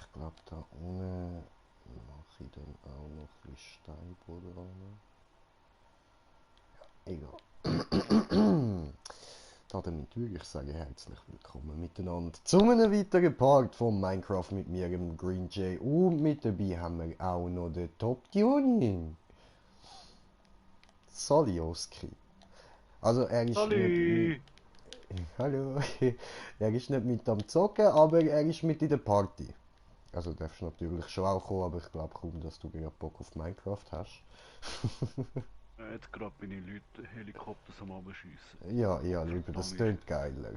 Ich glaube, da unten mache ich dann auch noch ein bisschen Steinboden ran. Egal. Damit würde ich sagen, herzlich willkommen miteinander zu einem weiteren Part von Minecraft mit mir, dem Green Jay. Und mit dabei haben wir auch noch den Top Tuning. Salioski. Also er ist nicht mit... Salü! Hallo. Er ist nicht mit am Zocken, aber er ist mit in der Party. Also du darfst natürlich schon auch kommen, aber ich glaube kaum, dass du gerade Bock auf Minecraft hast. Jetzt gerade bin ich Leute Helikopter am Abschiessen. Ja, ja, Gott lieber, das verdammt. tönt geiler.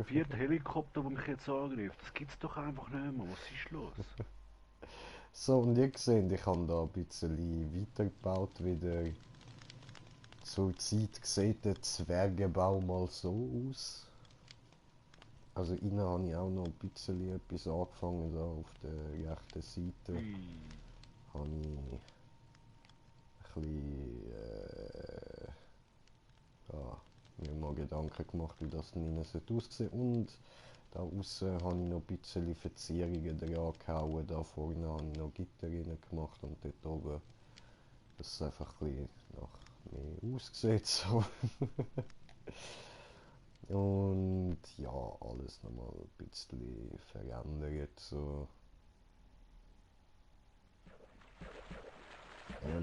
Vierter Helikopter, der mich jetzt angreift. Das gibt's doch einfach nicht mehr. Was ist los? So, und ihr seht, ich habe da ein bisschen weitergebaut wieder. Zur Zeit sieht der Zwergenbau mal so aus. Also innen habe ich auch noch ein bisschen etwas angefangen, da auf der rechten Seite Ui. habe ich ein bisschen, ja, mir mal Gedanken gemacht, wie das denn innen aussehen. Und da außen habe ich noch ein bisschen Verzierungen dran gehauen. Da vorne habe ich noch Gitter rein gemacht und dort oben, dass es einfach ein bisschen nach mehr aussieht. So. Und ja, alles nochmal ein bisschen verändert. So.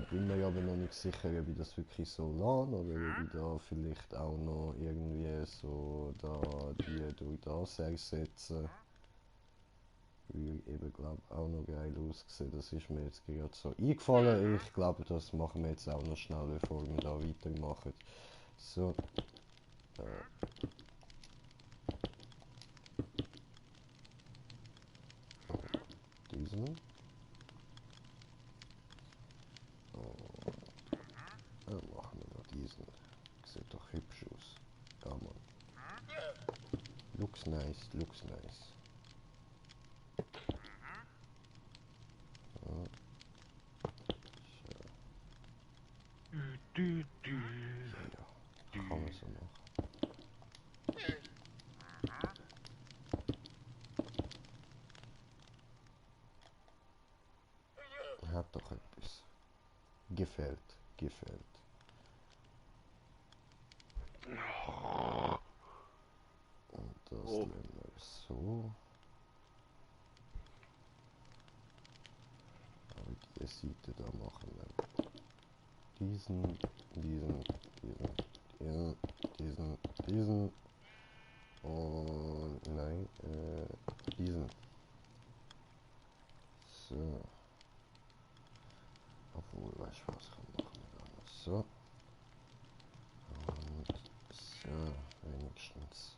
Bin mir aber noch nicht sicher, ob ich das wirklich so lasse oder ob ich da vielleicht auch noch irgendwie so da die durch das ersetze. Würde eben, glaube auch noch geil aussehen. Das ist mir jetzt gerade so eingefallen. Ich glaube, das machen wir jetzt auch noch schnell, bevor wir da weitermachen. So, diesen. Machen wir noch diesen. Sieht doch hübsch aus. Ja, Mann. Looks nice, looks nice. Ja, Du, du, ja, du. kann man so machen. Hat doch etwas. Gefällt, gefällt. Und das Oh, nehmen wir so. Aber die Seite da machen wir diesen, diesen, diesen und nein, diesen. So. Obwohl, weißt du was, komm, machen wir da noch so. Und so, wenigstens.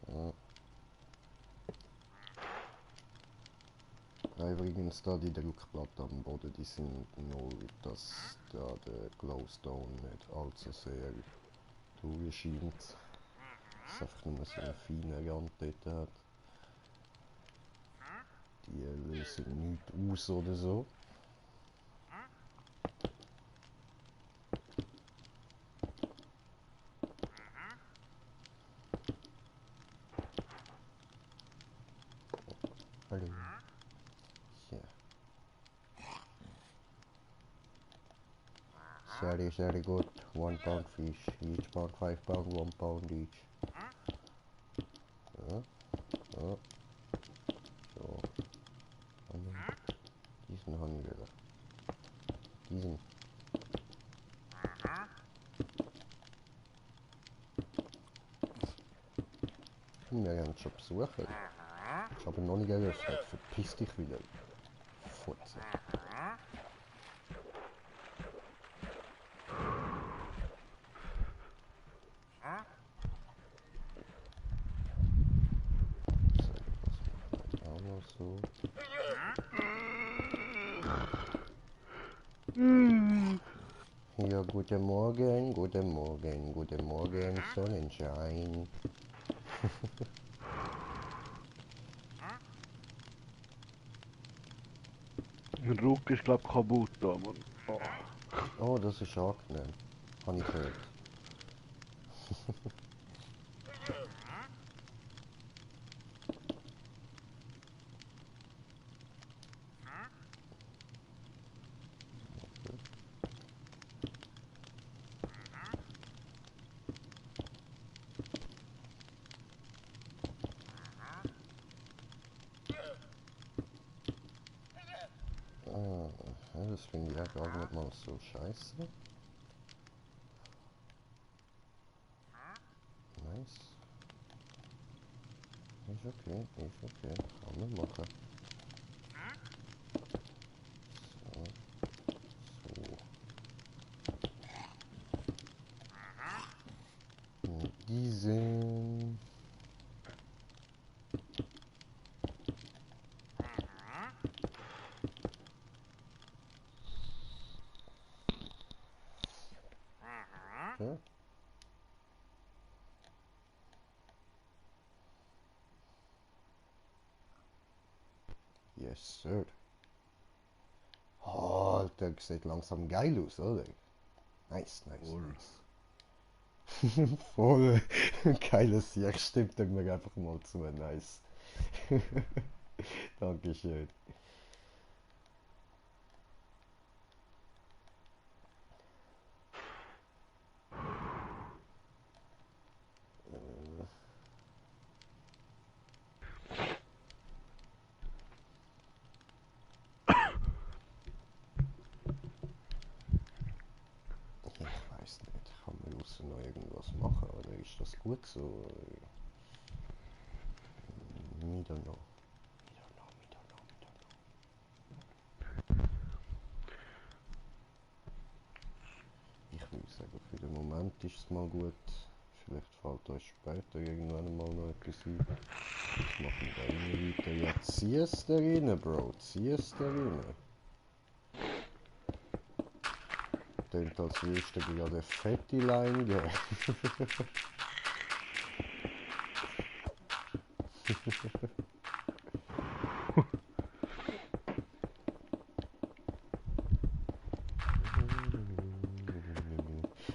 So. Übrigens da die Druckplatte am Boden, die sind null, dass da der Glowstone nicht allzu sehr durchscheint. Dass einfach nur so einen feinen Rand dort hat. Die lösen nichts aus oder so. Hallo. Ja. Very good. 1 pound fish. Each pound 5 pound, 1 pound each. Ja, ja, so. Diesen haben wir da. Diesen. Wir werden schon besuchen. Ist aber noch nicht eröffnet. Verpiss dich wieder. Fotze. So, das machen wir auch noch so. guten Morgen, guten Morgen, guten Morgen, Sonnenschein. Mein Rücken ist glaub kaputt da, Mann. Oh. Oh, das ist angenehm. Habe ich gehört. Ah, ja, das finde ich ja gar nicht mal so scheiße. Nice. Ist okay, ist okay. Kann man machen. So, so. Und diesen. Ja. Yes, sir. Oh, der sieht langsam geil aus, oder? Nice, nice, Voll. nice. Voll geiles Sieg, stimmt mir einfach mal zu. Nice. Dankeschön. Ich weiß nicht, kann man außer noch irgendwas machen oder ist das gut so? Me don't know. Me don't know, me don't know, me don't know. Ich würde sagen, für den Moment ist es mal gut. Vielleicht fällt euch später irgendwann mal noch etwas ein. Ich mache mit der rein weiter. Ja, zieh es da rein, Bro. Zieh es da rein. Klingt, als würdest du gerade eine fette Line geben.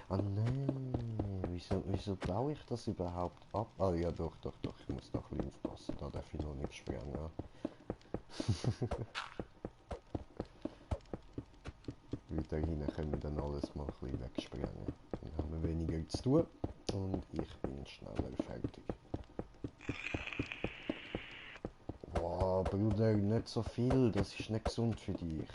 Ah nein, wieso baue ich das überhaupt ab? Ah ja, doch, doch, doch, ich muss noch ein bisschen aufpassen, da darf ich noch nicht sprengen. Weil da hinten können wir dann alles mal ein bisschen wegsprengen. Dann haben wir weniger zu tun und ich bin schneller fertig. Wow, Bruder, nicht so viel, das ist nicht gesund für dich.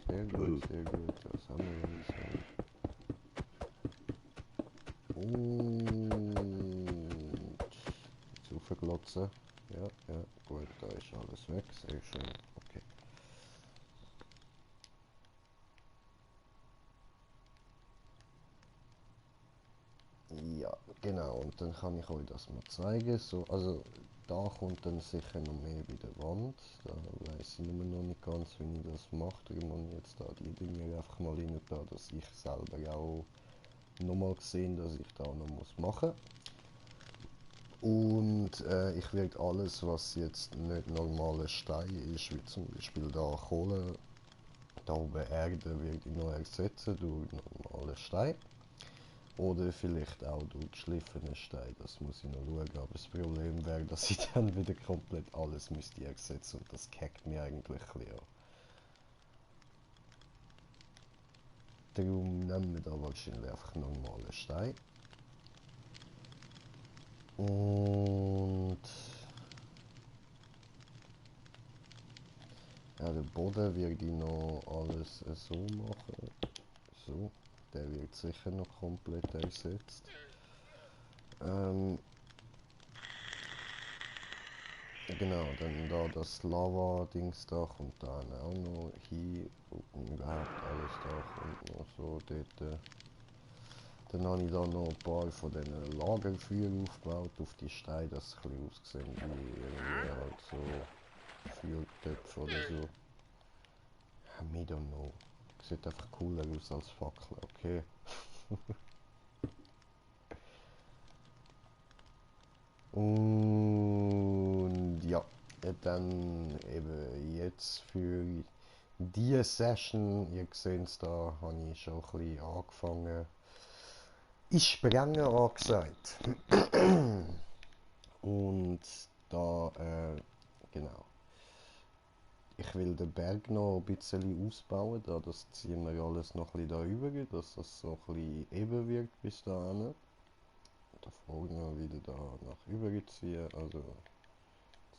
Sehr gut, sehr gut. Was haben wir denn so? Und jetzt aufglotzen. Ja, ja, gut, da ist alles weg, sehr schön. Okay. Ja, genau, und dann kann ich euch das mal zeigen. So, also da kommt dann sicher noch mehr bei der Wand. Da weiß ich nur noch nicht ganz, wie ich das mache. Darum muss ich jetzt da die Dinge einfach mal rein da, dass ich selber auch nochmal gesehen, dass ich da noch muss machen. Und ich werde alles, was jetzt nicht normaler Stein ist, wie zum Beispiel da Kohle, da oben Erde, werde ich noch ersetzen durch normalen Stein. Oder vielleicht auch durch geschliffenen Stein, das muss ich noch schauen. Aber das Problem wäre, dass ich dann wieder komplett alles müsste ersetzen und das kackt mir eigentlich ein bisschen an. Darum nehmen wir da wahrscheinlich einfach normalen Stein. Und ja, den Boden werde ich noch alles so machen. So, der wird sicher noch komplett ersetzt. Ähm, genau, dann da das Lava-Dings da kommt dann auch noch hin und überhaupt alles da kommt noch so dort. Dann habe ich da noch ein paar von diesen Lagerfeuern aufgebaut auf die Steine, dass es ein bisschen aussehen wie irgendwie halt so Feuertöpfe oder so. I don't know. Sieht einfach cooler aus als Fackel, okay. Und ja, dann eben jetzt für diese Session, ihr seht es da, habe ich schon ein bisschen angefangen. Ich Sprengen angesagt. Und da, genau. Ich will den Berg noch ein bisschen ausbauen, da das ziehen wir alles noch ein bisschen da rüber, dass das so ein bisschen eben wird bis dahin. Da vorne wieder da nach rüber ziehen, also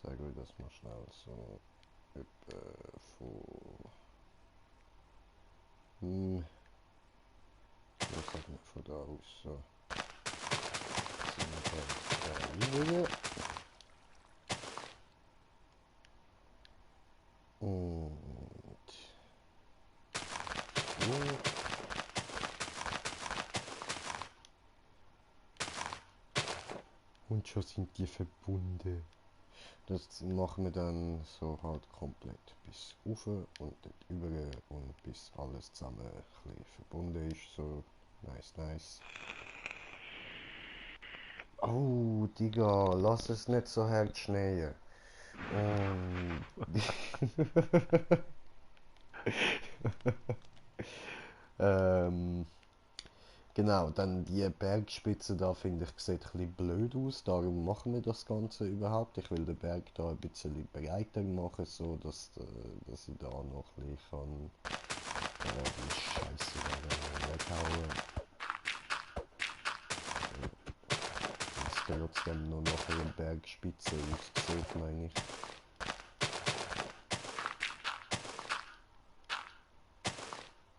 zeige euch das mal schnell so etwa was sagt man von da aus, so. Ziehen wir da rüber. Und so. Und schon sind die verbunden. Das machen wir dann so halt komplett bis rauf und dort über und bis alles zusammen ein bisschen verbunden ist. So, nice. Oh, Digga, lass es nicht so hart schneien. Und... genau, dann die Bergspitze da finde ich sieht ein bisschen blöd aus, darum machen wir das Ganze überhaupt. Ich will den Berg da ein bisschen breiter machen, so dass ich da noch ein bisschen kann... Oh, die Scheiße da weghauen. Dass trotzdem noch nach einer Bergspitze aussieht, meine ich.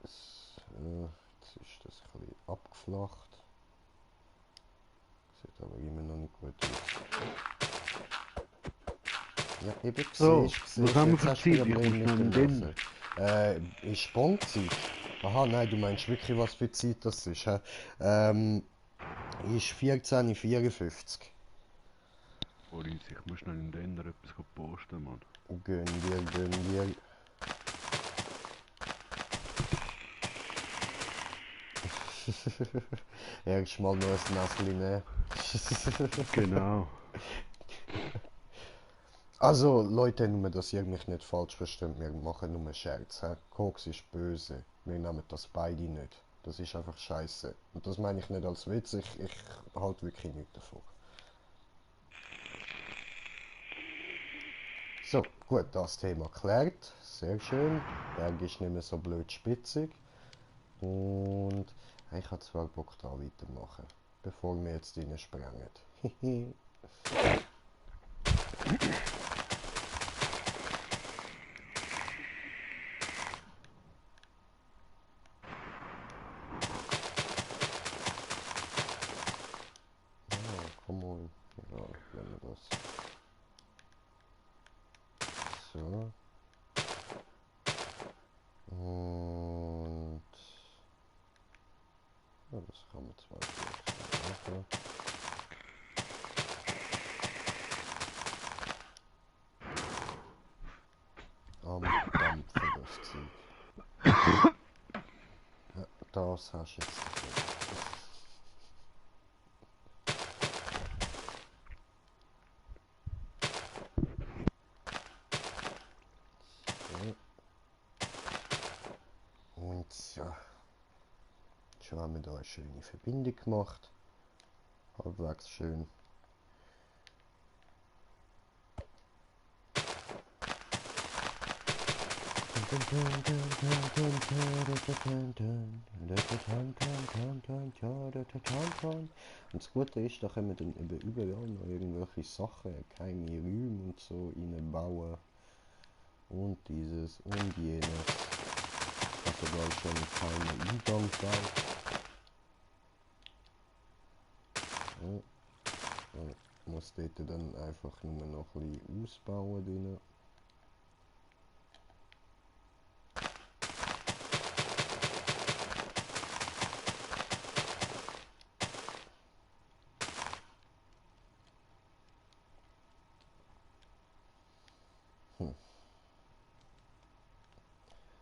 So, jetzt ist das ein bisschen abgeflacht. Sieht aber immer noch nicht gut aus. Ja, eben So, siehst, was haben wir jetzt für hast du Zeit? Ich Probleme muss mit noch dem in den. Laser. Ist Sponzeit? Aha, nein, du meinst wirklich, was für Zeit das ist, hä? Ist 14:54. Police, ich muss noch in den etwas posten, Mann. Gönn dir. Erstmal noch ein Näschen nehmen. Genau. Also, Leute, nur, dass ihr mich nicht falsch versteht, wir machen nur Scherz. He? Koks ist böse. Wir nehmen das beide nicht. Das ist einfach scheiße. Und das meine ich nicht als Witz, ich halte wirklich nichts davon. So, gut, das Thema klärt. Sehr schön. Der Berg ist nicht mehr so blöd spitzig. Und ich habe zwar Bock da weitermachen, bevor wir jetzt rein sprengen. Oh, come on. Ja, wenn wir das. So. Und ja, das kann man zwar so machen. Am Dampfen das Zeug. Ja, das hast du jetzt davon. So. Und ja, schon haben wir da eine schöne Verbindung gemacht. Halbwegs schön. Und das Gute ist, da können wir dann eben überall noch irgendwelche Sachen, keine Räume und so reinbauen. Und dieses und jenes. Also da ist schon ein kleiner Eingang da. Ja. Ich muss dort dann einfach nur noch ein bisschen ausbauen drin.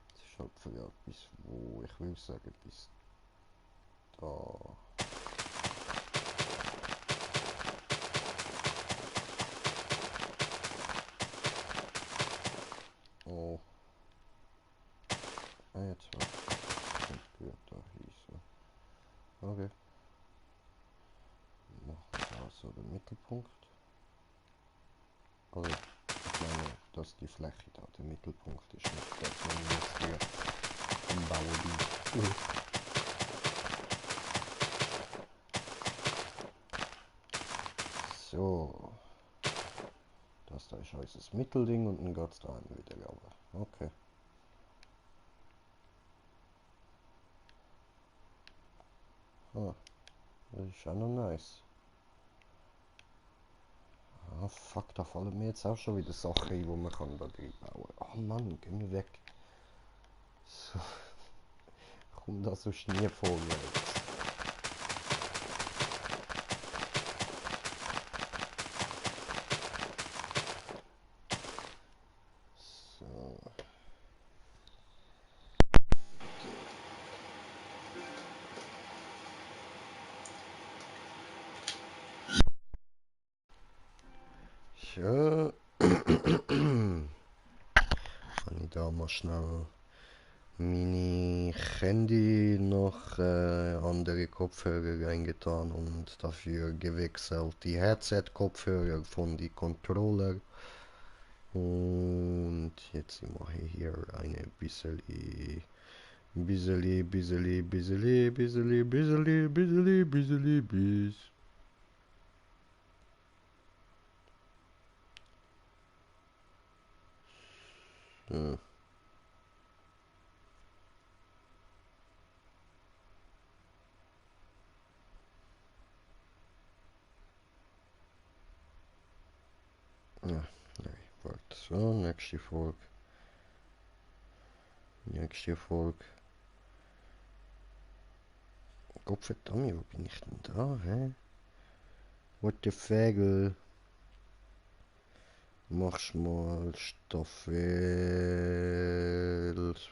Das ist halt für etwas, wo ich will sagen, bis da. Oh. Ah, jetzt war es gut da hieß. Okay. Machen wir da so den Mittelpunkt. Also, ich meine, dass die Fläche da der Mittelpunkt ist, nicht das, was ich jetzt hier am Bauen bin. So. Das da ist unser Mittelding und dann geht es da wieder runter. Okay. Ah, das ist auch noch nice. Ah, fuck, da fallen mir jetzt auch schon wieder Sachen ein, die man kann da drin bauen kann. Oh Mann, geh mir weg. So, kommt das so nie vor jetzt. So. So. Kann ich da mal schnell meine Handy noch andere Kopfhörer reingetan und dafür gewechselt die Headset-Kopfhörer von die Controller. Und jetzt mache ich hier eine bis. So. Ja, nee, warte. So, nächste Folge. Gottverdammt, wo bin ich denn da, hä? What the Fagel? Machst mal Staffel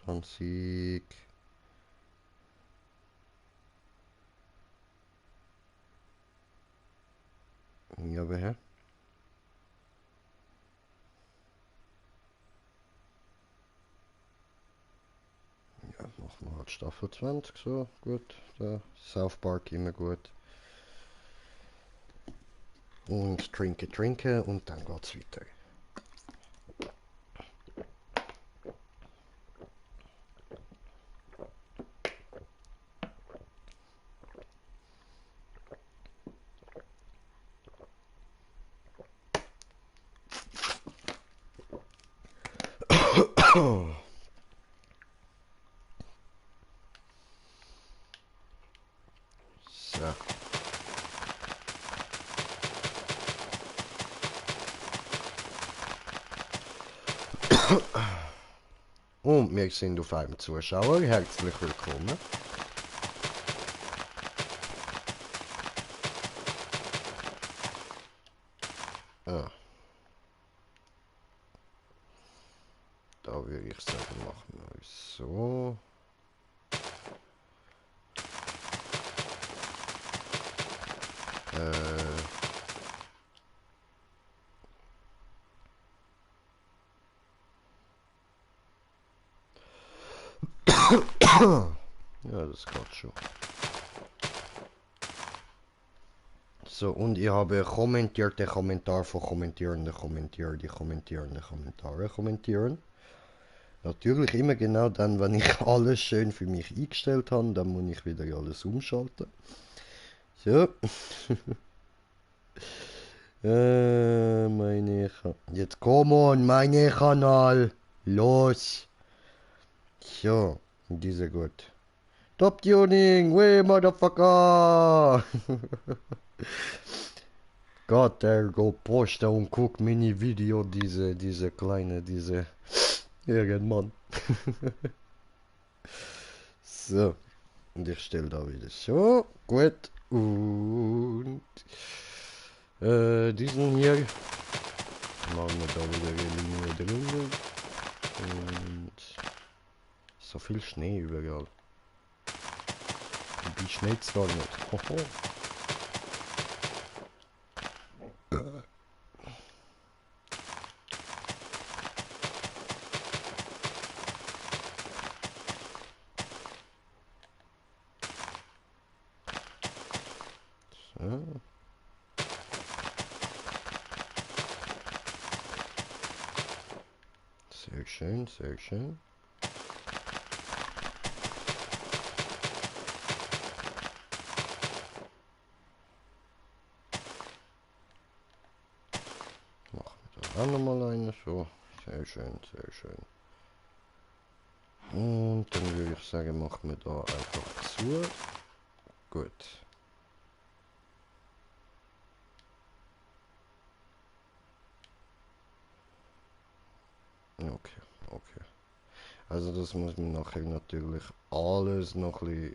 20. Ja, wer? Ja, machen wir halt Staffel 20, so, gut. Da, South Park immer gut. Und trinke und dann geht's weiter. So. Und wir sind auf einem Zuschauer. Herzlich willkommen. Ah. Da würde ich sagen, machen wir es so. Ja, das geht schon. So, und ich habe kommentiert den Kommentar von kommentierende Kommentier, die kommentierende Kommentare kommentieren. Natürlich immer genau dann, wenn ich alles schön für mich eingestellt habe, dann muss ich wieder alles umschalten. So. Jetzt komm on, meine Kanal. Los. So, diese gut. Top Tuning, way motherfucker. Gott, der go posta und guck Mini-Video, diese kleine, diese Ehrenmann. So, und ich stelle da wieder so, gut, und diesen hier machen wir da wieder eine Linie drunter und so viel Schnee überall. Die Schnee zwar nicht. Hoho. So. Sehr schön, sehr schön. Machen wir da auch nochmal eine. So, sehr schön, sehr schön. Und dann würde ich sagen, machen wir da einfach zu. Gut. Okay, okay. Also das muss man nachher natürlich alles noch ein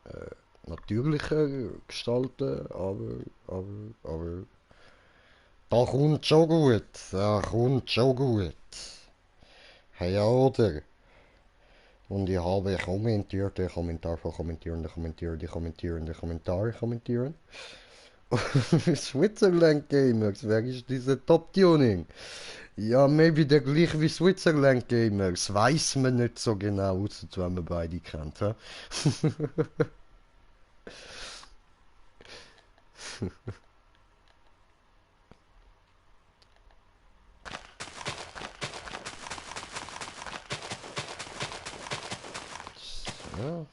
bisschen natürlicher gestalten, aber da kommt schon gut, da kommt schon gut. Hey, oder? Und ich habe kommentiert, der Kommentar von kommentieren, kommentieren. Switzerland Gamers, wer ist diese Top-Tuning? Ja, maybe der gleiche wie Switzerland Gamers, weiß man nicht so genau, außer wenn man beide kennt. He? So.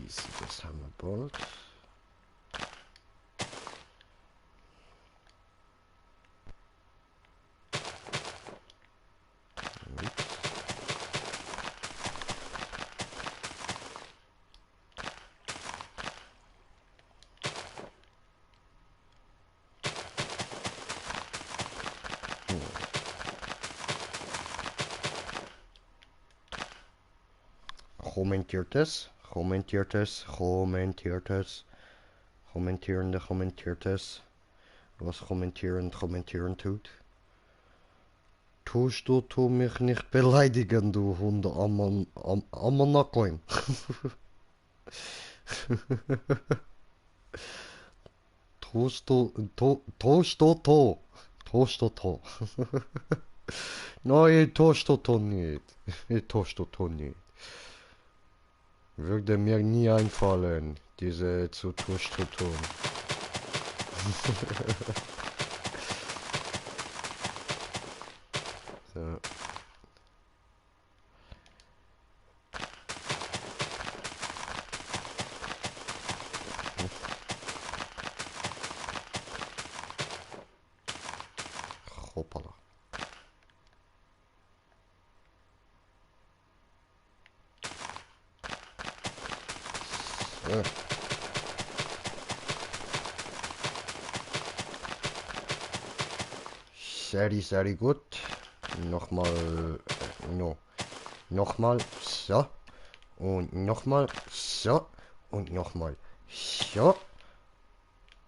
Easy, das haben wir bald. Kommentiert es, kommentiert es, kommentiert es, kommentierende kommentiert es, was kommentieren tut. Tust du mich nicht beleidigen, du Hunde Ammonaklein. Tust du. Nein, tust du nicht. Tust du nicht. Würde mir nie einfallen, diese zu tust du tun. So. Hoppala. So. Sehr gut. Nochmal, no. Nochmal, so. Und nochmal, so. Und nochmal, so.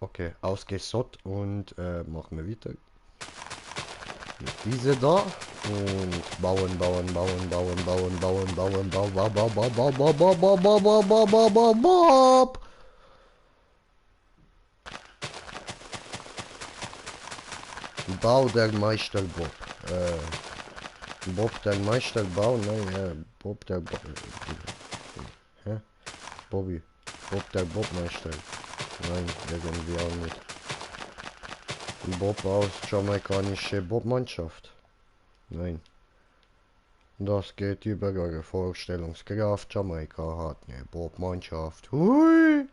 Okay, ausgesott und machen wir weiter. Mit diese da. Und bauen. Bau der Meister Bob. Bob der Meister Bau, nein, Bob der hä? Bobby. Bob der Bobmeister. Nein, irgendwie auch nicht. Bob aus jamaikanische Bobmannschaft. Nein. Das geht über eure Vorstellungskraft. Jamaika hat eine Bobmannschaft. Hui!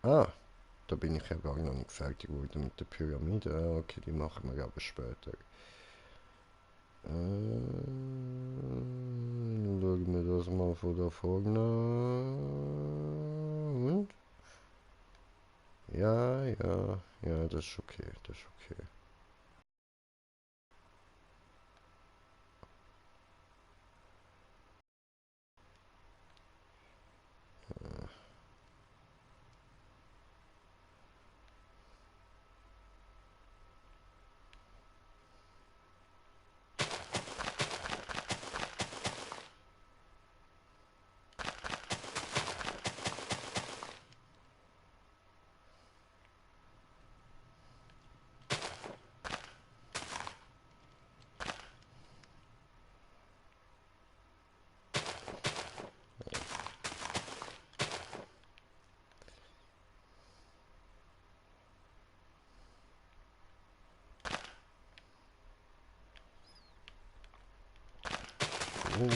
Ah, da bin ich ja gar noch nicht fertig geworden mit der Pyramide. Ah, okay, die machen wir aber später. Schauen wir das mal von da vorne. Und? Ja, ja, ja, das ist okay, das ist okay. So.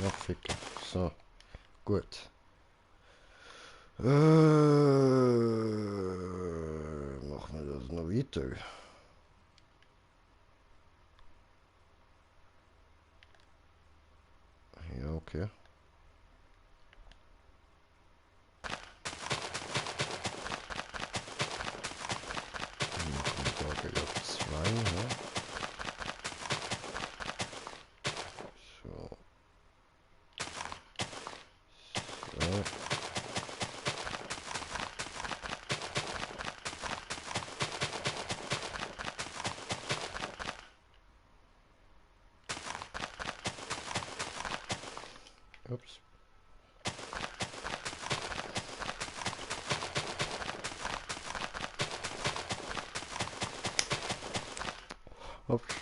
Ja, ficken. So, gut. Machen wir das noch weiter? Ja, okay. Dann machen wir da gleich 2, ja. So. So. Ups. Ups.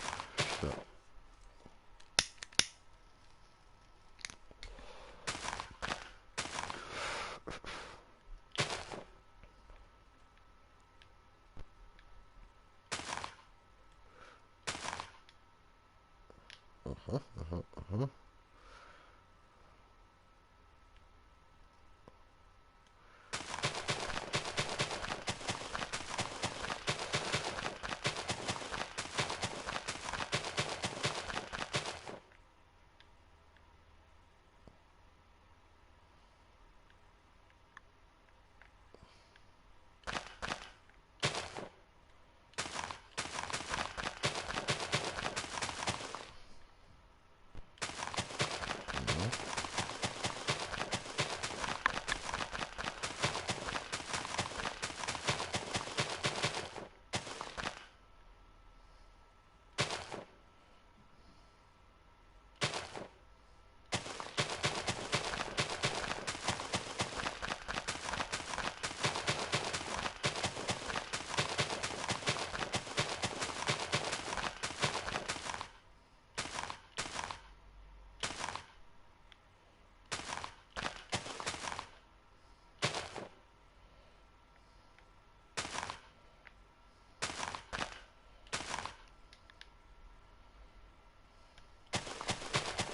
So. Aha, aha, aha.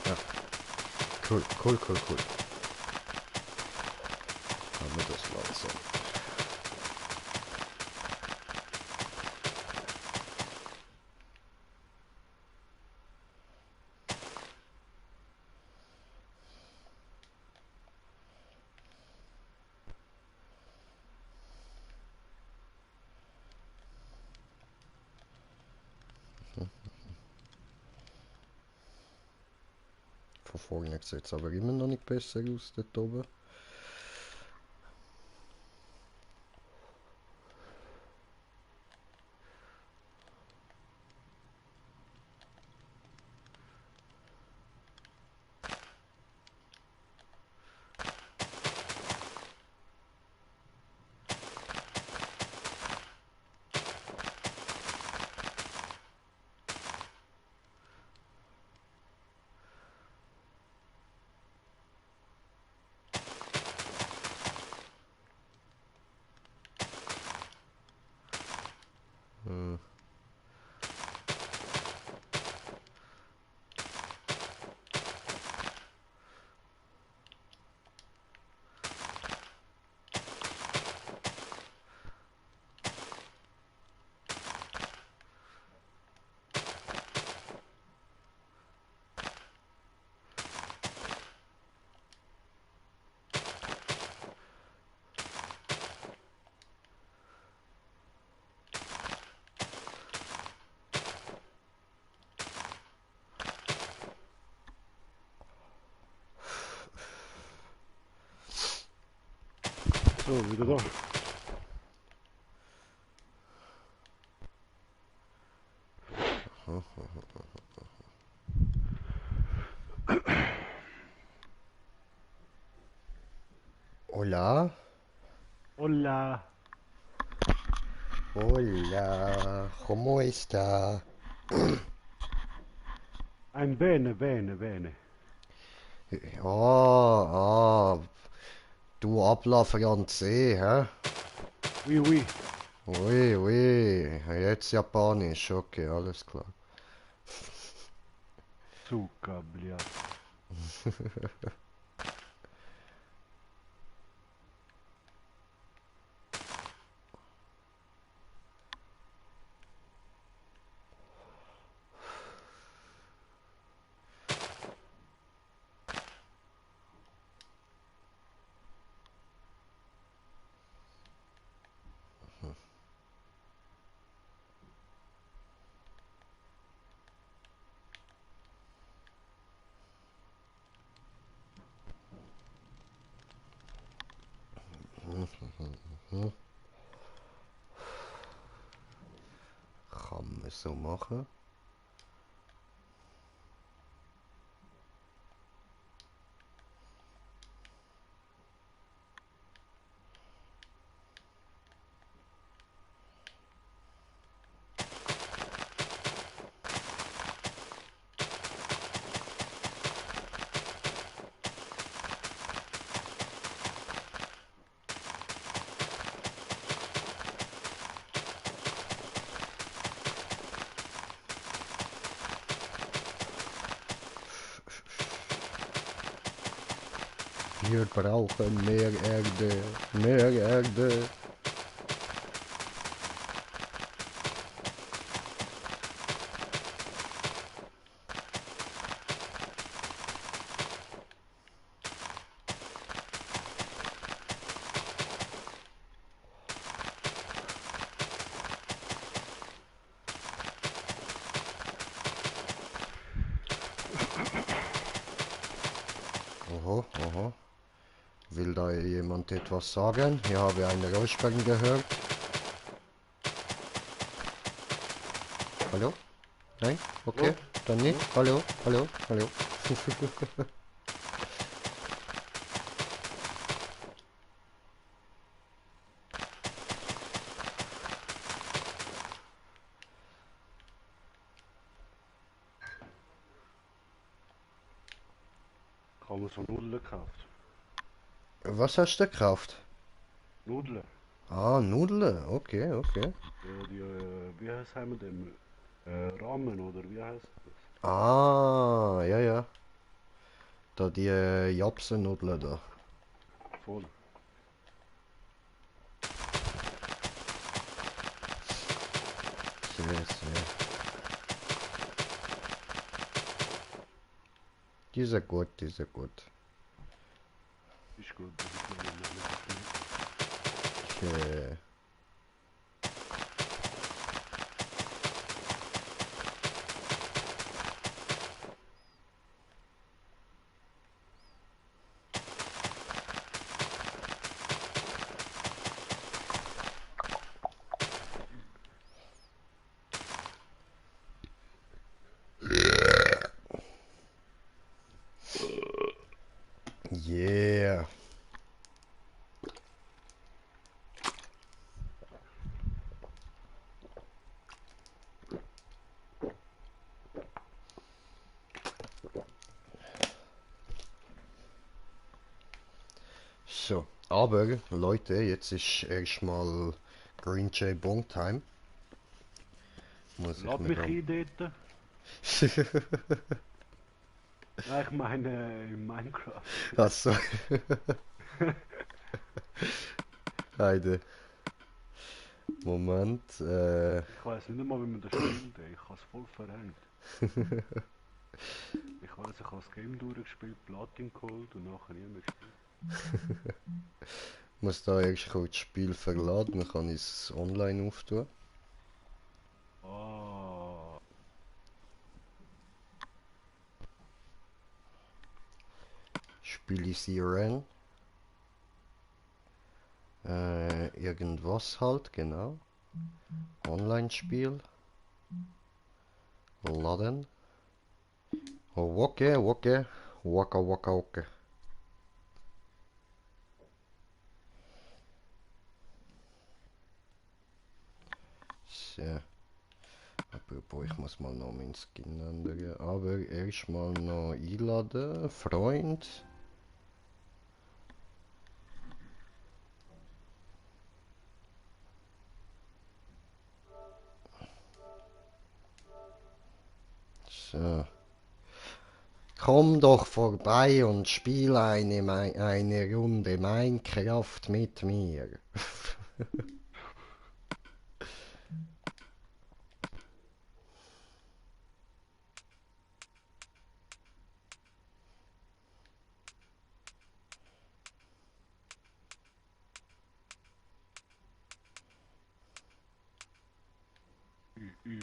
Ja, cool, cool, cool, cool. Haben wir das mal so. Von vorne sieht es aber immer noch nicht besser aus dort oben. So, wieder da. Hola. Hola. Hola. ¿Cómo está? Ein bene, bene, bene. Du habla francés, hä? Oui, oui. Ui, ui. Jetzt Japanisch. Okay, alles klar. Suka, bля. Kann man so machen. Wir brauchen mehr Erde. Mehr Erde. Oho, oho. Will da jemand etwas sagen? Ich habe ein Räuspern gehört. Hallo? Nein? Okay, Hallo? dann nicht. Hallo? Hallo, hallo, hallo. Ich habe mir so Nudeln gekauft. Was hast du gekauft? Nudeln? Ah, Nudeln. Okay, okay. Ja, die, wie heißt haben wir dem? Ramen, oder wie heißt das? Ah, ja, ja. Da die Japsennudeln da. Voll. Sehr, sehr. Die sind gut, die sind gut. Ist gut, das ist meine Meinung. Ich, yeah. So, aber Leute, jetzt ist erstmal Green Jay Bong Time. Muss ich Lad mir mich da. ein dort. Nein, ich meine in Minecraft. Achso, Heide. Moment. Ich weiß nicht mal, wie man das spielt, ey. Ich habe es voll verhängt. Ich weiß, ich habe das Game durchgespielt, Platin geholt und nachher nie mehr gespielt. Muss da erst kurz das Spiel verladen, dann kann ich es online auftun. Ah, Spiele ich CRN. Irgendwas halt, genau. Online-Spiel. Laden. Oh, okay, okay. Waka waka okay. So. Apropos, ich muss mal noch meinen Skin ändern. Aber erstmal noch einladen. Freund. So. Komm doch vorbei und spiel eine Runde Minecraft mit mir.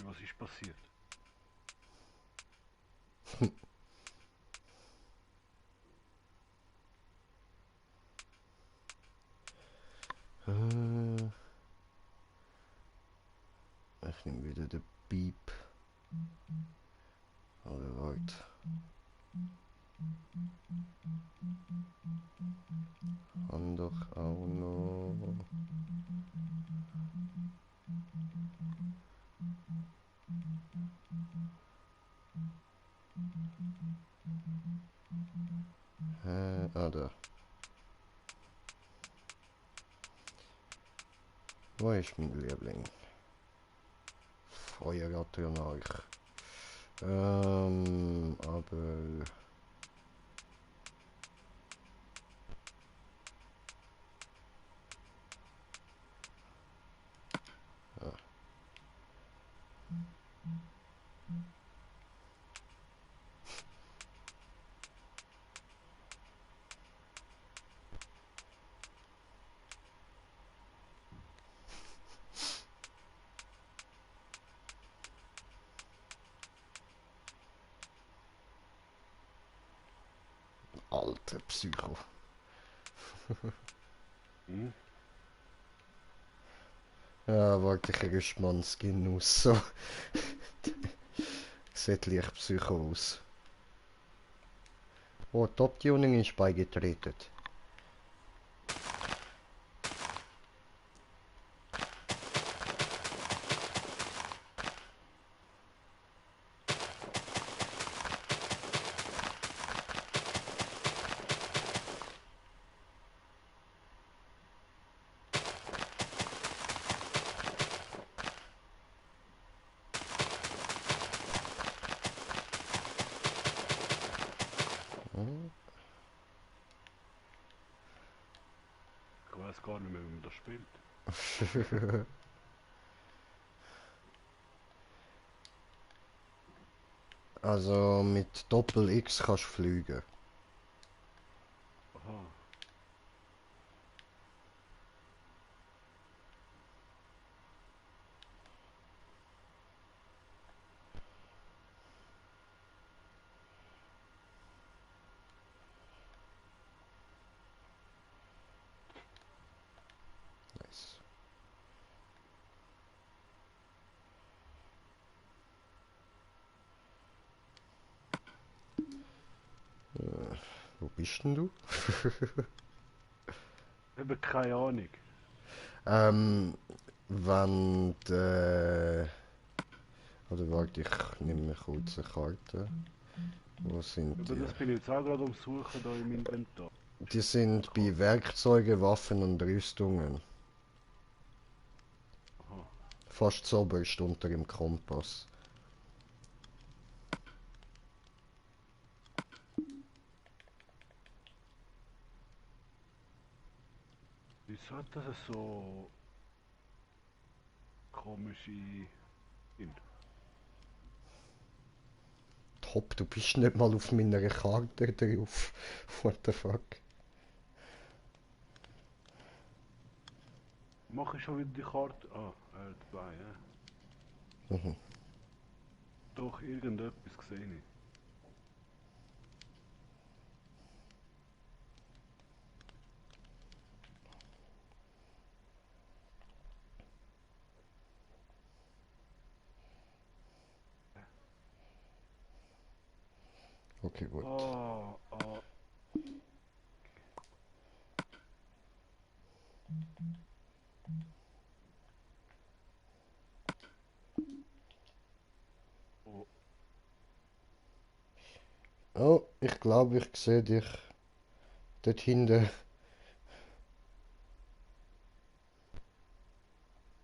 Was ist passiert? Äh, Ich nehme wieder den Beep. Oder warte. Kann doch auch noch. Da. Wo ist mein Liebling? Feuerrattenarch. Aber. Alter Psycho. Hm? Ja, warte, ich rüst mal einen Skin aus. So. Sieht leicht Psycho aus. Oh, Top-Tuning ist beigetreten. Ich weiß gar nicht mehr, wie man das spielt. Also mit Doppel X kannst du fliegen. Aha. Nice. Wo bist denn du? Eben keine Ahnung. ähm, wenn oder warte, ich nehme mir kurz eine Karte. Wo sind Eben die? das bin ich jetzt auch gerade am Suchen da im Inventar. Die sind bei Werkzeuge, Waffen und Rüstungen. Aha. Fast zoberst unter dem Kompass. Wieso hat das so komische Ding? Top, du bist nicht mal auf meiner Karte drauf. What the fuck? Mache ich schon wieder die Karte? Ah, R2, ja. Mhm. Doch, irgendetwas gesehen ich. Okay, gut. Oh, oh. Oh, Oh, ich glaube, ich sehe dich dort hinten.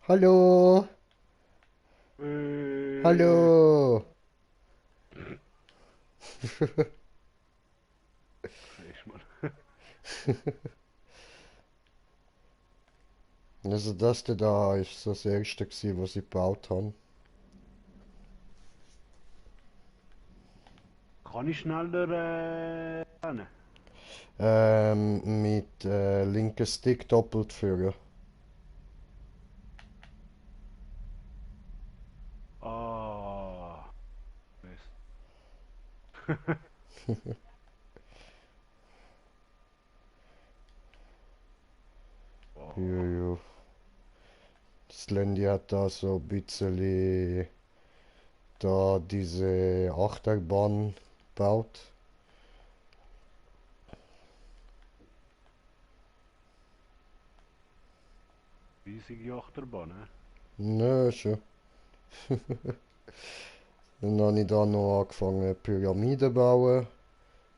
Hallo! äh, Hallo! Frech, Mann. Also das da ist so das erste gewesen, was sie gebaut haben. Kann ich schneller rennen? Mit linken Stick doppelt führen. Ah, Mist. Oh, Jojo. Das Landy hat da so ein bisschen da diese Achterbahn gebaut. riesige Achterbahn, ne? Nö, schon. Dann habe ich da noch angefangen Pyramiden bauen.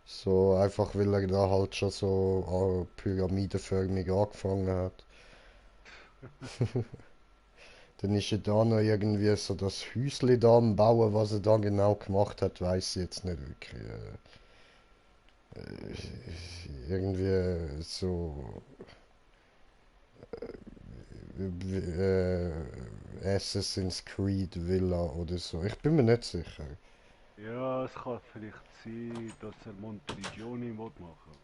So einfach weil er da halt schon so pyramidenförmig angefangen hat. Dann ist er da noch irgendwie so das Häusli da am Bauen, was er da genau gemacht hat, weiß ich jetzt nicht wirklich. Irgendwie so Assassin's Creed Villa oder so. Ich bin mir nicht sicher. Ja, es kann vielleicht sein, dass er Monteriggioni machen will.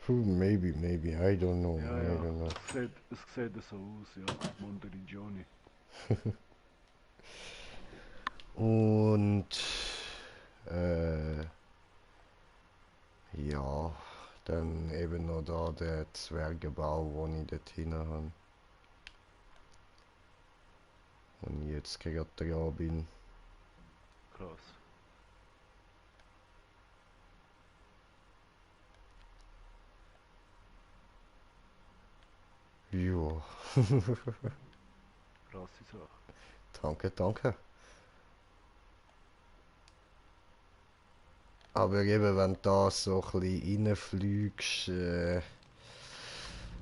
Maybe, I don't know, Ja, I ja, don't know. es sieht so aus, ja. Monteriggioni. Und äh, ja, dann eben noch da der Zwergebau, wo ich dort hin habe. Und ich jetzt gerade dran bin. Krass. Ja, Krasse Sache. danke, danke. Aber eben, wenn du da so ein bisschen reinfliegst,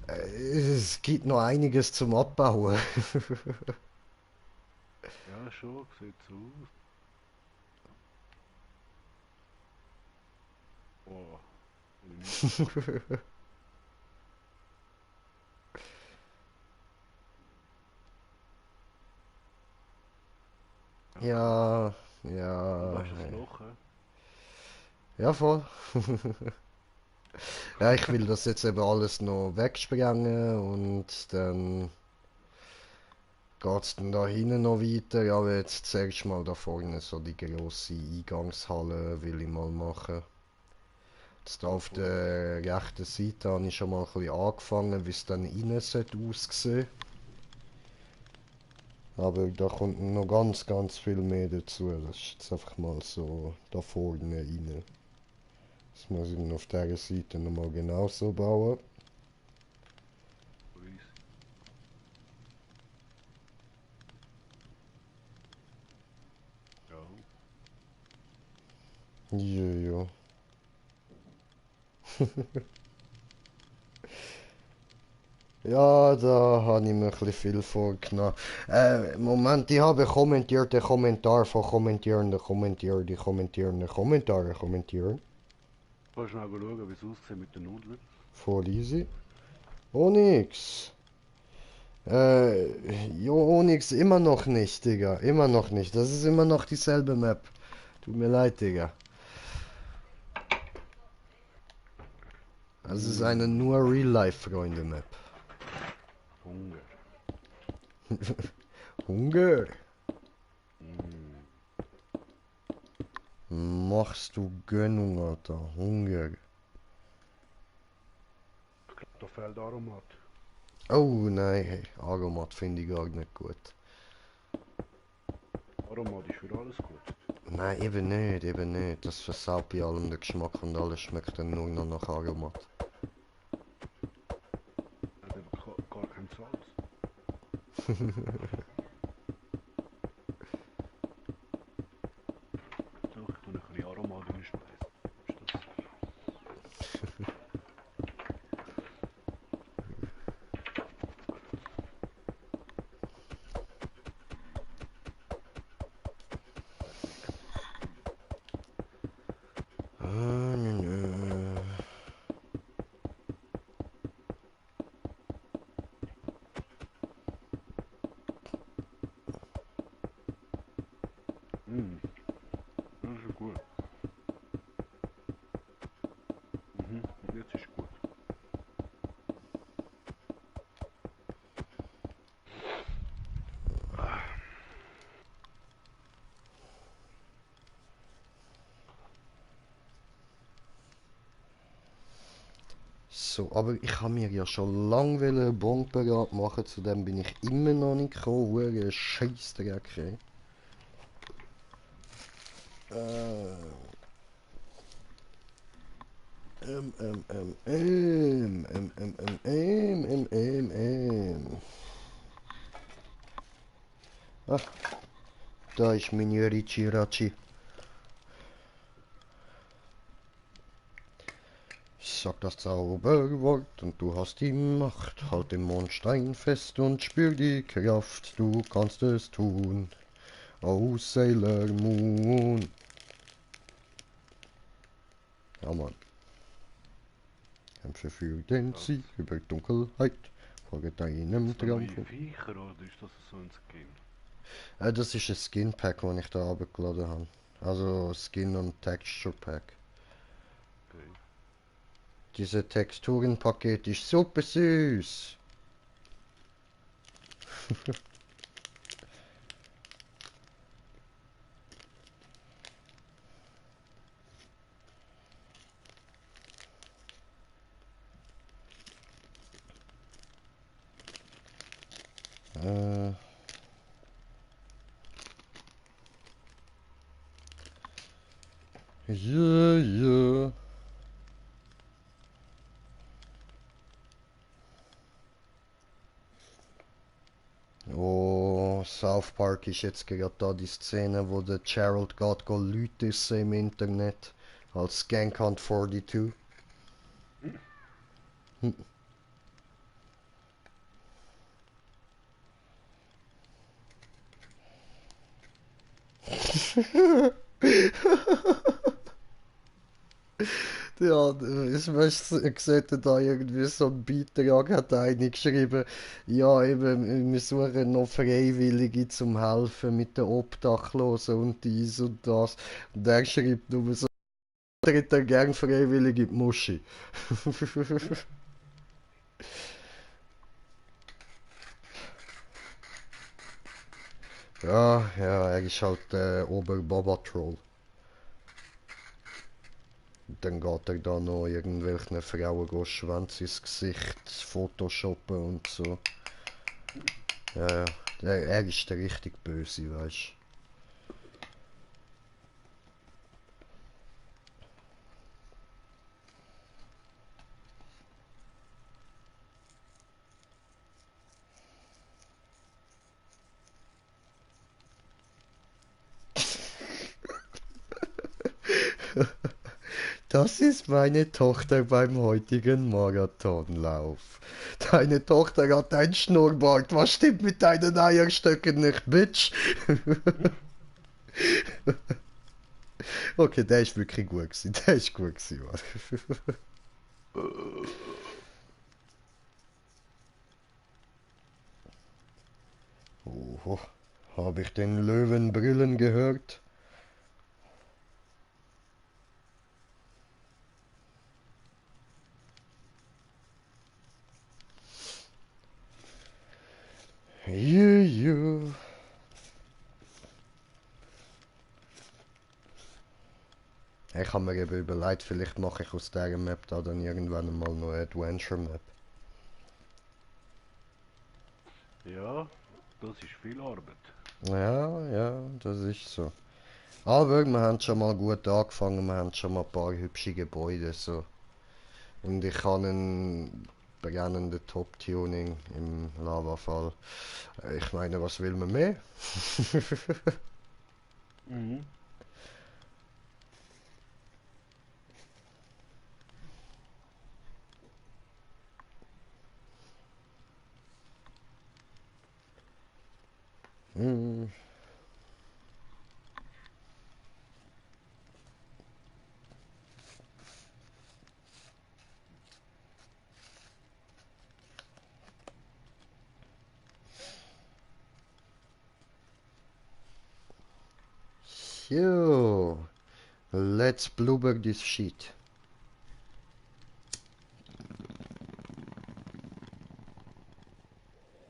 es gibt noch einiges zum Abbauen. Ja, schon, sieht so aus. Oh, will ich nicht. Ja, krass. Ja, Und da ja, ist ein Loch, hä? ja voll. Ja, ich will das jetzt eben alles noch wegsprengen und dann geht's dann da hinten noch weiter. Ja, aber jetzt zuerst mal da vorne so die grosse Eingangshalle will ich mal machen. Jetzt da Ja, auf voll. der rechten Seite habe ich schon mal ein bisschen angefangen, wie es dann innen sollte aussehen. Aber da kommt noch ganz viel mehr dazu. Das ist jetzt einfach mal so da vorne rein. Das muss ich dann auf dieser Seite nochmal genauso bauen. Easy. Ja. Jojo. Ja, da habe ich mir ein bisschen viel vorgenommen. Moment, ich habe kommentierte Kommentar von kommentierende Kommentare kommentieren. Kannst du mal schauen, wie es aussieht mit den Nudeln? Voll easy. Onyx. Onyx immer noch nicht, Digga. Immer noch nicht. Das ist immer noch dieselbe Map. Tut mir leid, Digga. Das ist eine Mm, nur Real-Life-Freunde-Map. Hunger. Hunger. Mm. Machst du Gönnung, Alter. Hunger. Ich glaube, da fehlt Aromat. Oh nein, hey, Aromat finde ich gar nicht gut. Aromat ist für alles gut. Nein, eben nicht, eben nicht. Das versaut bei allem den Geschmack und alles schmeckt dann nur noch nach Aromat. Hat einfach gar kein Salz. Doch, ich tue ein bisschen Aromat reinschmeißen. Ist das? Perfekt. Nö, nö. Mm, das ist gut. Mhm, jetzt ist gut. So, aber ich habe mir ja schon lange einen Bon parat machen, zu dem bin ich immer noch nicht gekommen. Hure Scheissdreck, ey. Ähm, ähm, ähm, ähm, ähm, ähm, ähm, Ah, da ist meine Ricci Racci. Sag das Zauberwort und du hast die Macht. Halt den Mondstein fest und spür die Kraft. Du kannst es tun. Oh, Sailor Moon. Ja, Mann. Kämpfe für den Das Sieg über Dunkelheit. Folge deinem so Traum. neue Viecher oder ist das so ein Skin? Das ist ein Skin Pack, das ich da runtergeladen habe. Also Skin und Texture Pack. Okay. Diese Texturenpaket ist super süß. Äh, ja, ja. Oh, South Park ist jetzt gerade da die Szene, wo der Gerald geht Leute im Internet als Scankhunt 42. Ja, ich möchte gesehen, da irgendwie so ein Beitrag hat einer geschrieben, ja eben, wir suchen noch Freiwillige zum Helfen mit den Obdachlosen und dies und das. Und der schreibt nur so, tritt er gern freiwillig in die Muschi. Ja, ja, er ist halt der Ober-Baba-Troll. Dann geht er da noch irgendwelchen Frauen Schwänze ins Gesicht photoshoppen und so. Ja, ja. Er ist der richtig Böse, weißt Das ist meine Tochter beim heutigen Marathonlauf. Deine Tochter hat ein Schnurrbart. Was stimmt mit deinen Eierstöcken nicht, Bitch? Okay, der ist wirklich gut gewesen. Der ist gut gewesen, Mann. Oh, habe ich den Löwen brüllen gehört? Juhu. Ich habe mir eben überlegt, vielleicht mache ich aus dieser Map da dann irgendwann mal noch eine Adventure Map. Ja, das ist viel Arbeit. Ja, ja, das ist so. Aber wir haben schon mal gut angefangen, wir haben schon mal ein paar hübsche Gebäude. So. Und ich habe einen brennenden Top-Tuning im Lavafall. Ich meine, was will man mehr? Mhm. Hm. So, let's blubber this shit.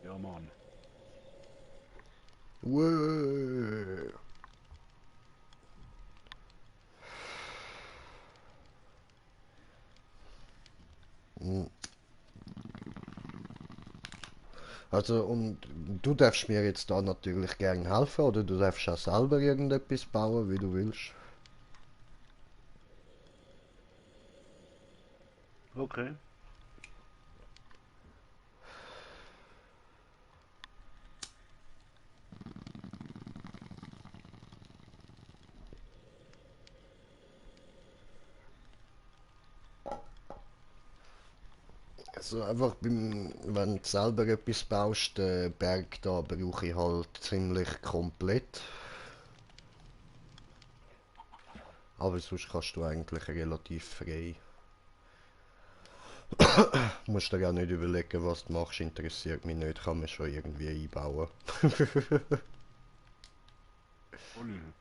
Ja, Mann. Wow. Hm. Also, und du darfst mir jetzt da natürlich gern helfen oder du darfst auch selber irgendetwas bauen, wie du willst. Okay. Also einfach wenn du selber etwas baust, den Berg da brauche ich halt ziemlich komplett. Aber sonst kannst du eigentlich relativ frei. Du musst dir auch nicht überlegen, was du machst, interessiert mich nicht, kann man schon irgendwie einbauen. Voll.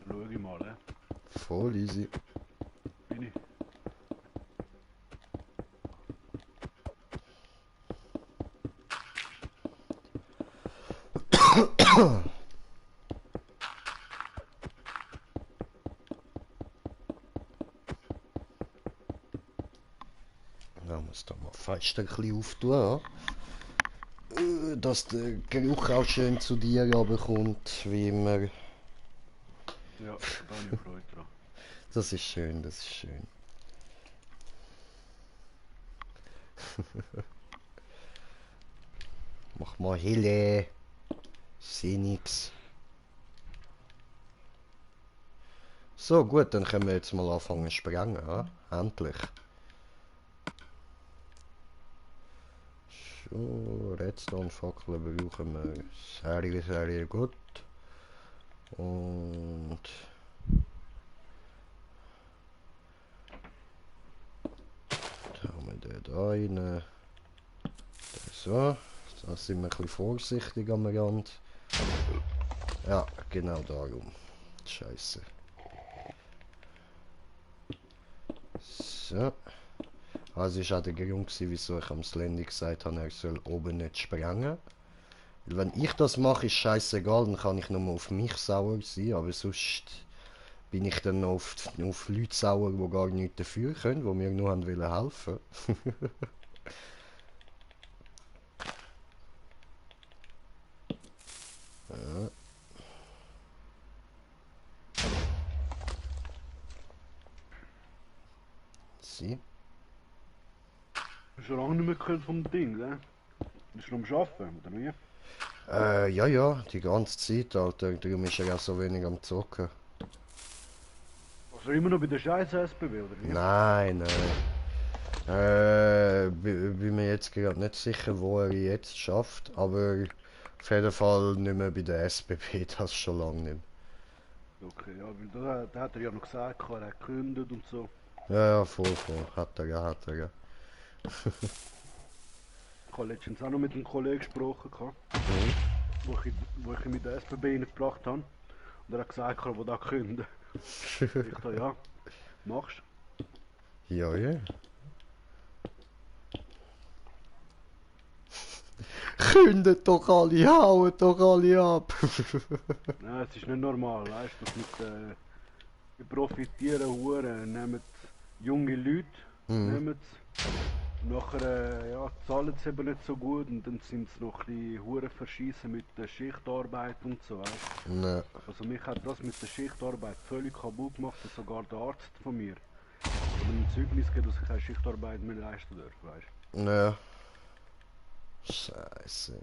Schau ich mal, Voll easy. Bin ich. Ja, muss da mal fest ein bisschen auftun, dass der Geruch auch schön zu dir runterkommt, wie immer. Ja, da habe ich Freude dran. Das ist schön, das ist schön. Mach mal Hille. Seh nix. So, gut, dann können wir jetzt mal anfangen zu sprengen, ja? Endlich. So, Redstone-Fackeln brauchen wir sehr, sehr gut. Und da haben wir den da rein. So, da sind wir ein bisschen vorsichtig am Rand. Ja, genau darum. Scheiße. So. Also ist auch der Grund, wieso ich am Slendy gesagt habe, er soll oben nicht sprengen. Weil wenn ich das mache, ist scheißegal, dann kann ich nur auf mich sauer sein, aber sonst bin ich dann noch auf Leute sauer, die gar nichts dafür können, die mir nur haben wollen helfen. Ja, sie. Schon lange nicht mehr gehört vom Ding, ne? Bist du noch am Arbeiten, oder wie? Ja, ja, die ganze Zeit, Alter. Darum ist er auch so wenig am Zocken. Also immer noch bei der scheiß SBB, oder wie? Nein, nein. Bin mir jetzt gerade nicht sicher, wo er jetzt schafft, aber auf jeden Fall nicht mehr bei der SBB, das schon lange nicht Okay, ja, weil da hat er ja noch gesagt, er hat gekündigt und so. mehr. Ja, ja, voll. Hat er ja, hat er ja. Ich habe letztens auch noch mit einem Kollegen gesprochen, Mhm. wo ich ihn mit der SBB reingebracht habe. Und er hat gesagt, er will da kündigen. Ich dachte, ja, machst Ja, ja. Kündet doch alle, hauen doch alle ab. du. Nein, es ist nicht normal, weißt du, die profitieren Huren, nehmen junge Leute, Mhm. nehmen Nachher, ja, zahlen sie eben nicht so gut und dann sind sie noch ein bisschen hure verschissen mit der Schichtarbeit und so, weißt. Ne. Also mich hat das mit der Schichtarbeit völlig kaputt gemacht, dass sogar der Arzt von mir hat mir ein Zeugnis gegeben, dass ich keine Schichtarbeit mehr leisten darf, weißt. Ne. Scheiße.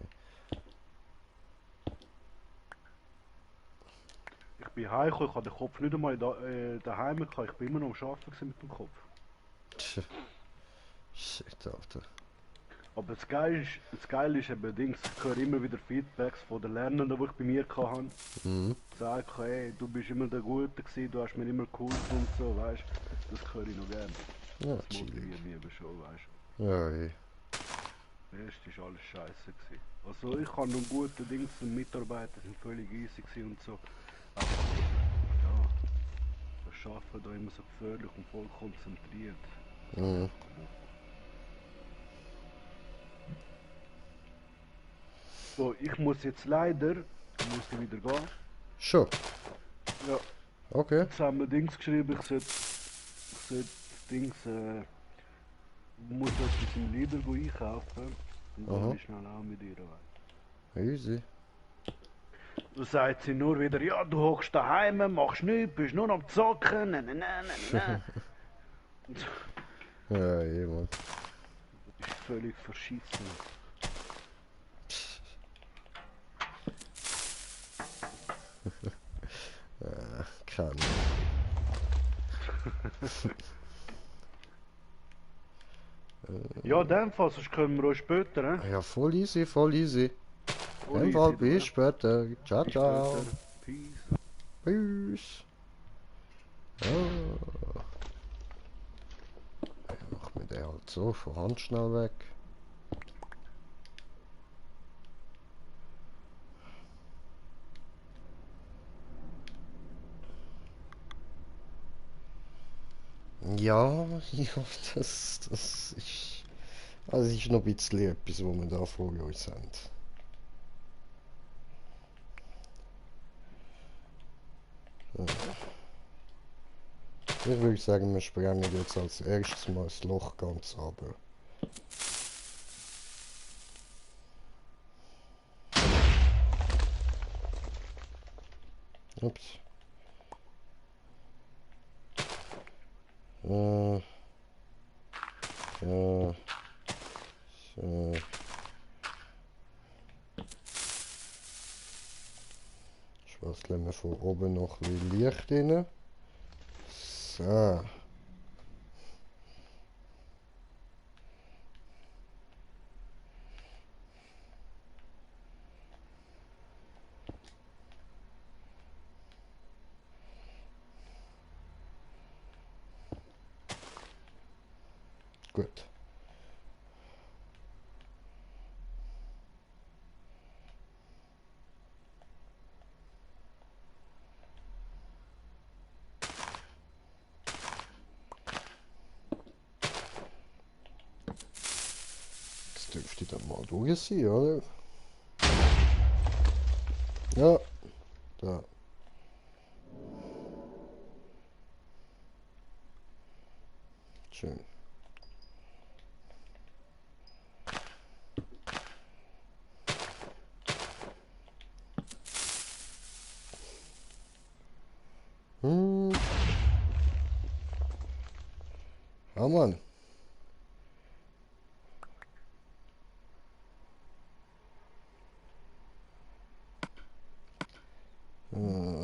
Ich bin heimgekommen, ich habe den Kopf nicht einmal daheim gehabt, ich bin immer noch am Arbeiten gewesen mit dem Kopf. Tch. Shit, Alter. Aber das Geile ist eben Dings, ich höre immer wieder Feedbacks von den Lernenden, die ich bei mir hatte. Mhm. Sagen, hey, du bist immer der Gute gewesen, du hast mir immer geholfen und so, weißt. Das höre ich noch gerne. Ja, Das chillig. motiviert mich eben schon, weißt. Ja, eh. Der Rest war alles scheiße gewesen. Also ich habe noch gute Dings und Mitarbeiter sind völlig easy gewesen und so. Aber ja, das Arbeiten da immer so gefährlich und voll konzentriert. Das kann mich Mhm. einfach kaputt machen. So, ich muss jetzt leider, muss ich wieder gehen. Schon. Ja, Okay. jetzt haben wir Dings geschrieben, ich sollte Dings, muss etwas im Lidl einkaufen. Und dann Aha. bin ich schnell auch mit ihr. Weißt. Easy. Du sagt sie nur wieder, ja, du hockst daheim, machst nichts, bist nur am Zocken, Ja, eh, Mann. Du bist völlig verschissen. Kann. Ja, in dem Fall, sonst können wir uns später, Ja, voll easy, voll easy. Voll In dem easy, Fall, du, ja. bis später. Ciao, Bis ciao. später. Peace. Tschüss. Oh. Mach mir den halt so von Hand schnell weg. Ja, ja, das ist. Also ist noch ein bisschen etwas, was wir da vor uns haben. Ja. Ich würde sagen, wir sprengen jetzt als erstes mal das Loch ganz runter. Ups. Äh, so. Schwasseln wir von oben noch ein bisschen Licht rein. So. Gut. Das dürfte dann mal durch sein, oder? Ja, da. Schön. Hm. Ja, Mann.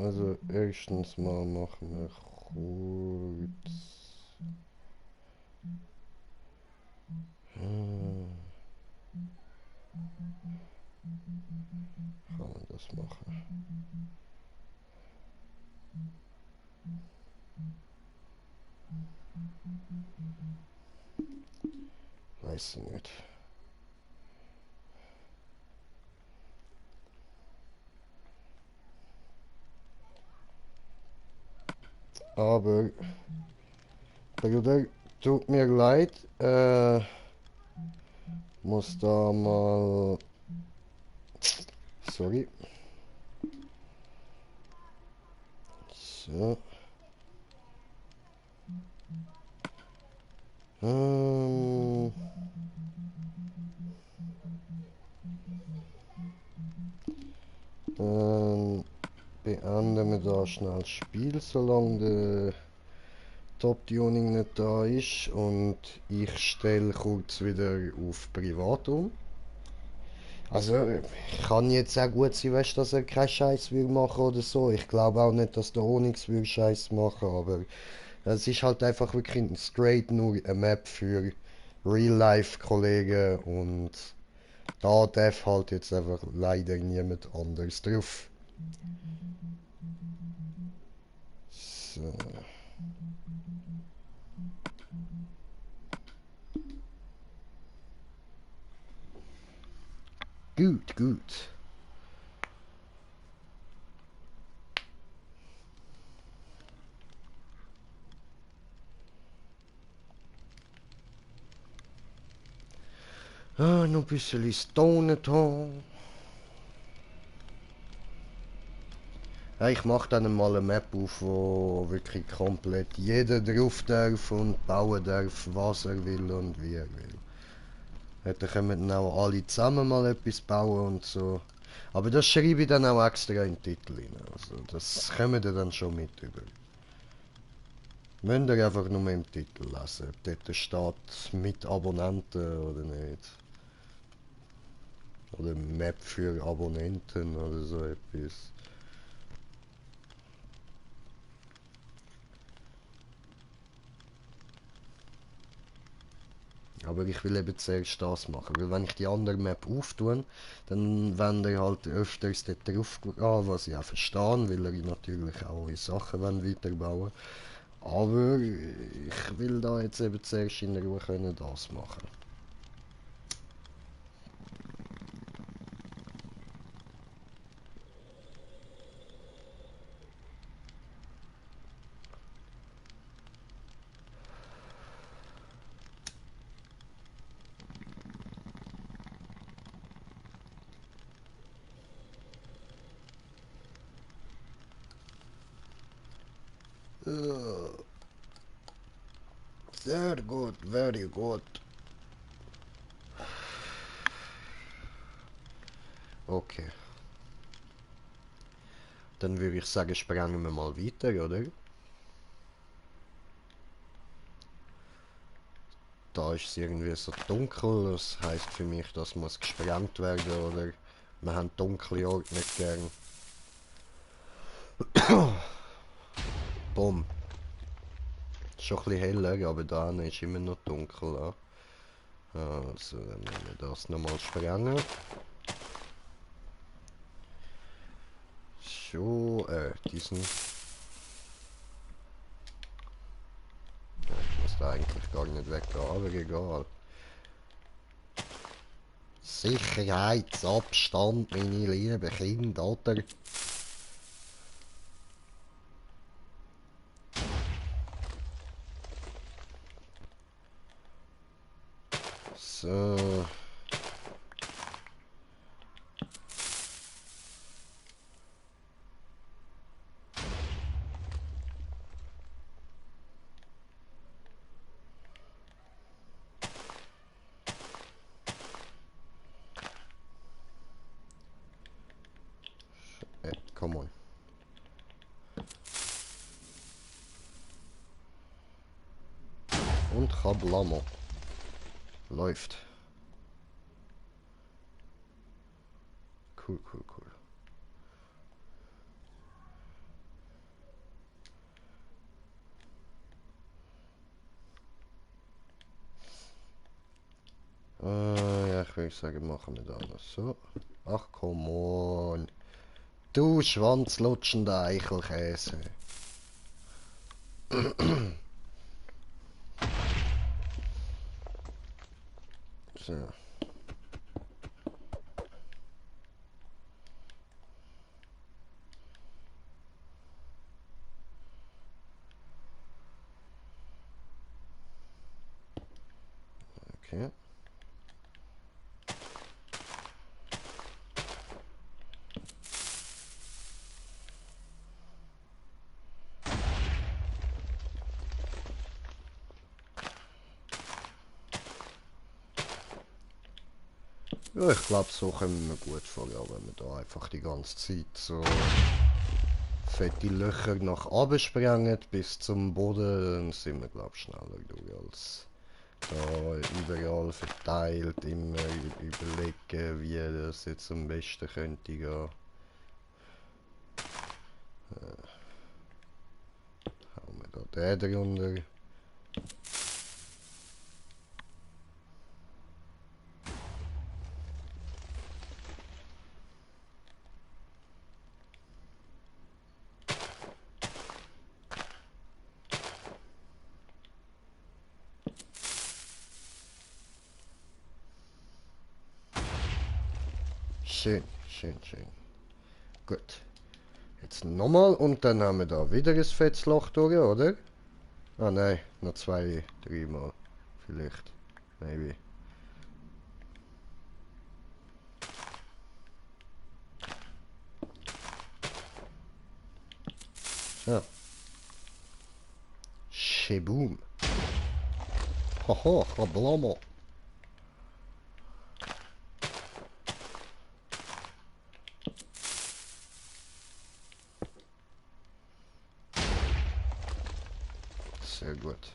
Also erstens mal machen wir kurz. Kann man das machen? Weiß ich nicht. Aber, Bruder, tut mir leid, muss da mal. Sorry. So. Ähm. Beenden wir da schnell das Spiel, solange der Top-Tuning nicht da ist. Und ich stelle kurz wieder auf Privat um. Also, kann jetzt auch gut sein, weißt, dass er keinen Scheiß will machen oder so. Ich glaube auch nicht, dass der Onyx will Scheiß machen, aber es ist halt einfach wirklich straight nur eine Map für Real-Life-Kollegen und da darf halt jetzt einfach leider niemand anders drauf. So. Gut, gut. Ah, noch ein bisschen Stone haben. Ja, ich mache dann mal eine Map auf, wo wirklich komplett jeder drauf darf und bauen darf, was er will und wie er will. Ja, dann können dann auch alle zusammen mal etwas bauen und so. Aber das schreibe ich dann auch extra in den Titel rein. Also das kommen ihr dann schon mit über. Müsst ihr einfach nur im Titel lesen, ob dort steht mit Abonnenten oder nicht. Oder Map für Abonnenten oder so etwas. Aber ich will eben zuerst das machen, weil wenn ich die andere Map auftue, dann werden die halt öfters dort drauf gehen, was ich auch verstehe, weil ich natürlich auch in Sachen weiterbauen. Aber ich will da jetzt eben zuerst in Ruhe können das machen. Sehr gut, very good. Okay. Dann würde ich sagen, sprengen wir mal weiter, oder? Da ist es irgendwie so dunkel, das heisst für mich, das muss gesprengt werden, oder? Wir haben dunkle Orte nicht gern. Bumm. Schon ein bisschen heller, aber da ist immer noch dunkel. Also, dann müssen wir das nochmal sprengen. So, diesen. Ja, ich muss da eigentlich gar nicht weggehen, aber egal. Sicherheitsabstand, meine lieben Kinder, oder? So. Come on. Und Kablamo. Läuft. Cool, cool, cool. Ja, ich würde sagen, machen wir da noch so. Ach, come on. Du schwanzlutschender Eichelkäse. So. Okay. Ja, ich glaube, so kommen wir gut vor, ja, wenn wir da einfach die ganze Zeit so fette Löcher nach oben sprengen bis zum Boden, dann sind wir, glaube ich, schneller durch als da überall verteilt, immer überlegen, wie das jetzt am besten könnte gehen. Hauen wir da den drunter. Schön, schön, schön. Gut. Jetzt nochmal und dann haben wir da wieder ein fettes Loch durch, oder? Ah nein, noch zwei, dreimal. Vielleicht. Maybe. Ja. Sheboom. Haha, Rablamo. Sehr gut.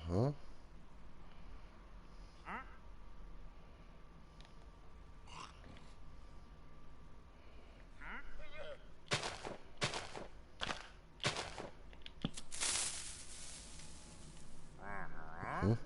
Aha. Mhm.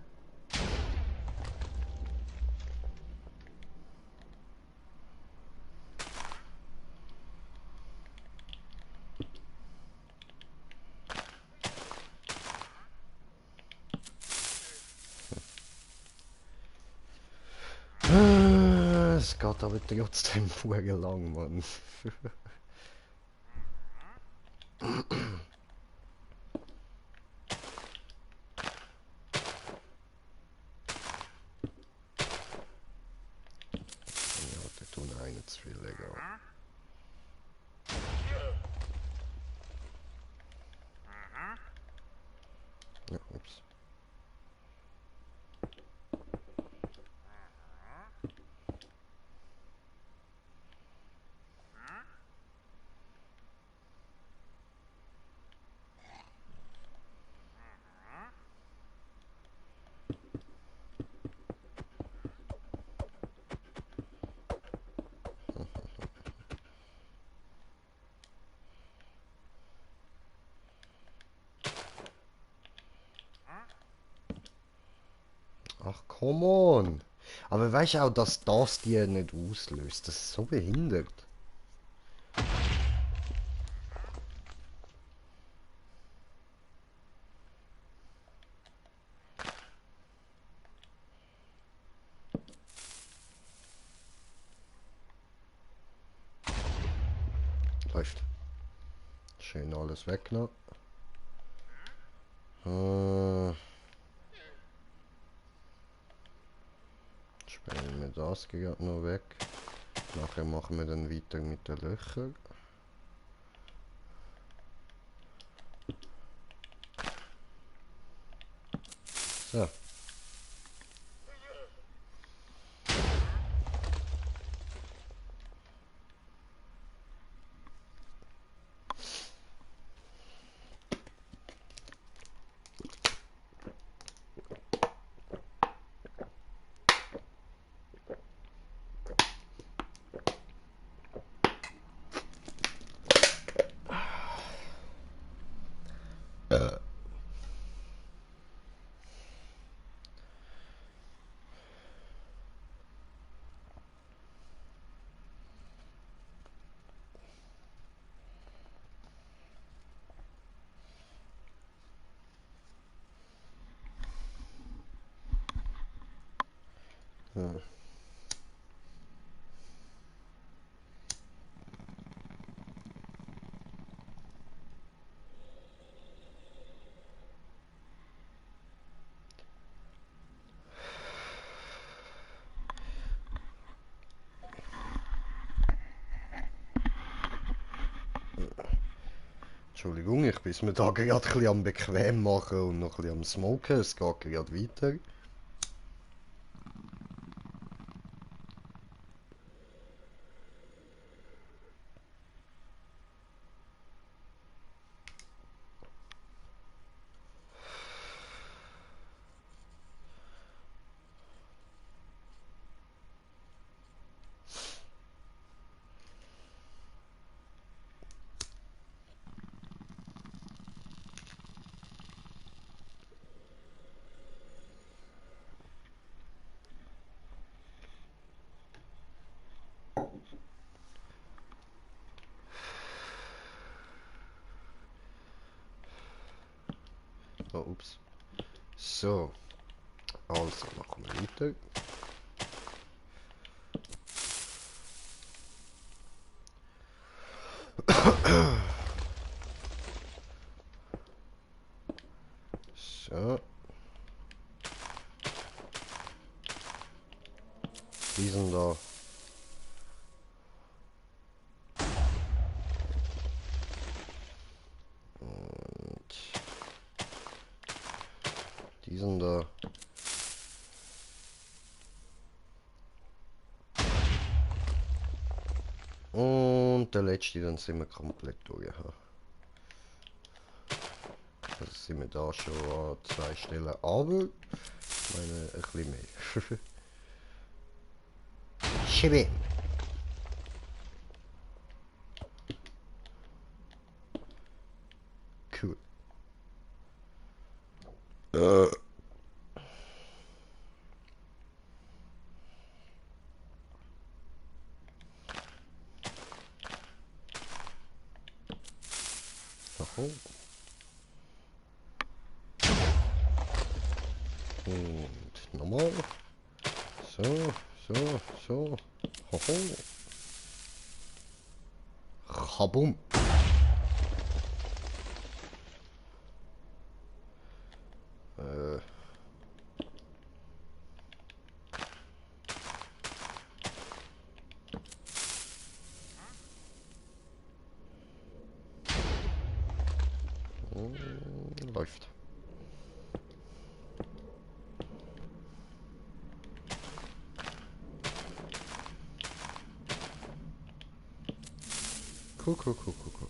Es geht aber trotzdem vorher lang, Mann. Ja, der tun einen zu viel egal. Ja, ups. Ach, come on. Aber weißt du auch, dass das die nicht auslöst? Das ist so behindert. Läuft. Schön alles weggenommen. Sprengen wir das gerade noch weg. Nachher machen wir dann weiter mit den Löchern. So. Ja. Entschuldigung, ich bin mir da gerade ein bisschen am bequem machen und noch ein bisschen am smoken. Es geht gerade weiter. Oh, ups. So, also machen wir weiter. So. Diesen da. Und diesen da. Und der letzte, dann sind wir komplett durch. Also sind wir da schon an 2 Stellen, aber ich meine ein bisschen mehr. Schön. Cool. Aha. Und nochmal. So, so, so. Hoho. Kabum. Äh. Läuft. Cool, cool, cool, cool, cool.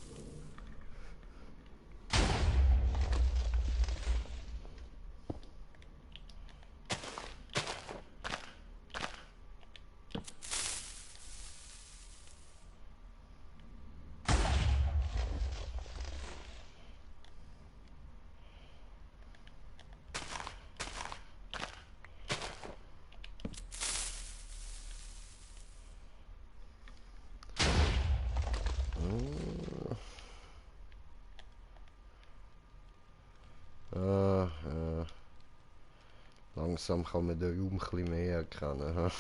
Langsam kann man den Raum ein bisschen mehr erkennen.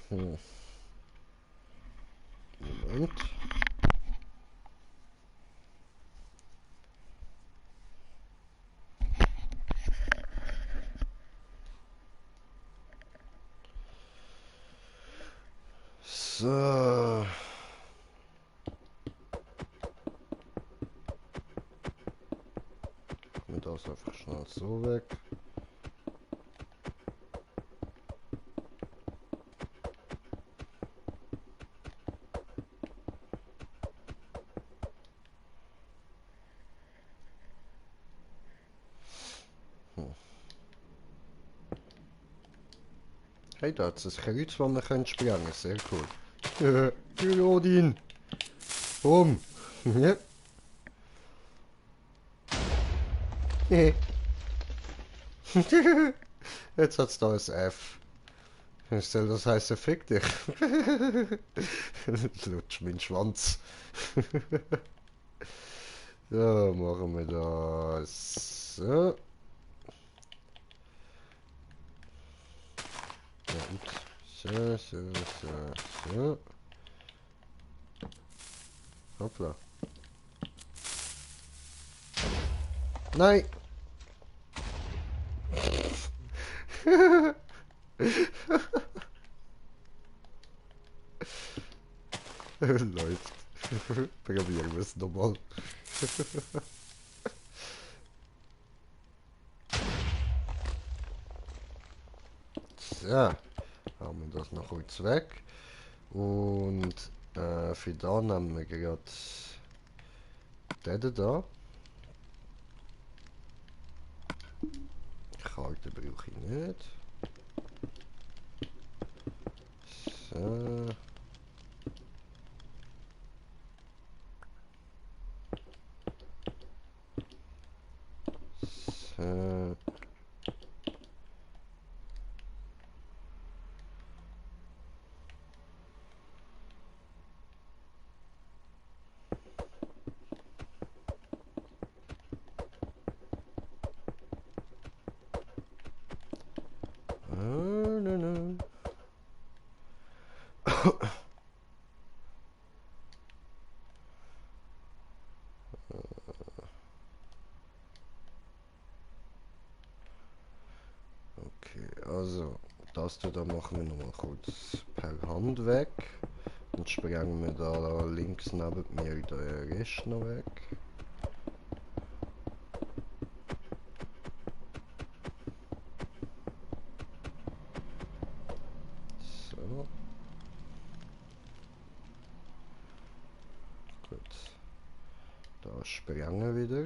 Moment. So. Mit das einfach schnell so weg. Hey, da hat es ein Kreuz, das man sprengen kann. Sehr cool. Odin! Boom! Ja. Jetzt hat's da ein F. Soll das heißen, fick dich? Lutsch meinen Schwanz. So, machen wir das. So. Ja, ups. So, so, so, so. Hoppla. Nein! Läuft. Probieren wir es nochmal. So, haben wir das noch kurz weg. Und für da nehmen wir gerade den da. Karte brauche ich nicht. So. So. No, no. Okay, also das da machen wir nochmal kurz per Hand weg. Dann sprengen wir da links neben mir den Rest noch weg. So. Gut. Da sprengen wir wieder.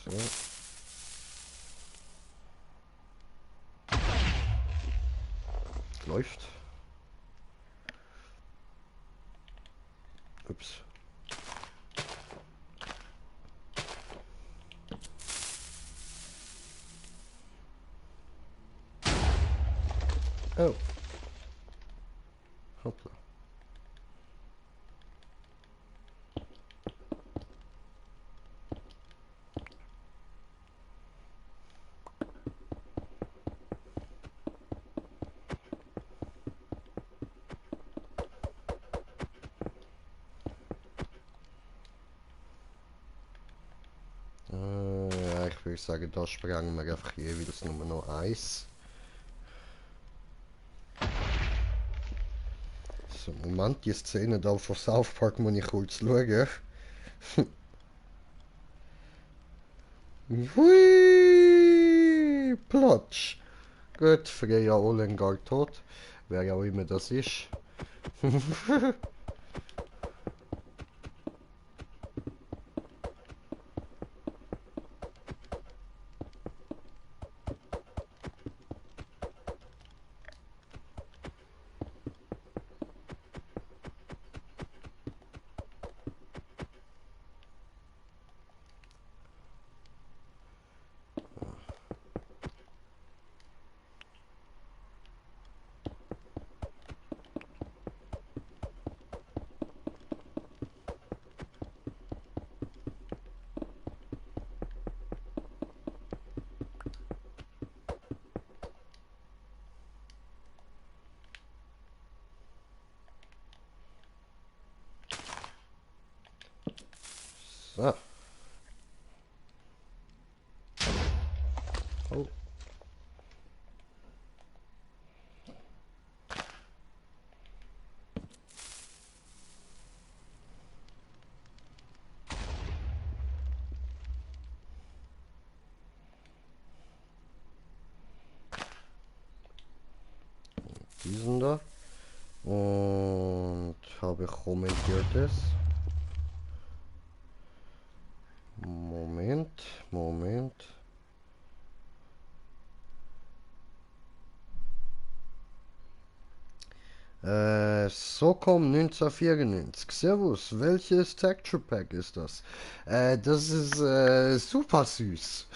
So. Läuft. Ups. Oh. Hoppla. Ja, ich würde sagen, da sprengen wir einfach jeweils nur noch eins. So, Moment, die Szene da von South Park muss ich kurz schauen. Hui! Platsch! Gut, Freya Olengar tot. Wer auch immer das ist. So. Oh. Diesen da. Und habe kommentiert es. Moment, Moment. Socom 1994. Servus, welches Texture Pack ist das? Das ist super süß.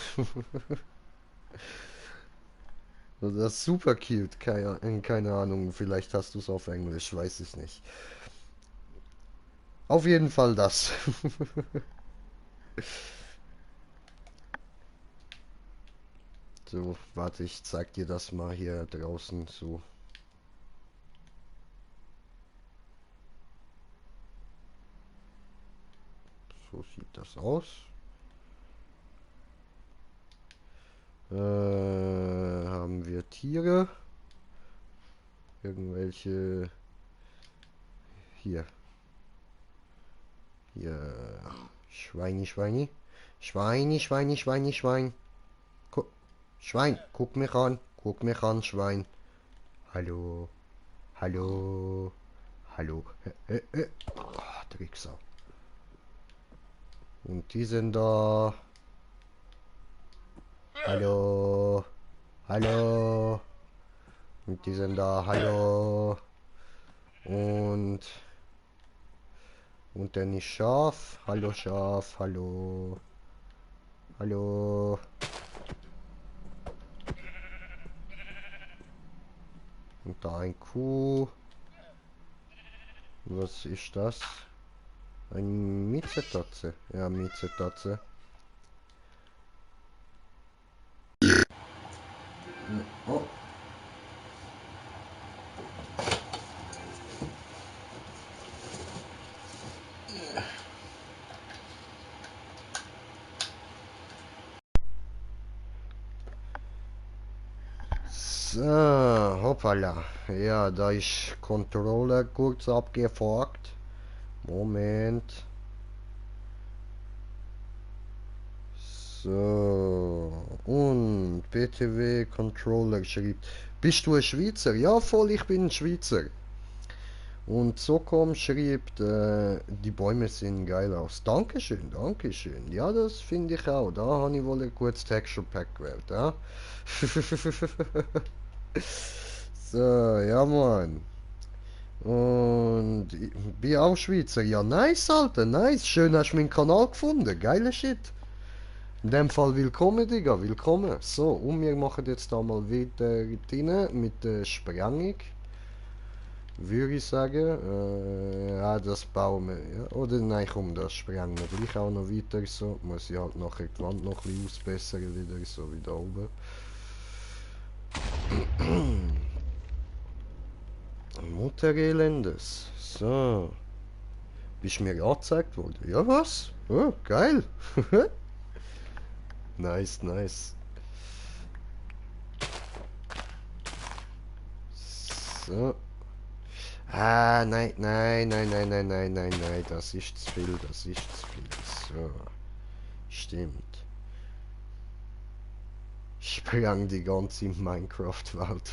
Das ist super cute. Keine Ahnung, vielleicht hast du es auf Englisch, weiß ich nicht. Auf jeden Fall das. So, warte, ich zeig dir das mal hier draußen so. So sieht das aus. Haben wir Tiere? Irgendwelche... Hier. Hier. Schweini, Schweini. Schweini, Schweini, Schweini, Schwein. Gu Schwein, guck mich an. Guck mich an, Schwein. Hallo. Hallo. Hallo. Oh, Drecksau. Und die sind da. Hallo. Hallo. Und die sind da. Hallo. Und dann ist Schaf. Hallo Schaf. Hallo. Hallo. Und da ein Kuh. Was ist das? Ein Miezetatze. Ja, Miezetatze. Oh. So, hoppala. Ja, da ist Controller kurz abgefragt. Moment. So, und BTW Controller schreibt, bist du ein Schweizer? Ja, voll, ich bin ein Schweizer. Und Socom schreibt, die Bäume sehen geil aus. Dankeschön, Dankeschön. Ja, das finde ich auch. Da habe ich wohl ein gutes Texture Pack gewählt, ja? So, ja, Mann. Und ich bin auch Schweizer. Ja, nice, Alter, nice. Schön hast du meinen Kanal gefunden. Geiler Shit. In dem Fall willkommen, Digga, willkommen. So, und wir machen jetzt da mal weiter rein mit der Sprengung. Würde ich sagen. Ja, das bauen wir. Ja. Oder nein, komm, das sprengen wir gleich auch noch weiter. So, muss ich halt nachher die Wand noch ein bisschen ausbessern wieder, so wie da oben. Mutterelendes. So. Bist mir angezeigt worden? Ja, was? Oh, geil. Nice, nice. So. Ah, nein, nein, nein, nein, nein, nein, nein, nein, das ist zu viel, das ist zu viel. So. Stimmt. Ich sprang die ganze Minecraft-Welt.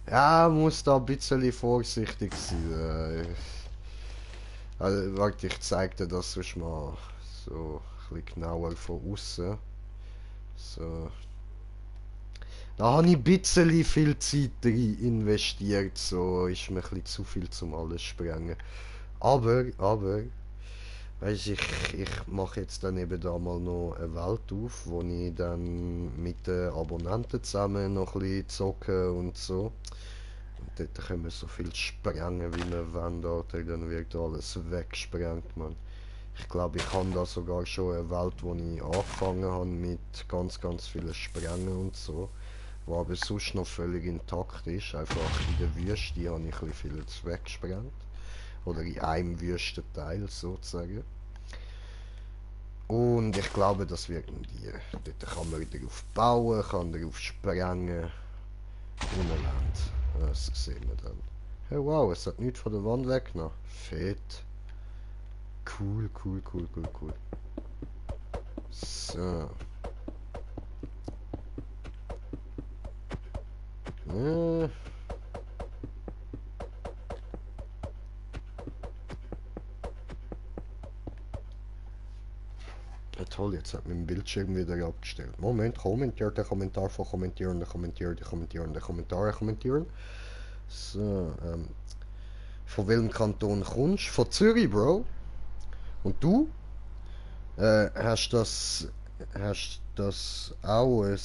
Ja, muss da ein bisschen vorsichtig sein. Also, warte, ich zeig dir das sonst mal so ein bisschen genauer von außen. So. Da habe ich ein bisschen viel Zeit rein investiert, so ist mir ein bisschen zu viel zum alles sprengen. Aber, weißt, ich mache jetzt dann eben da mal noch eine Welt auf, wo ich dann mit den Abonnenten zusammen noch ein bisschen zocke und so. Und dort können wir so viel sprengen, wie wir wollen, Alter. Dann wird alles weggesprengt, man. Ich glaube, ich habe da sogar schon eine Welt, wo ich angefangen habe mit ganz, ganz vielen Sprengen und so. Wo aber sonst noch völlig intakt ist. Einfach in der Wüste habe ich ein bisschen vieles weggesprengt. Oder in einem Wüstenteil sozusagen. Und ich glaube, das werden die. Dort kann man darauf bauen, kann darauf sprengen. Unland. Das sehen wir dann. Hey, wow, es hat nichts von der Wand weggenommen. Fett. Cool, cool, cool, cool, cool. So. Äh. Ja, toll, jetzt hat mein Bildschirm wieder abgestellt. Moment, kommentiert der Kommentar von kommentieren, kommentieren. So, von welchem Kanton kommst du? Von Zürich, Bro. Und du? Hast das auch ein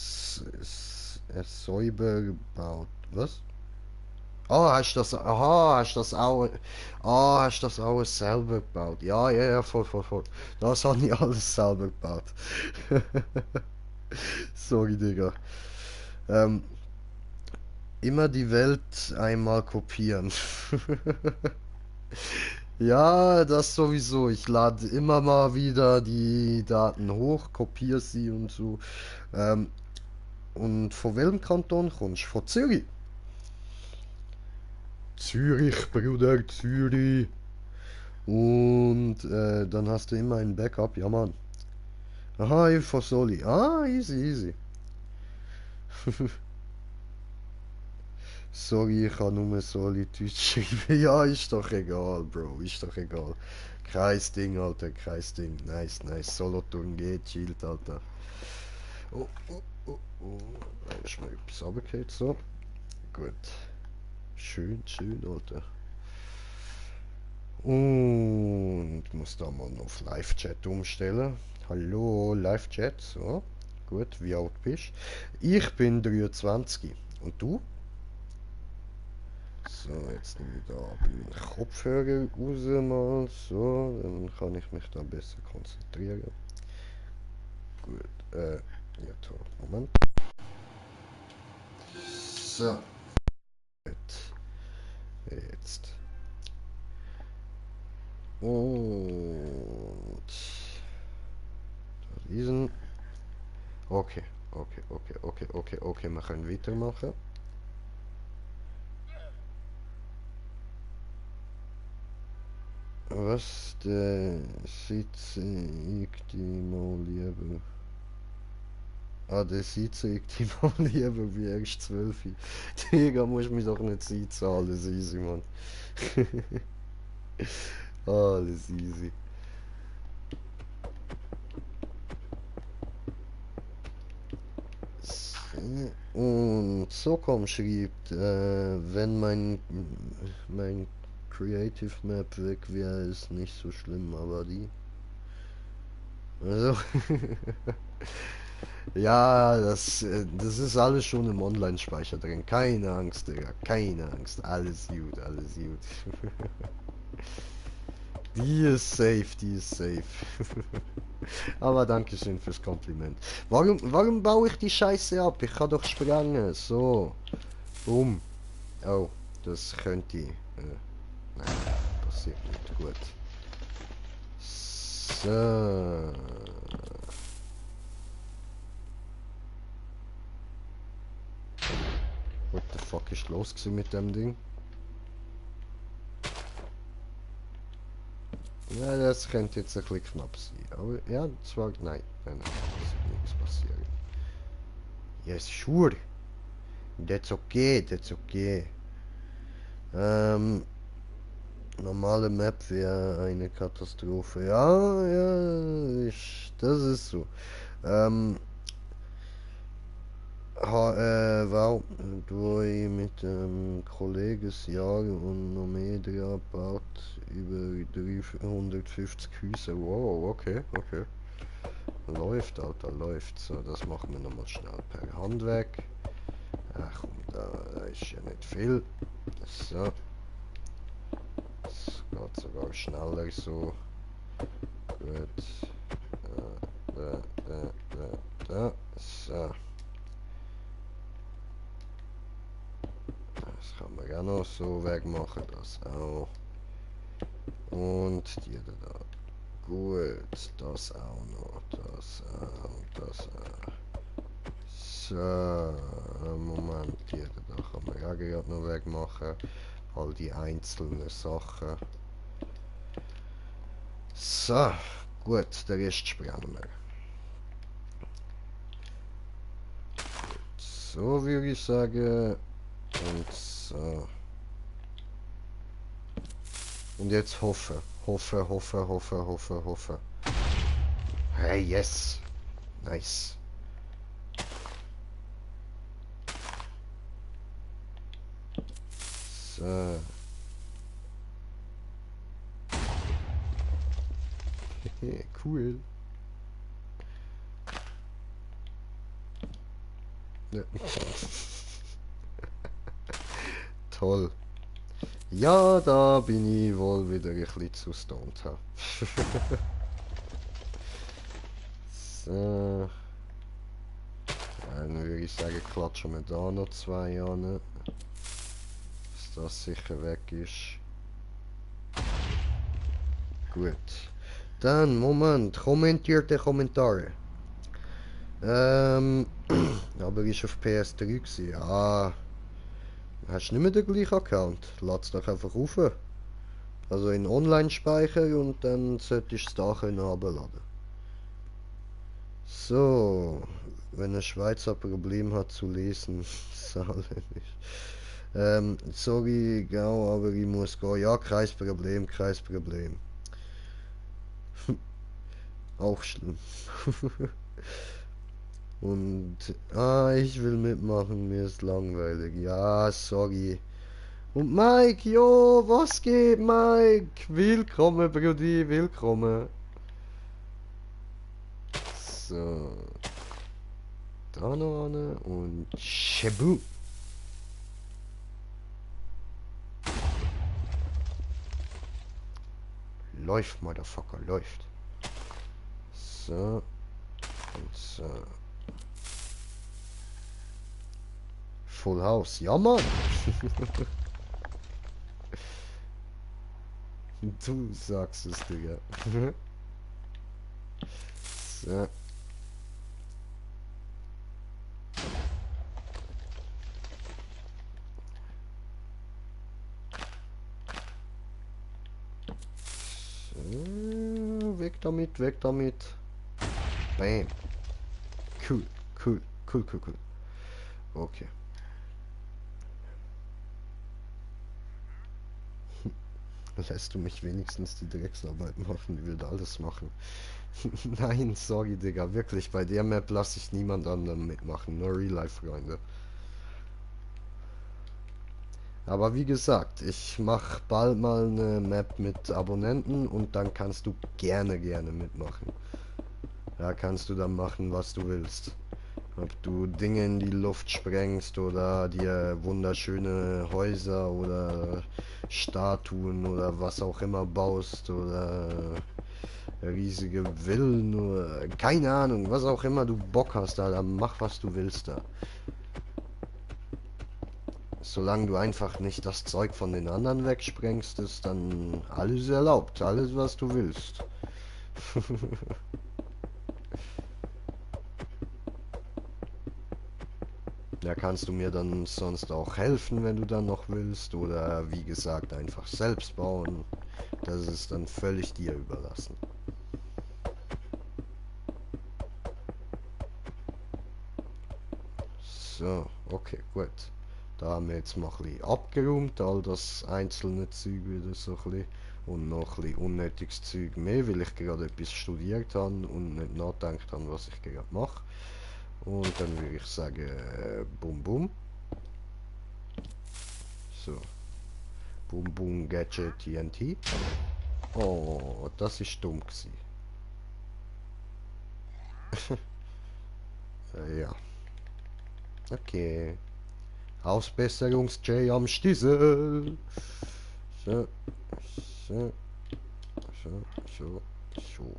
Säuber gebaut? Was? Ah, hast du das, aha, hast du das alles selber gebaut? Ja, ja, ja, voll, voll, voll. Das habe ich alles selber gebaut. Sorry, Digga. Ähm, immer die Welt einmal kopieren. Ja, das sowieso. Ich lade immer mal wieder die Daten hoch, kopiere sie und so. Ähm, und von welchem Kanton kommst du? Von Zürich? Zürich, Bruder, Zürich. Und dann hast du immer ein Backup, ja Mann. Aha, ich von Soli. Ah, easy, easy. Sorry, ich kann nur Soli Deutsch schreiben. Ja, ist doch egal, Bro, ist doch egal. Kein Ding, Alter, kein Ding. Nice, nice. Solothurn geht, chillt, Alter. Oh, oh, oh, oh. Da ist mir etwas runtergefallen, so. Gut. Schön, schön, Alter. Und ich muss da mal noch auf Live-Chat umstellen. Hallo, Live-Chat, so. Gut, wie alt bist du? Ich bin 23. Und du? So, jetzt nehme ich da meinen Kopfhörer raus mal. So, dann kann ich mich da besser konzentrieren. Gut, ja toll. Moment. So, gut. Jetzt. Und diesen. Okay, okay, okay, okay, okay, okay. Wir können weitermachen. Was sitze ich die mal lieber? Ah, der sitze ich die mal lieber wie erst 12. Digga, musst mich doch nicht sitzen, alles easy, Mann. Alles easy. Und Socom schreibt, wenn mein Creative Map weg wäre, ist nicht so schlimm, aber die. Also, ja, das ist alles schon im Online-Speicher drin. Keine Angst, Digga, keine Angst. Alles gut, alles gut. Die ist safe, die ist safe. Aber danke schön fürs Kompliment. Warum baue ich die Scheiße ab? Ich kann doch sprengen. So. Bumm. Oh, das könnte. Nein, passiert nicht. Gut. So. What the fuck ist los gewesen mit dem Ding? Ja, das könnte jetzt ein bisschen knapp sein. Aber ja, zwar. Nein, nein, nein. Das wird nichts passieren. Yes, sure. That's okay, that's okay. Normale Map wäre eine Katastrophe. Ja, ja, das ist so. Ähm, wow, du ich mit einem Kollegen ein Jahr und noch mehr dran gebaut, über 350 Häuser. Wow, okay, okay. Läuft, Alter, läuft. So, das machen wir nochmal schnell per Hand weg. Ach komm, da ist ja nicht viel. So. Das geht sogar schneller so. Gut. Da. So. Das kann man auch noch so wegmachen. Das auch. Und die da. Gut. Das auch noch. Das auch. Das auch. So. Moment. Die da kann man auch gerade noch wegmachen. All die einzelnen Sachen. So. Gut. Der Rest sprengen wir. So würde ich sagen. Und so. Und jetzt hoffe. Hoffe, hoffe, hoffe, hoffe, hoffe. Hey, yes. Nice. So. Cool. Ja. toll. Ja, da bin ich wohl wieder ein bisschen zu stoned. Ha. So. Dann würde ich sagen, klatschen wir da noch 2 an. Dass das sicher weg ist. Gut. Dann, Moment, kommentierte Kommentare. Aber ist auf PS3 gewesen. Ja. Hast du nicht mehr den gleichen Account? Lad's doch einfach rauf. Also in Online-Speicher und dann solltest du es da können herunterladen. So. Wenn ein Schweizer Problem hat zu lesen, saarländisch. Sorry, genau, aber ich muss gehen. Ja, kein Problem, kein Problem. Auch schlimm. Und, ich will mitmachen, mir ist langweilig. Ja, sorry. Und Mike, jo, was geht, Mike? Willkommen, Brudi, willkommen. So. Da noch eine und Shabu. Läuft, Motherfucker, läuft. So. Und so. Full House. Ja, Mann. Du sagst es, Digga. So. So. Weg damit, weg damit. Bam. Cool, cool, cool, cool, cool. Okay. Lässt du mich wenigstens die Drecksarbeit machen? Ich würde alles machen. Nein, sorry, Digga. Wirklich, bei der Map lasse ich niemand anderen mitmachen. Nur Real-Life-Freunde. Aber wie gesagt, ich mache bald mal eine Map mit Abonnenten und dann kannst du gerne mitmachen. Da kannst du dann machen, was du willst. Ob du Dinge in die Luft sprengst oder dir wunderschöne Häuser oder Statuen oder was auch immer baust oder riesige Villen oder keine Ahnung, was auch immer du Bock hast, da, dann mach was du willst da. Solange du einfach nicht das Zeug von den anderen wegsprengst, ist dann alles erlaubt, alles was du willst. Da kannst du mir dann sonst auch helfen, wenn du dann noch willst. Oder wie gesagt, einfach selbst bauen. Das ist dann völlig dir überlassen. So, okay, gut. Da haben wir jetzt mal ein bisschen abgeräumt, all das einzelne Zeug wieder so ein bisschen. Und noch ein bisschen unnötiges Zeug mehr, weil ich gerade etwas studiert habe und nicht nachgedacht habe, was ich gerade mache. Und dann würde ich sagen, bum bum. So. Bum bum Gadget TNT. Oh, das ist dumm gewesen. Ja. Okay. Ausbesserungs-J am Stiesel. So. So. So. So. So.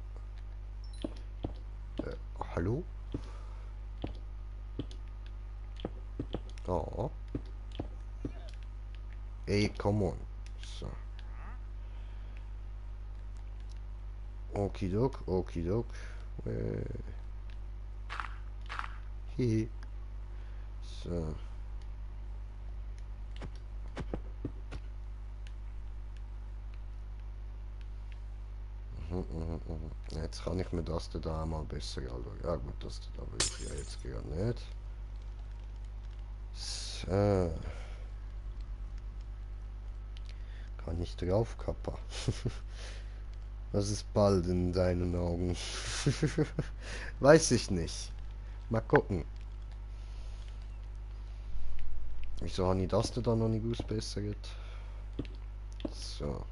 Hallo? Oh. Ey, come on. So. Okidok, okidok. Hihi. So. Jetzt kann ich mir das da mal besser anschauen. Ja gut, das da will ich ja jetzt gar nicht. So. Kann ich drauf, Kappa. Was ist bald in deinen Augen? Weiß ich nicht. Mal gucken. Wieso habe ich das da noch nicht ausbessert? So.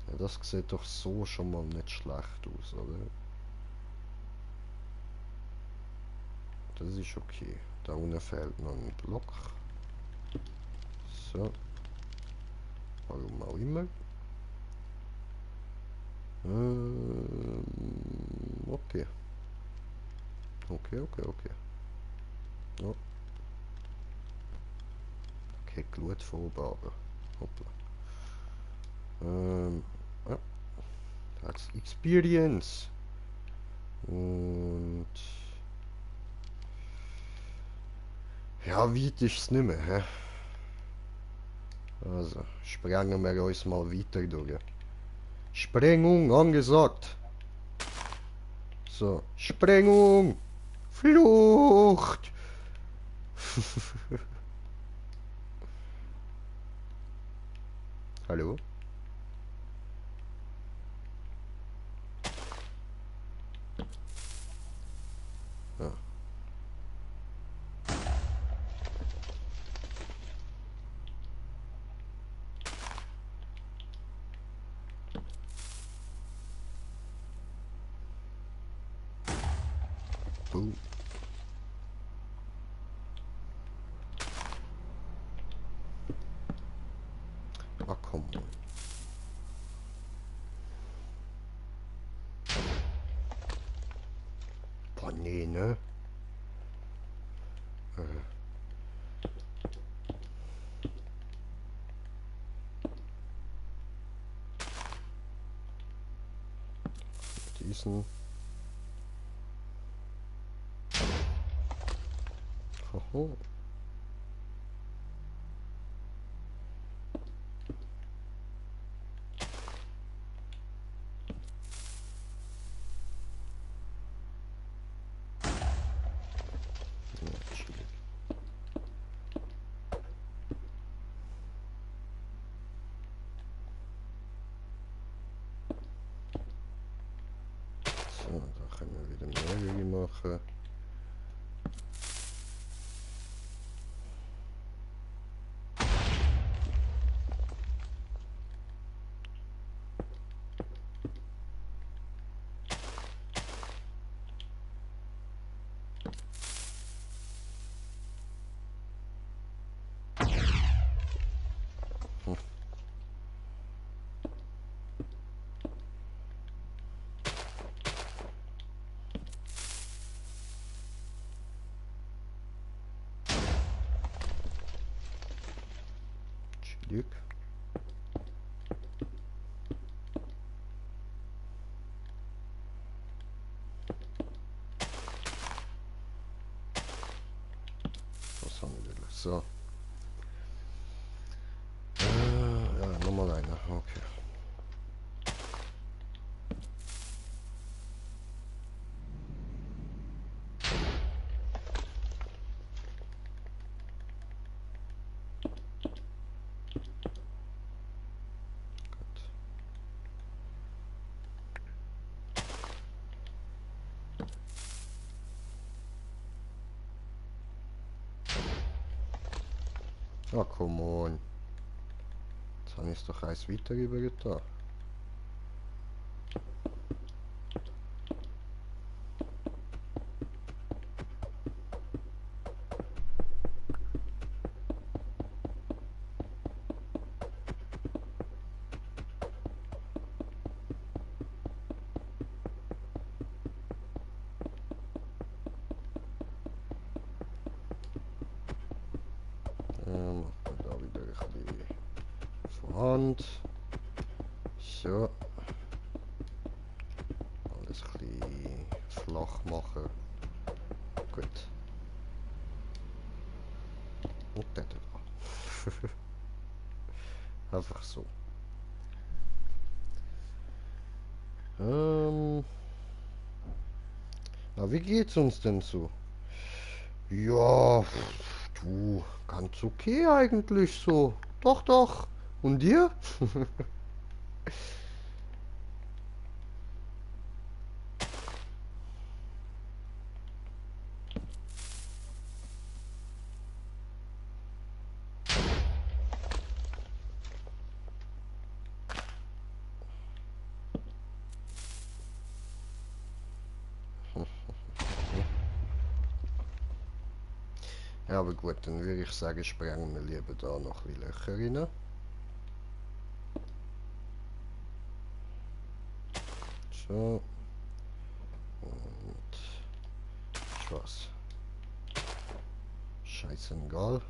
Ja, das sieht doch so schon mal nicht schlecht aus, oder? Das ist okay. Da unten fehlt noch ein Block. So. Warum auch immer. Okay. Okay. Ja. Okay, Glutvorgaben. Hoppla. Ja. Als Experience. Und... Ja, weit ist es nicht mehr, hä? Also, sprengen wir uns mal weiter durch. Sprengung angesagt. So, Sprengung! Flucht! Hallo? Ja. Oh. Ach komm. Boah, nee, ne? Diesen. Hoho. Ja, chillig. So, da können wir wieder mehrere machen. Chillig. Was haben wir denn? So. Ja, nochmal einer. Okay. Gut. Ah, come on. Jetzt habe ich es doch eins weiter übergetan. Machen wir da wieder ein bisschen Vorhand. So. Alles ein bisschen flach machen. Gut. Und der da. Einfach so. Na, wie geht's uns denn so? Ja, du, ganz okay eigentlich so. Doch, doch. Und dir? Ja, aber gut, dann würde ich sagen, sprengen wir lieber da noch ein bisschen Löcher rein. So. Und Schwarz. Scheißegal.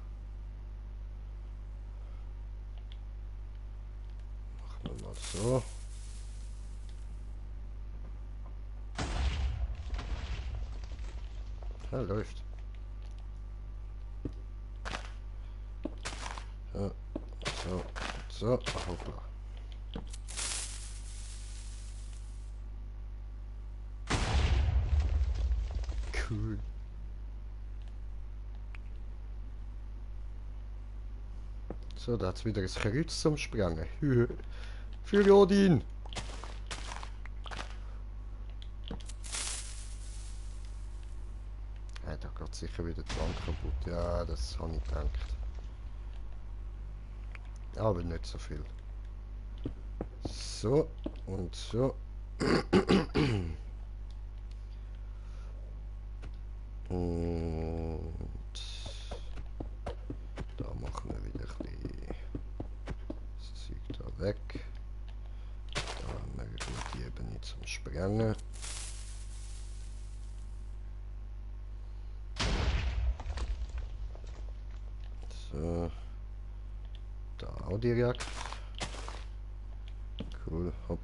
Machen wir mal so. Ja, läuft. So, so, so. Hoppla. Cool. So, da hat's wieder ein Kreuz zum Sprengen. Für Odin! Ja, da geht sicher wieder die Wand kaputt. Ja, das habe ich gedacht. Aber nicht so viel. So und so. Und da machen wir wieder ein bisschen das Zeug da weg. Da haben wir eine gute Ebene zum Sprengen. So. Da auch direkt. Cool. Hopp.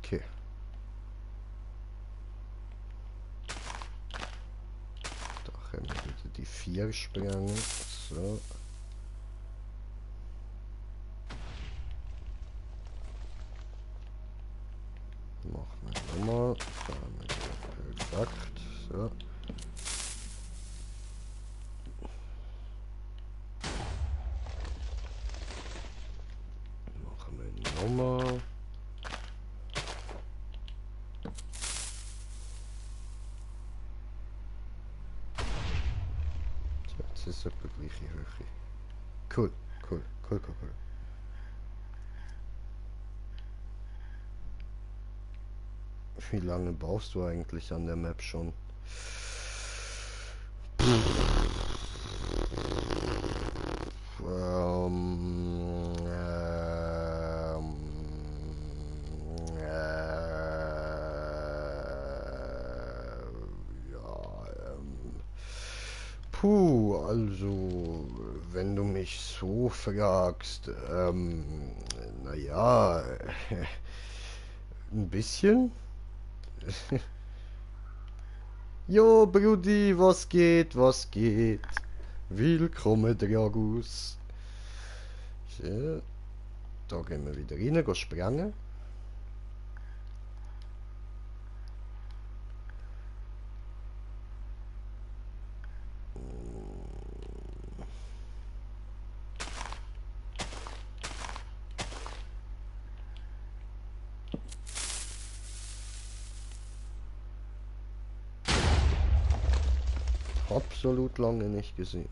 Okay. Da können wir wieder die 4 sprengen. So. Machen wir nochmal. Da haben wir wieder perfekt. So. Machen wir nochmal. So, jetzt ist es etwa gleiche Höhe. Cool, cool, cool, cool, cool. Wie lange brauchst du eigentlich an der Map schon? Ja, puh, also, wenn du mich so fragst, naja, ein bisschen. Jo, Brudi, was geht, was geht? Willkommen, Dragus. So, da gehen wir wieder rein, gehen sprengen. Absolut lange nicht gesehen.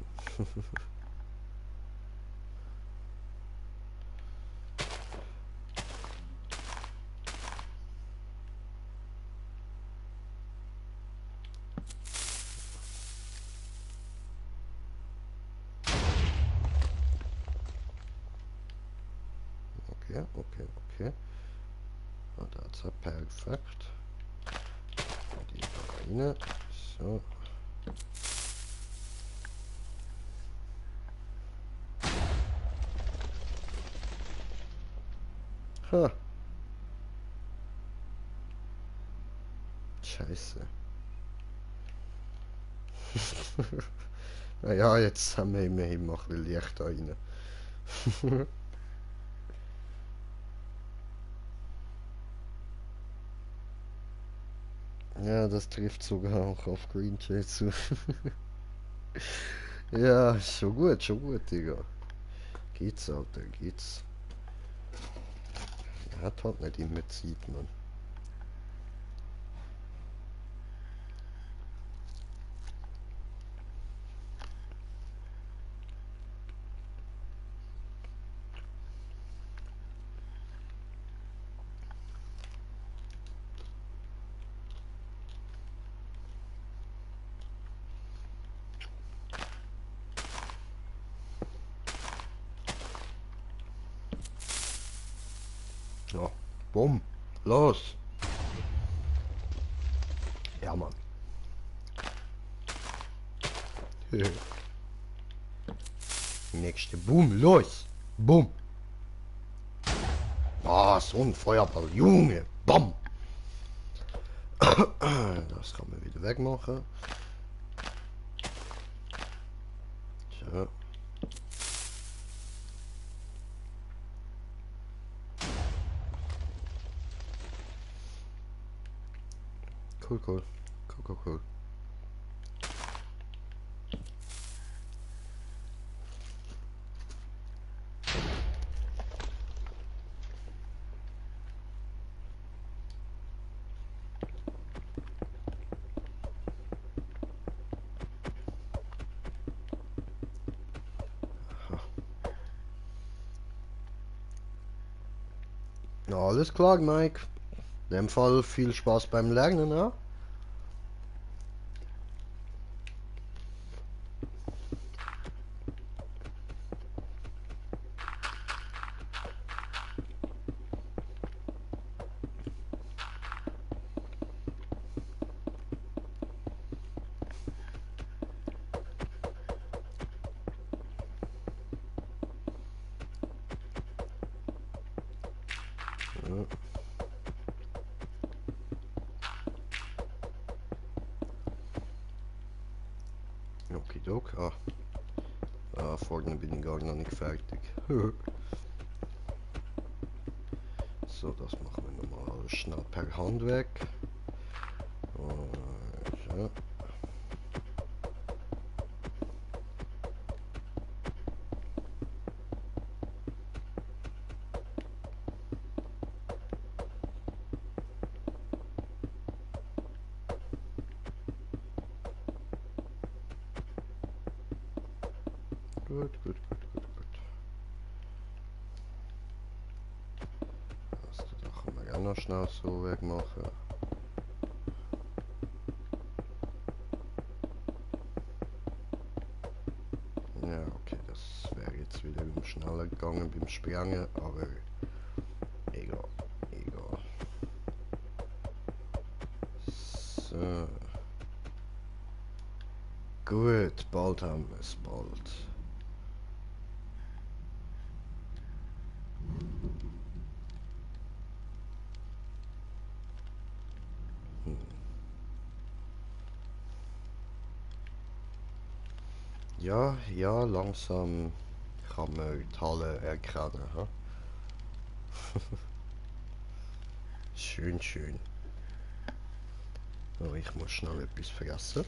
Okay, okay, okay. Und das ist perfekt. Die da rein. So. Ha. Scheiße. Naja, jetzt haben wir immerhin noch ein bisschen Licht da rein. Ja, das trifft sogar auch auf Green Jay zu. Ja, schon gut, Digga. Geht's, Alter, geht's. Er hat halt nicht immer Zeit, Mann. Ja, bumm, los. Ja, Mann. Nächste, boom, los. Bumm. Ah, so ein Feuerball, Junge. Bam. Das kann man wieder wegmachen. So. Cool, cool. Cool, cool, cool. Na, alles klar, Mike. In dem Fall viel Spaß beim Lernen, ja? Ja. Okidok. Vorne bin ich gar noch nicht fertig. So, das machen wir nochmal schnell per Hand weg. So. Gut, gut, gut, gut, gut. Das können wir auch noch schnell so wegmachen. Ja, okay, das wäre jetzt wieder schneller gegangen beim Springen, aber egal, egal. So. Gut, bald haben wir es, bald. Ja, ja, langsam kann man die Halle erkennen. Ha? Schön, schön. Oh, ich muss schnell etwas vergessen.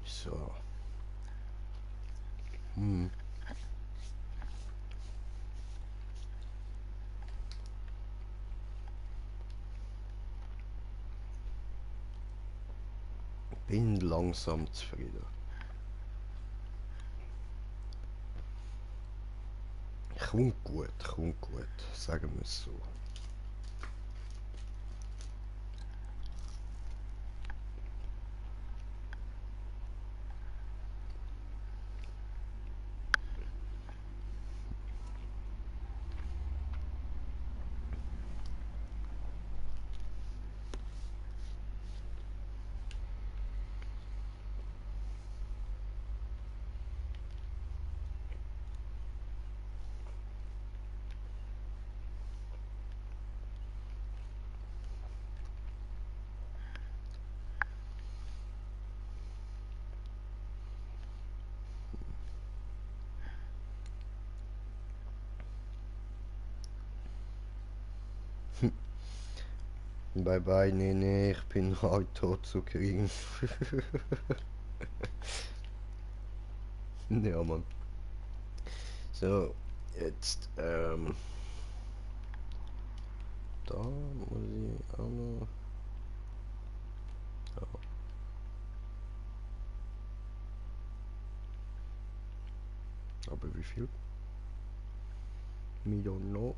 So. Hm. Bin langsam zufrieden. Kommt gut, sagen wir es so. Bye bye, nee, ich bin halt tot zu kriegen. Ja, Mann. So, jetzt, da muss ich auch noch. Ja. Aber wie viel? We don't know.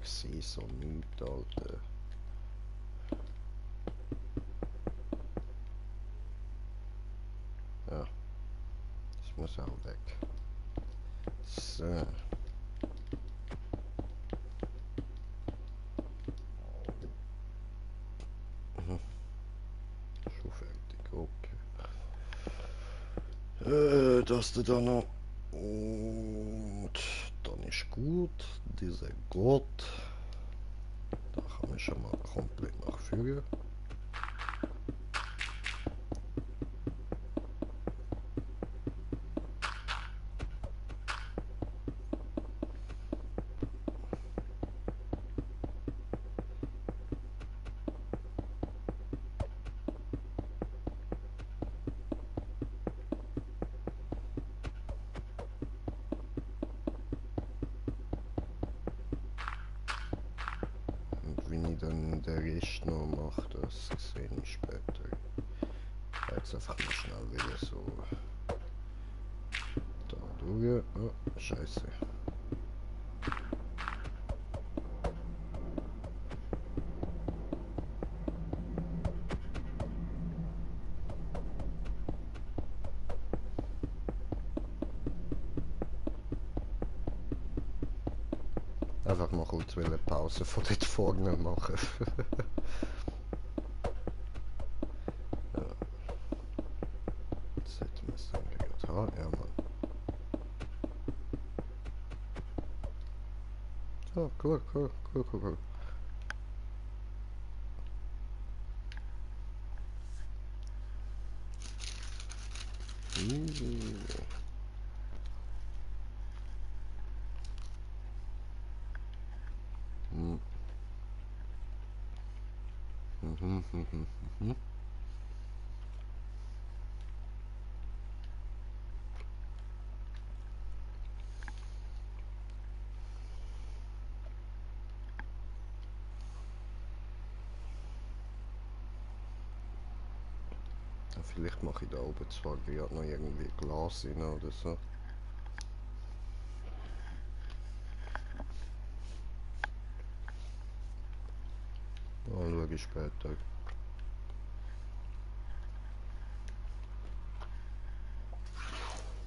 Ich sehe so nichts, Alter. Ja, das muss auch weg. So. Schon fertig, okay. Das da noch. Und dann ist gut. Dieser Gott. Da kann man schon mal komplett nachführen. Und wie ich dann den Rest noch mache, das sehe ich später. Jetzt einfach mal schnell wieder so da durch. Oh, scheiße. Einfach mal kurz eine Pause von dort vorne machen. Ja. Jetzt hätten wir es dann gerade haben. Ja, Mann. Oh, cool. Mhm. Ja, vielleicht mache ich da oben zwar gerade noch irgendwie Glas rein oder so. Ja, schaue ich später.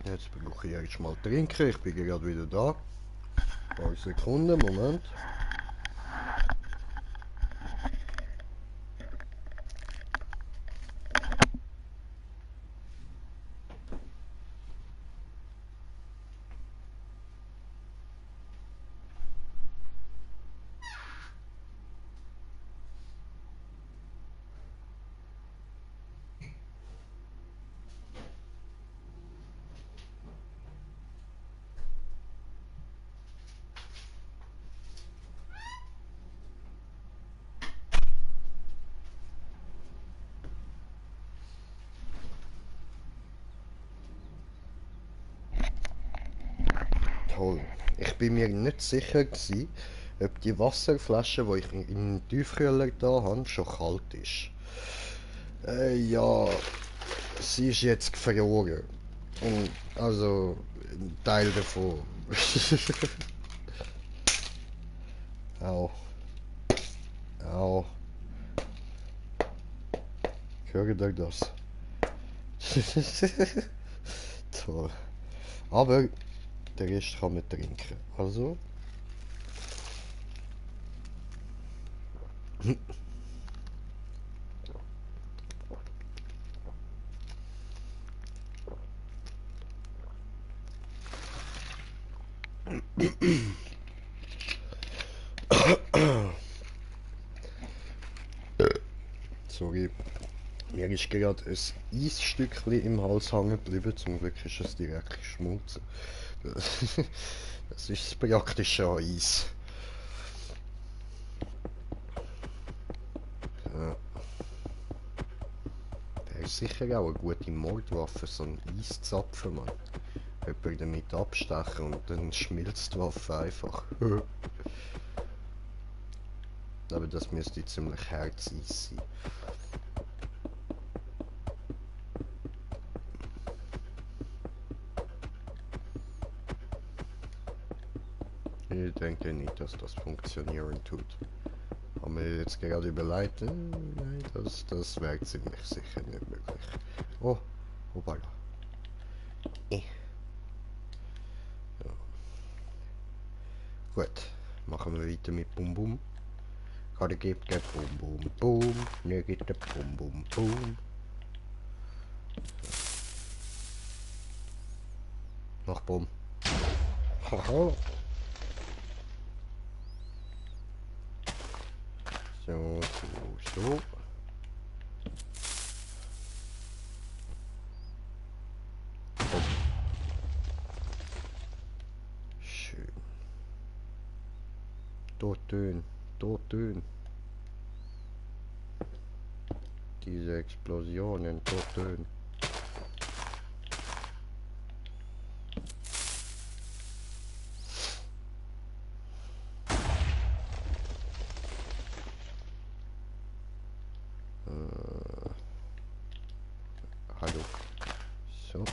Jetzt brauche ich erst mal trinken. Ich bin gerade wieder da. Ein paar Sekunden, Moment. Toll. Ich bin mir nicht sicher gewesen, ob die Wasserflasche, die ich in den Tiefkühler da habe, schon kalt ist. Ja, sie ist jetzt gefroren. Und also ein Teil davon. Au. Au. Hört ihr das? Toll. Aber der Rest kann man trinken. Also. Sorry. Mir Mir ist gerade ein Eisstückchen im Hals hängen geblieben, zum Glück ist es direkt geschmolzen. Das ist das Praktische an Eis. Ja. Der ist sicher auch eine gute Mordwaffe, so ein Eiszapfen, Mann. Jemand damit abstechen und dann schmilzt die Waffe einfach. Aber das müsste ziemlich herzeis sein. Ich denke nicht, dass das funktionieren tut. Haben wir jetzt gerade überlegt, nein, das wäre ziemlich sicher nicht möglich. Oh, hoppala. Ja. Gut, machen wir weiter mit Bum Bum. Gotta give the Bum Bum Boom, ne gibt the Bum Bum Boom. Noch Bum. Haha. So, so. Bumm. Schön. Dort dön. Diese Explosionen, dort dön. Hallo. So.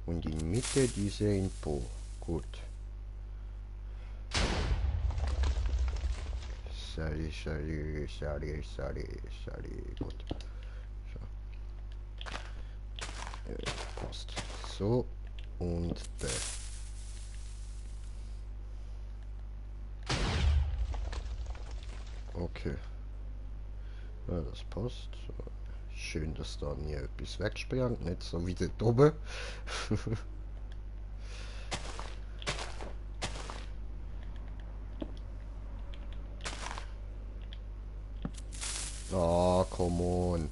Und in Mitte diese Info. Gut. Sorry. Gut. So. Passt. So. Und der. Okay. Ja, das passt. So. Schön, dass da nie etwas wegspringt. Nicht so wie dort oben. Ah, come on.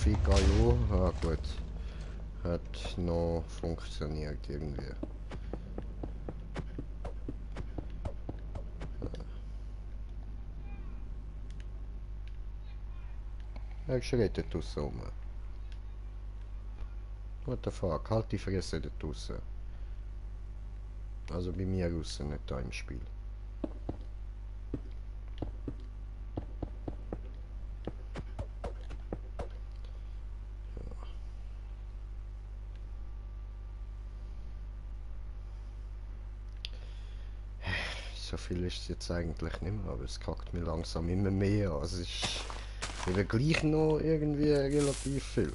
Figayo. Ah, gut. Hat noch funktioniert irgendwie. Er schreit dort draussen rum. What the fuck? Halt die Fresse dort draussen. Also bei mir draussen, nicht da im Spiel. So viel ist es jetzt eigentlich nicht mehr, aber es kackt mir langsam immer mehr. Also es ist eben gleich noch irgendwie relativ viel.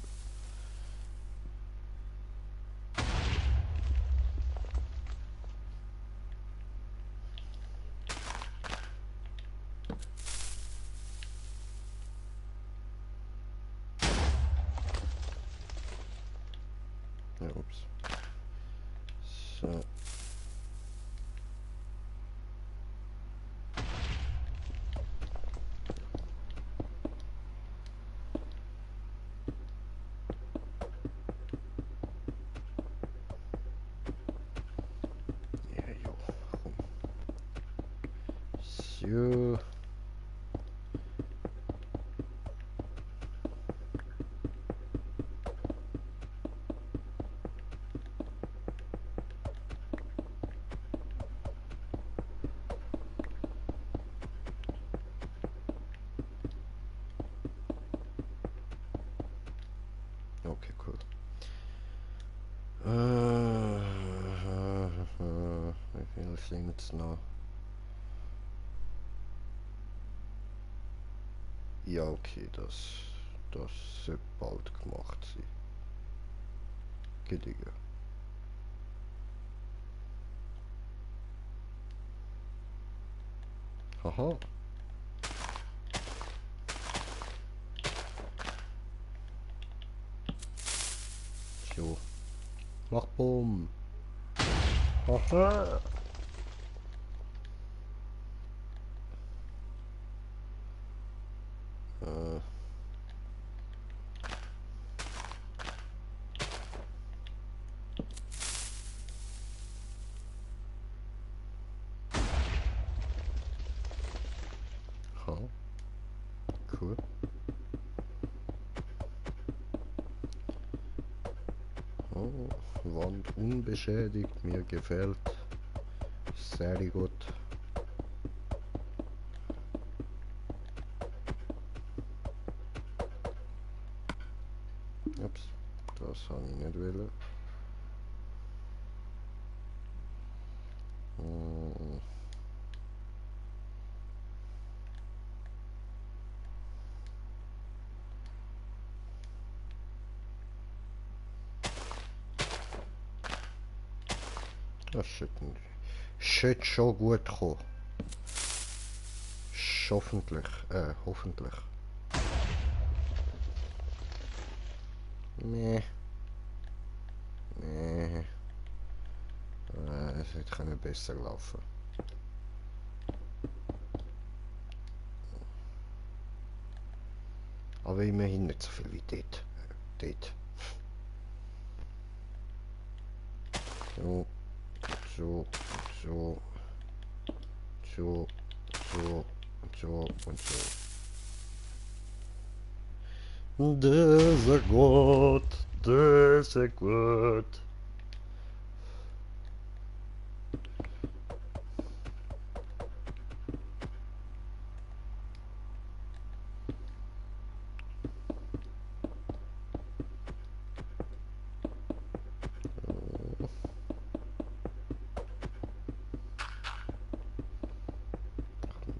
Ja, ups. So. Ja, jo. Komm. So. Okay, cool. Wie viel sind es noch? Ja, okay, das sollte bald gemacht sein. Gediegen. Haha. So. Mach Bumm. Haha. Gegenstand unbeschädigt. Mir gefällt. Sehr gut. Ups, das habe ich nicht wollen. Das sollte schon gut kommen. Hoffentlich. Hoffentlich. Nee. Nee. Es hätte können besser laufen. Aber immerhin nicht so viel wie dort. Dort. So. So. So. So. So. So und so. Das ist gut. Das ist gut.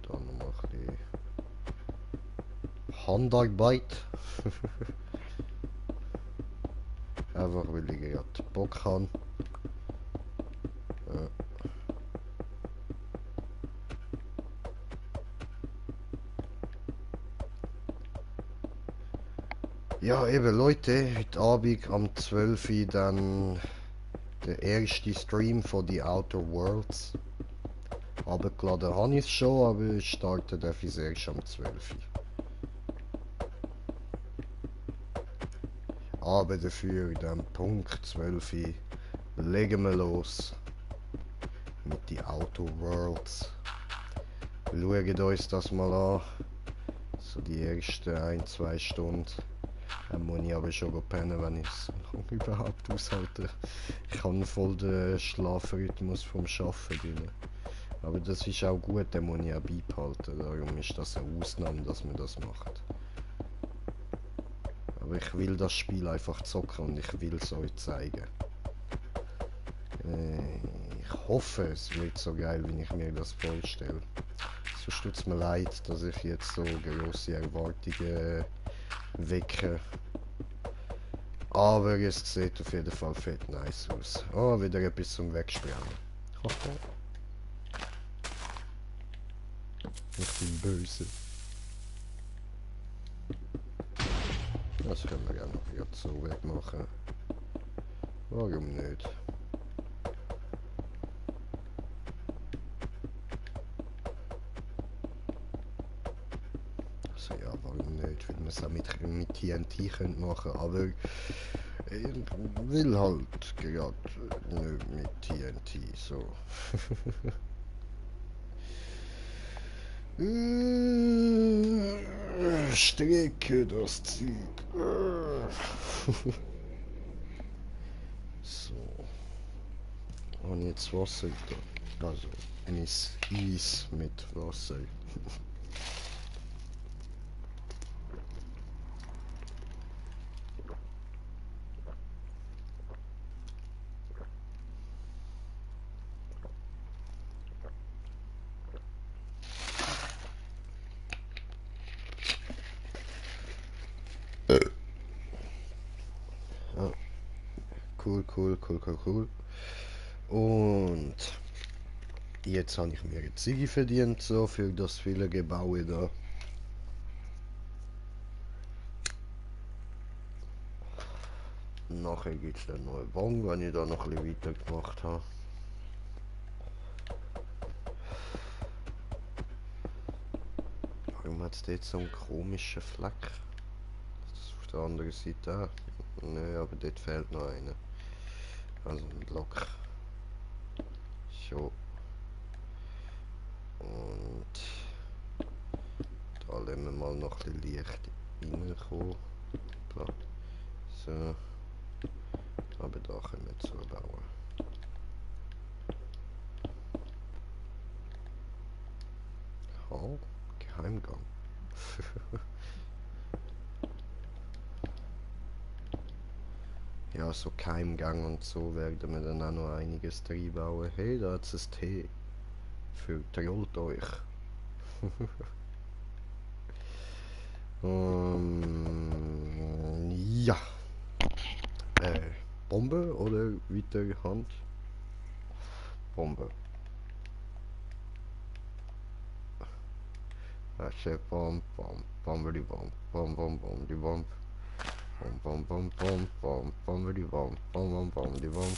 Da noch mal ein bisschen Handarbeit. Einfach weil ich gerade Bock habe. Ja, eben Leute, heute Abend am 12 Uhr dann der erste Stream von The Outer Worlds. Abgeladen habe ich es schon, aber starten darf ich es erst am 12 Uhr. Aber dafür dann Punkt 12 Uhr legen wir los mit The Outer Worlds. Wir schauen uns das mal an. So die ersten 1-2 Stunden. Dann muss ich aber schon pennen, wenn ich es überhaupt aushalte. Ich habe voll den Schlafrhythmus vom Arbeiten drin. Aber das ist auch gut, den muss ich auch beibehalten. Darum ist das eine Ausnahme, dass man das macht. Aber ich will das Spiel einfach zocken und ich will es euch zeigen. Ich hoffe, es wird so geil, wie ich mir das vorstelle. Sonst tut es mir leid, dass ich jetzt so grosse Erwartungen wecke. Aber es sieht auf jeden Fall fett nice aus. Oh, wieder etwas zum Wegsprengen. Ich bin böse. Das können wir ja noch jetzt so wegmachen. Warum nicht? Also ja, warum nicht? Weil man es auch mit TNT könnte machen, aber ich will halt gerade nicht mit TNT so. Strecke das Zeug. So. Und jetzt Wasser da. Also, Eis mit Wasser. Ja. Cool. Und jetzt habe ich mir eine Ziege verdient, so für das viele Gebaue da. Nachher gibt es dann noch einen Bon, wenn ich da noch ein bisschen weiter gemacht habe. Warum hat es dort so einen komischen Fleck? Das ist auf der anderen Seite auch. Nö, aber dort fehlt noch einer. Also ein Block. So. Und da lassen wir mal noch ein bisschen Licht reinkommen. So. Aber da da können wir zubauen. Oh, Geheimgang. Ja, so Keimgang und so werden wir dann auch noch einiges reinbauen. Hey, da hat es Tee. Vertrollt euch. Ja. Bombe oder weiter Hand? Bombe. Asche, Bomb, Bomb, Bombe, die Bomb, Bomb, Bomb, Bomb, die Bomb. Bomb, Bomb, Bomb, Bomb, Bomb, Bombe, die Bomb, Bomb, Bomb, Bomb, die Bomb.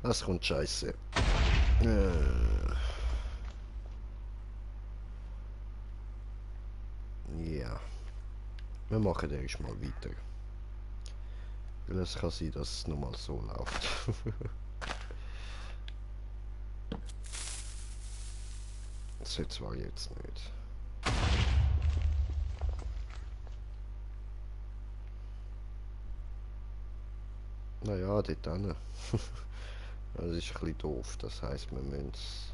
Das kommt scheiße. Ja. Wir machen erstmal weiter. Weil es kann sein, dass es nochmal so läuft. Das jetzt zwar jetzt nicht. Naja, dort hin. Das ist ein bisschen doof. Das heisst, wir müssen es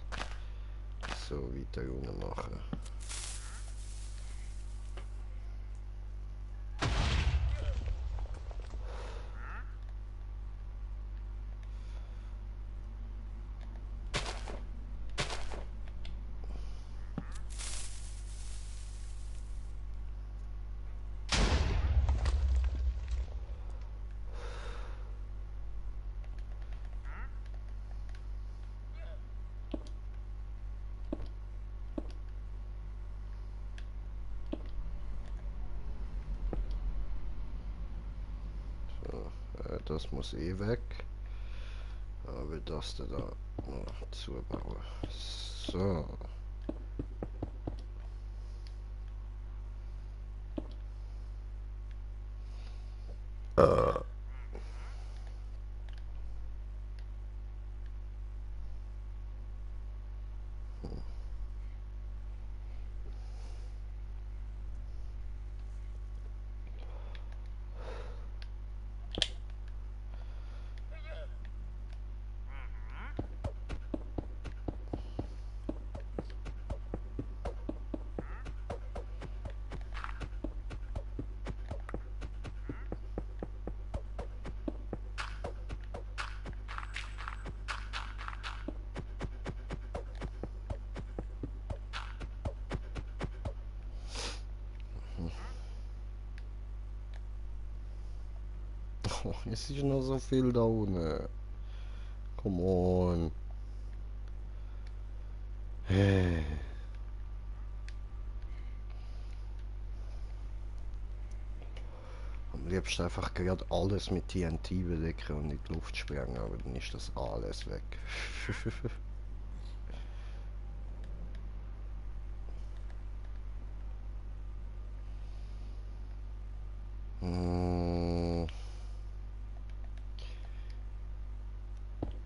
so weiter unten machen. Das muss eh weg. Aber das da noch zubauen. So. Oh, es ist noch so viel da unten. Come on. Am liebsten einfach gerade alles mit TNT bedecken und in die Luft sprengen, aber dann ist das alles weg.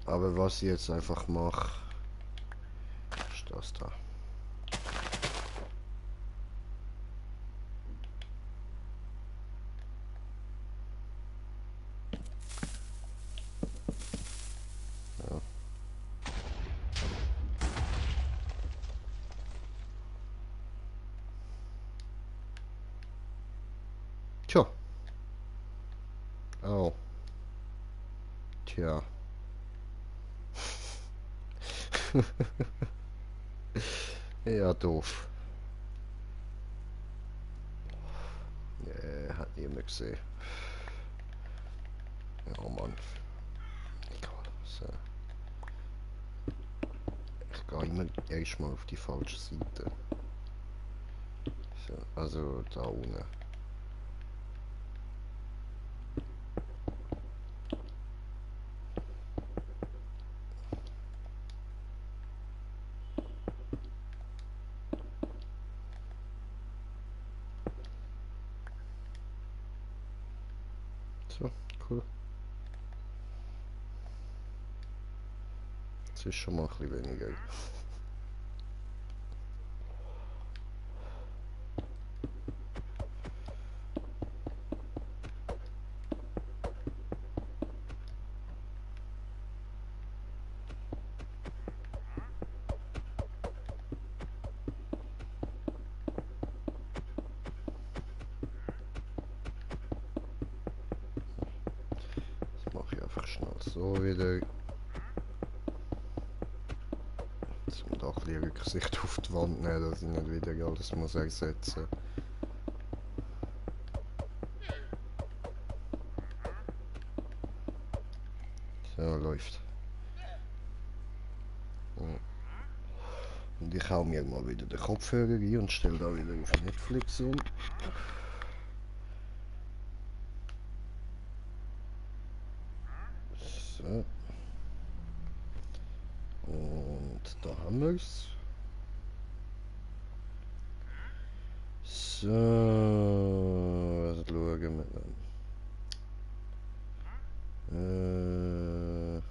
Aber was ich jetzt einfach mache, ist das da. Ja. Tja. Oh. Tja. Ja, doof. Hat niemand gesehen. Ja, Mann. Egal. So. Ich gehe immer erstmal auf die falsche Seite. So, also da unten. So, cool. Jetzt ist schon mal ein bisschen weniger. So wieder. Jetzt muss auch ein bisschen Rücksicht auf die Wand nehmen, dass ich nicht wieder alles muss ersetzen muss. So, läuft. Und ich hau mir mal wieder den Kopfhörer rein und stelle da wieder auf Netflix um. So. Und da haben wir es. So, was schauen wir dann? Mhm.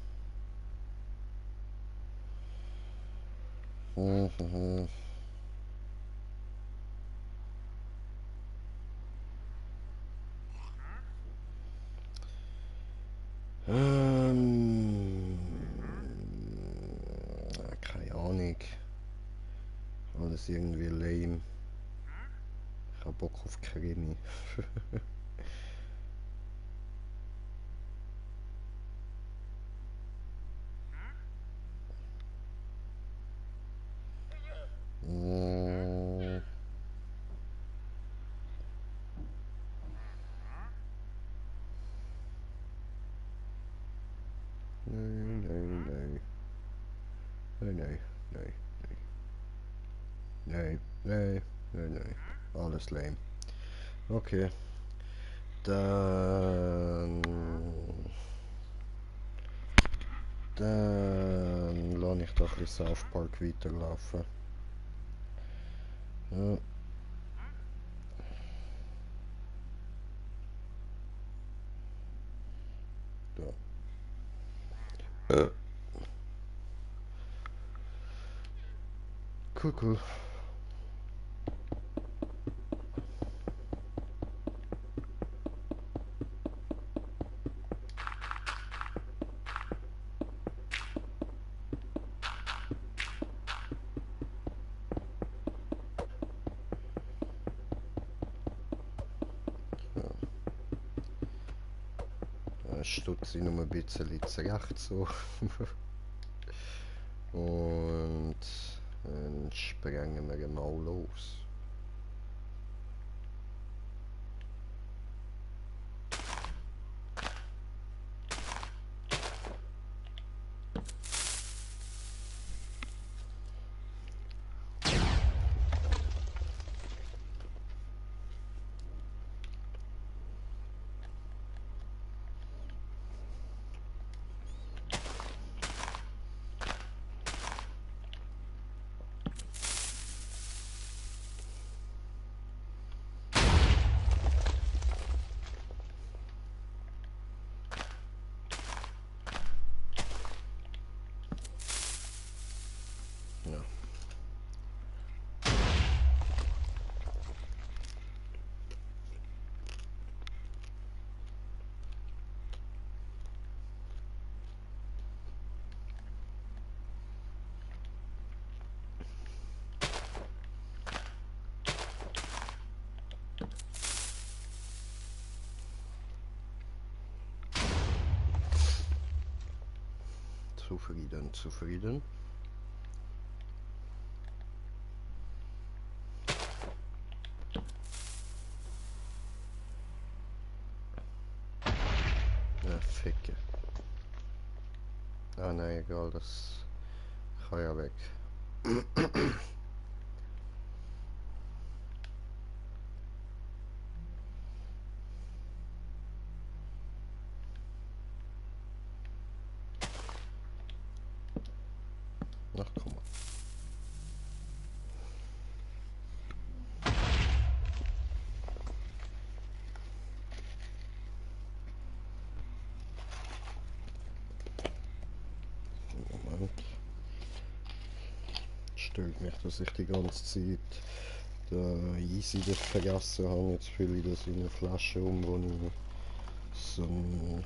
Keine Ahnung. Alles irgendwie lame. Ich hab Bock auf Krimi. Mm, nee, nee, nee. Nee, nee, nee, nee. Nee, nee, nee. Alles lame. Okay. Dann... Dann lasse ich doch ein bisschen South Park weiterlaufen. Ja. Da. Cool, cool. Stutze ich noch ein bisschen zurecht so. Und dann sprengen wir mal los. Ja. Zufrieden, zufrieden. Ja, ficke. Ah nein, egal, das kann ja weg. Ach komm mal. Moment. Stört mich, dass ich die ganze Zeit Easy das vergessen habe. Jetzt fülle ich das in eine Flasche um, wo ich so einen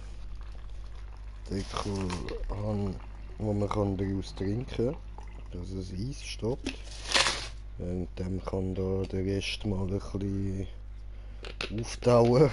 Deckel habe, wo man kann daraus trinken kann, dass es Eis stoppt. Und dann kann da der Rest mal ein bisschen auftauen.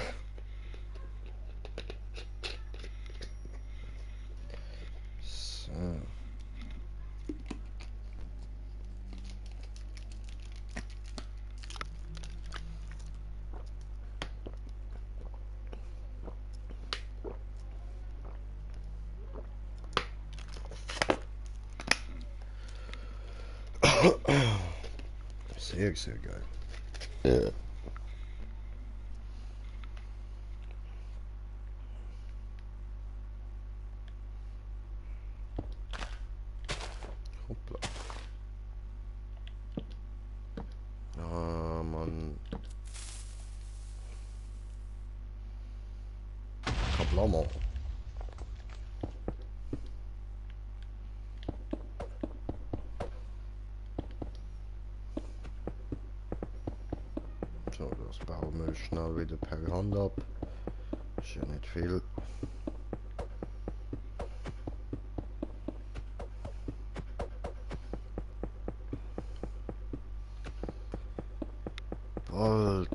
Sehr, sehr geil. Ja. Hoppla. Ah, Mann. Kablammer. So, das bauen wir schnell wieder per Hand ab. Ist ja nicht viel.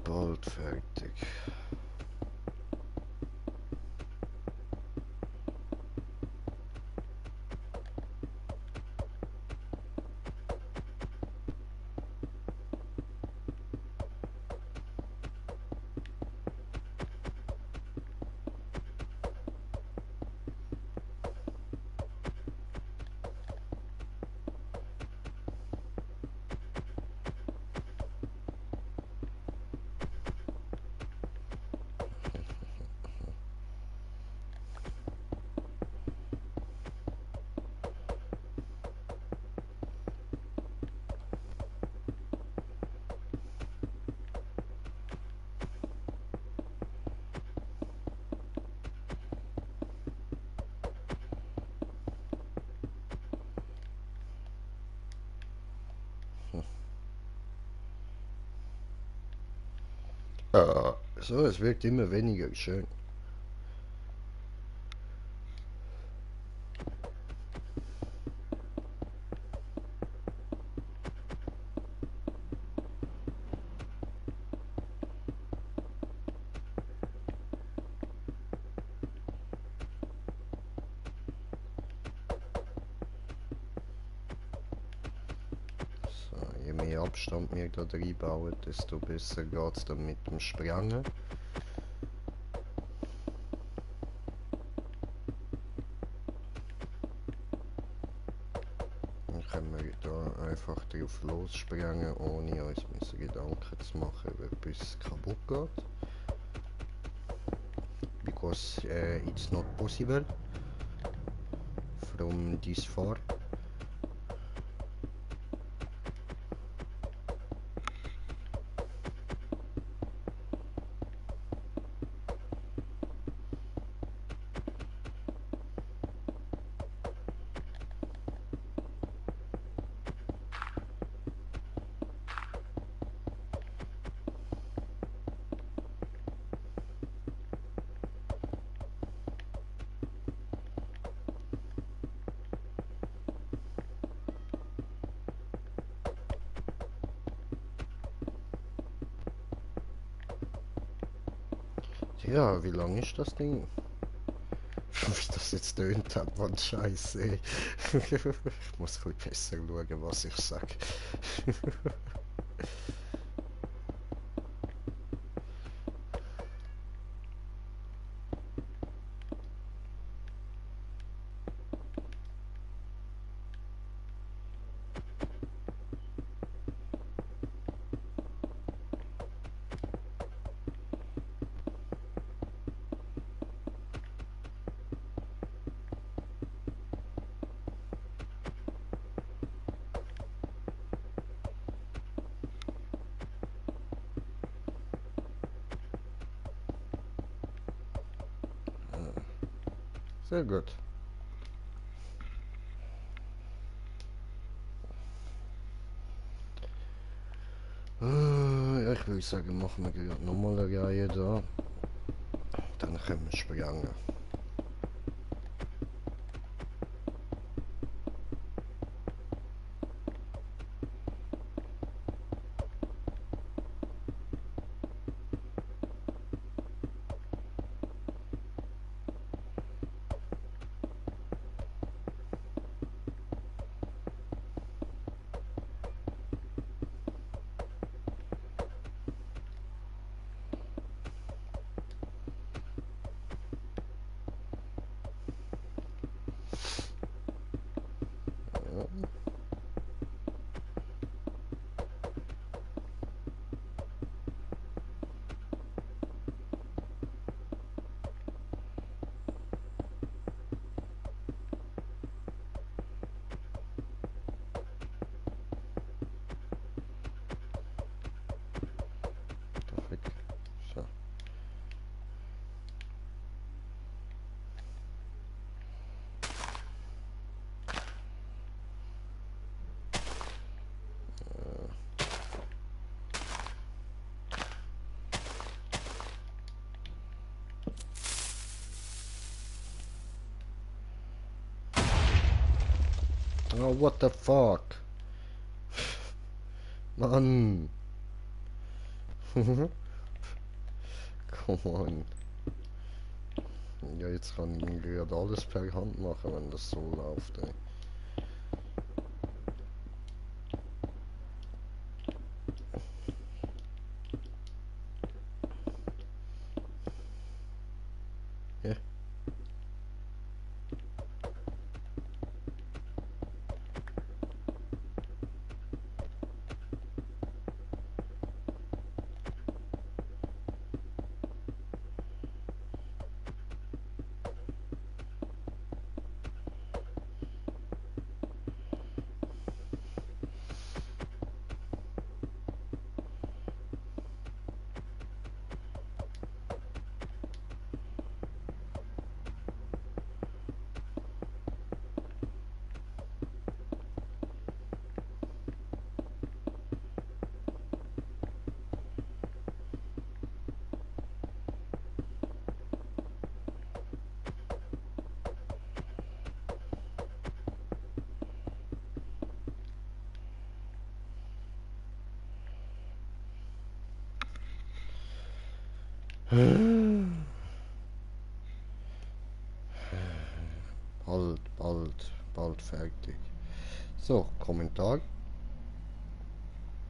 Bald fertig. So, es wirkt immer weniger schön. So, je mehr Abstand wir da reinbauen, desto besser geht es dann mit dem Sprengen. Dann können wir da einfach drauf lossprengen, ohne uns müssen Gedanken zu machen, ob etwas kaputt geht. Because it's not possible from this far. Ja, wie lang ist das Ding? Wie das jetzt tönt hat, man Scheiße. Ich muss ein bisschen besser schauen, was ich sage. Sehr gut. Ja, ich würde sagen, machen wir gerade nochmal eine Reihe da. Dann können wir sprengen. Oh, what the fuck? Mann. Come on. Ja, jetzt kann ich gerade alles per Hand machen, wenn das so läuft, ey. Ja. Bald fertig. So, Kommentar.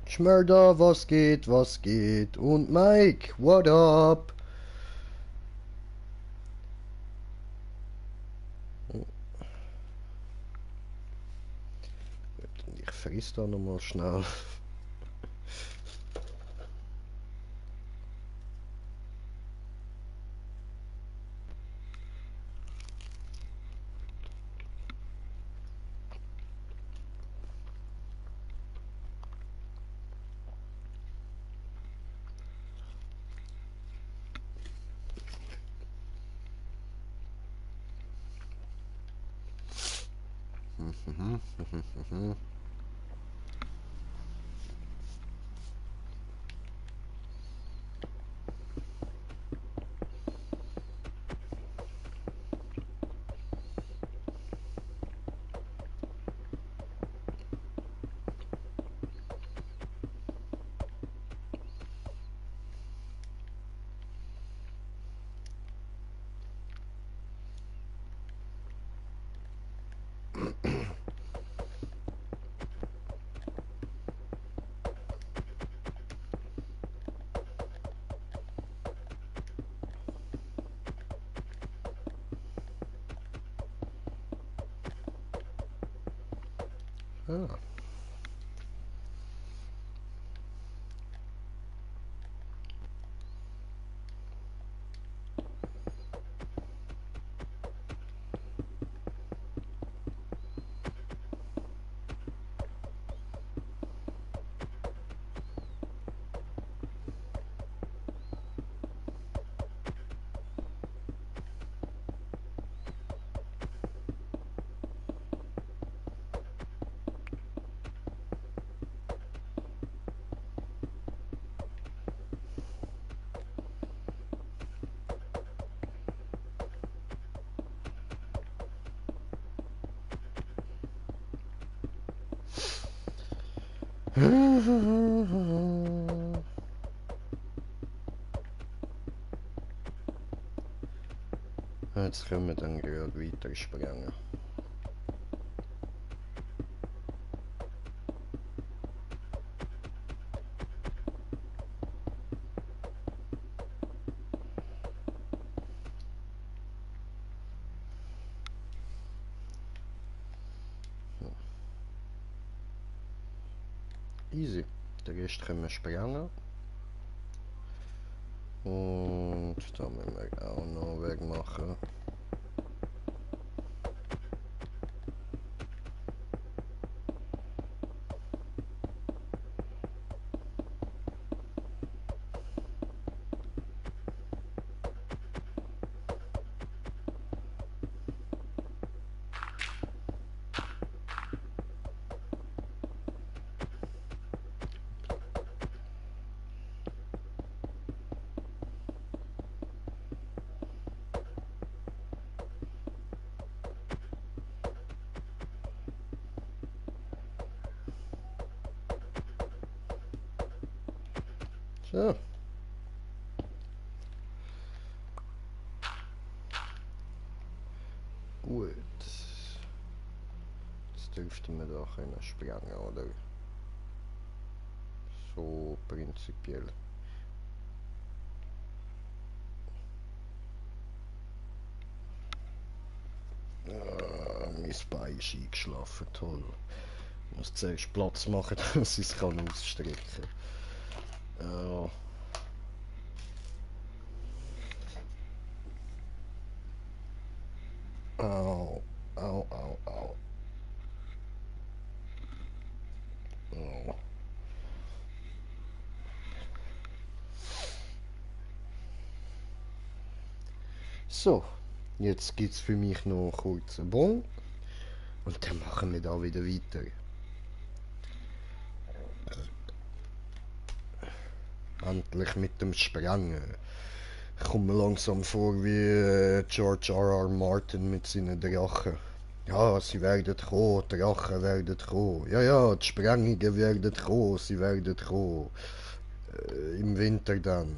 Schmörder, was geht, was geht? Und Mike, what up? Ich friss da nochmal schnell. Ah. Jetzt können wir dann gerade weiter springen. Easy. Den Rest können wir sprengen. Und da müssen wir auch noch wegmachen. So. Gut. Jetzt dürften wir da können sprengen, oder? So prinzipiell. Mein Bein ist eingeschlafen, toll. Ich muss zuerst Platz machen, dass ich es ausstrecken kann. Ja. Au, au, au, au. Oh. So, jetzt gibt es für mich noch kurz einen Bon und dann machen wir da wieder weiter. Endlich mit dem Sprengen. Ich komme mir langsam vor wie George R. R. Martin mit seinen Drachen. Ja, sie werden kommen, Drachen werden kommen. Ja, ja, die Sprengungen werden kommen, sie werden kommen. Im Winter dann.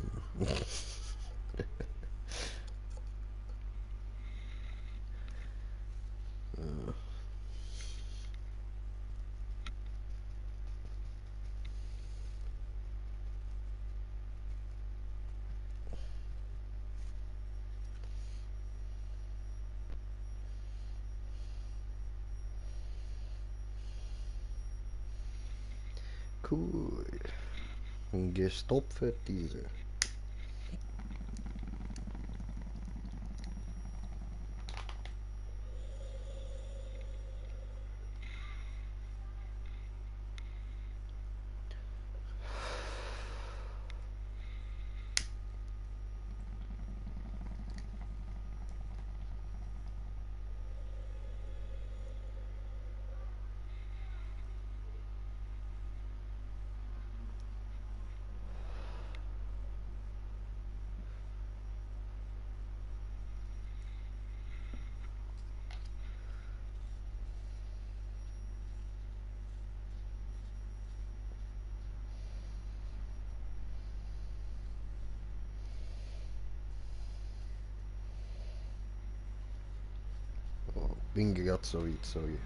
Cool. Gestopft diese. Bin gerade so weit, sorry.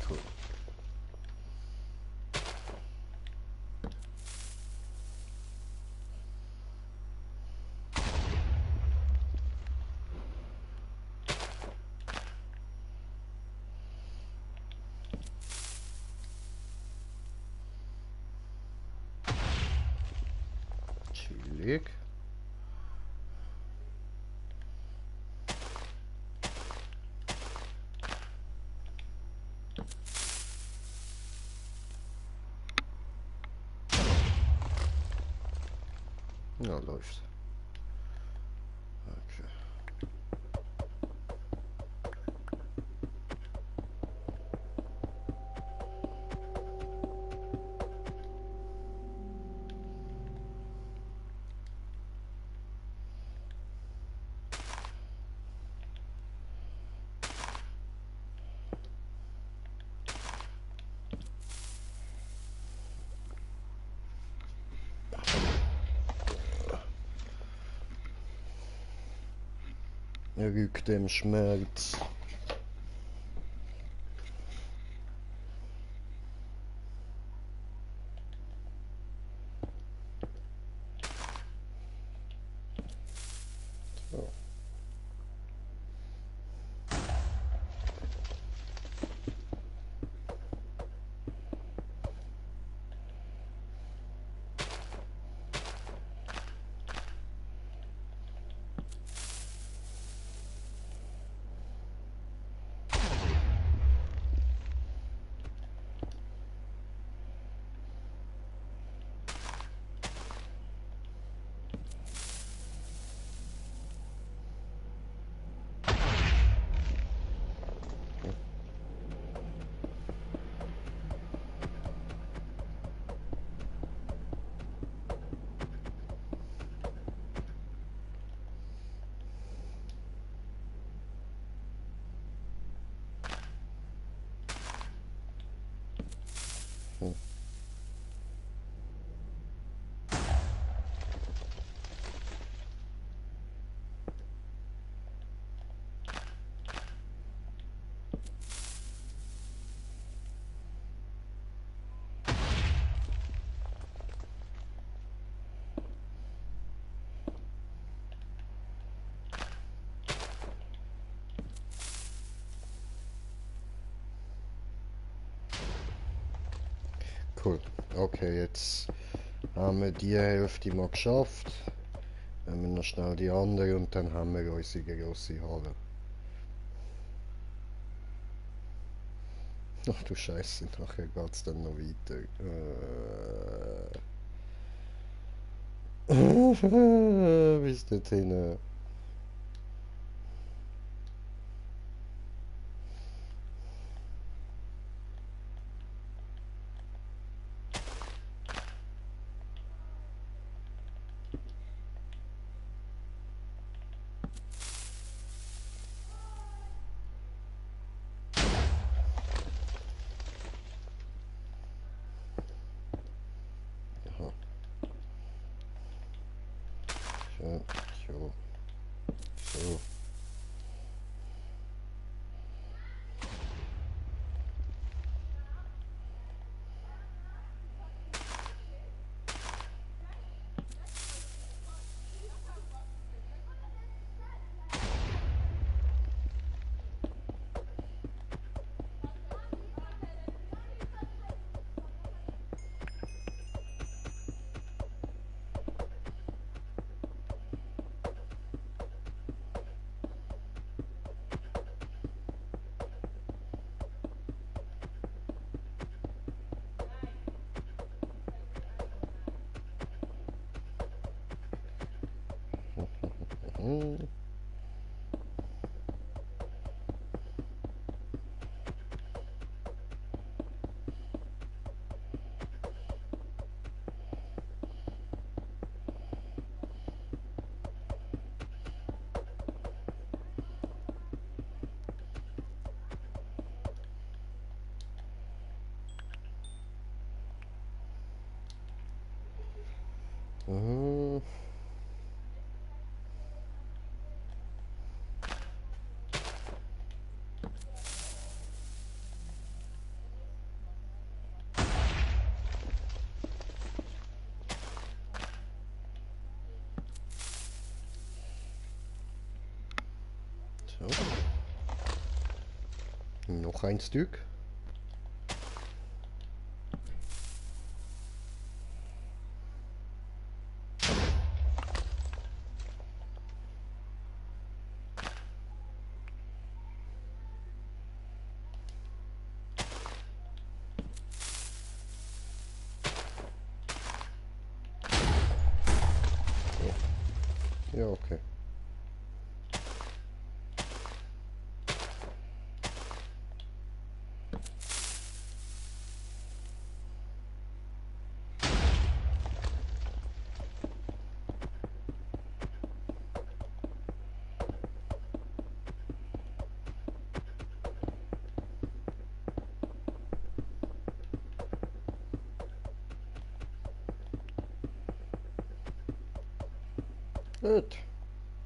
Cool. Chillig. Ja, läuft. Okay. Er rügt dem Schmerz. Hm. Cool. Okay, jetzt haben wir die Hälfte mal geschafft. Dann haben wir noch schnell die andere und dann haben wir unsere grosse Halle. Ach du Scheiße, nachher geht's dann noch weiter. Bis dorthin. Aha. So, so, so. Mhm. Mhm. So. Noch ein Stück. Ja, okay. Gut.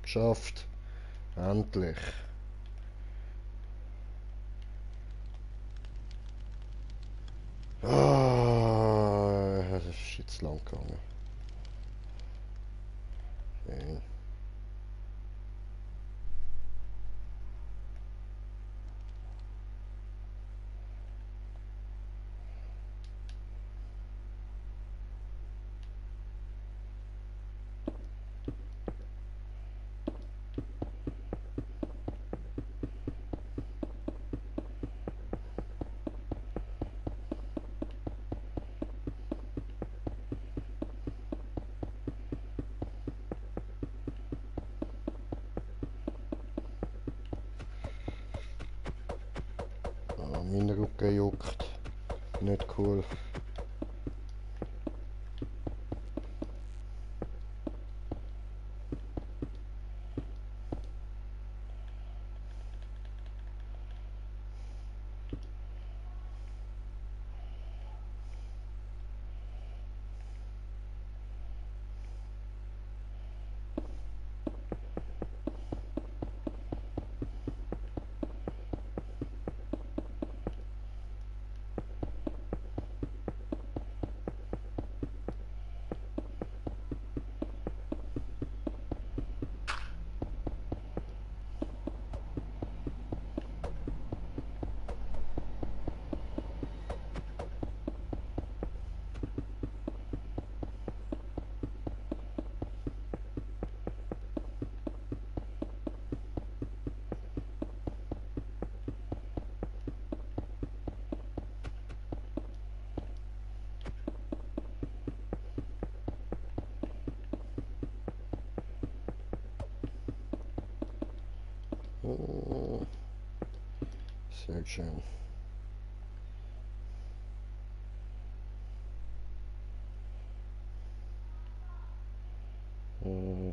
Geschafft. Endlich. Das ist jetzt lang gegangen. Okay. Ah, mein Rücken juckt. Nicht cool. Oh, sehr schön. Hm.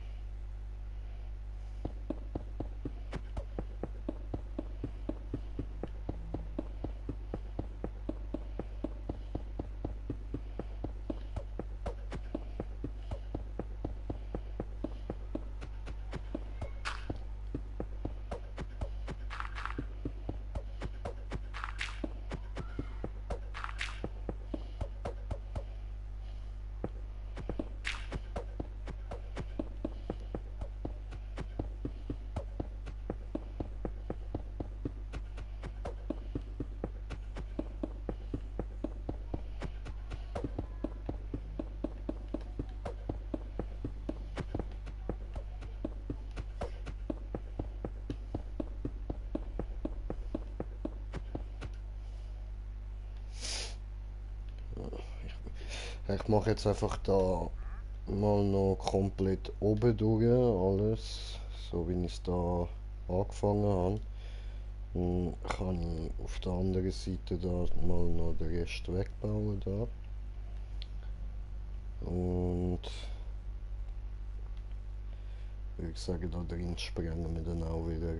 Ich mache jetzt einfach da mal noch komplett oben durch alles, so wie ich es da angefangen habe. Dann kann ich auf der anderen Seite da mal noch den Rest wegbauen da. Und würde sagen, da drin sprengen wir dann auch wieder.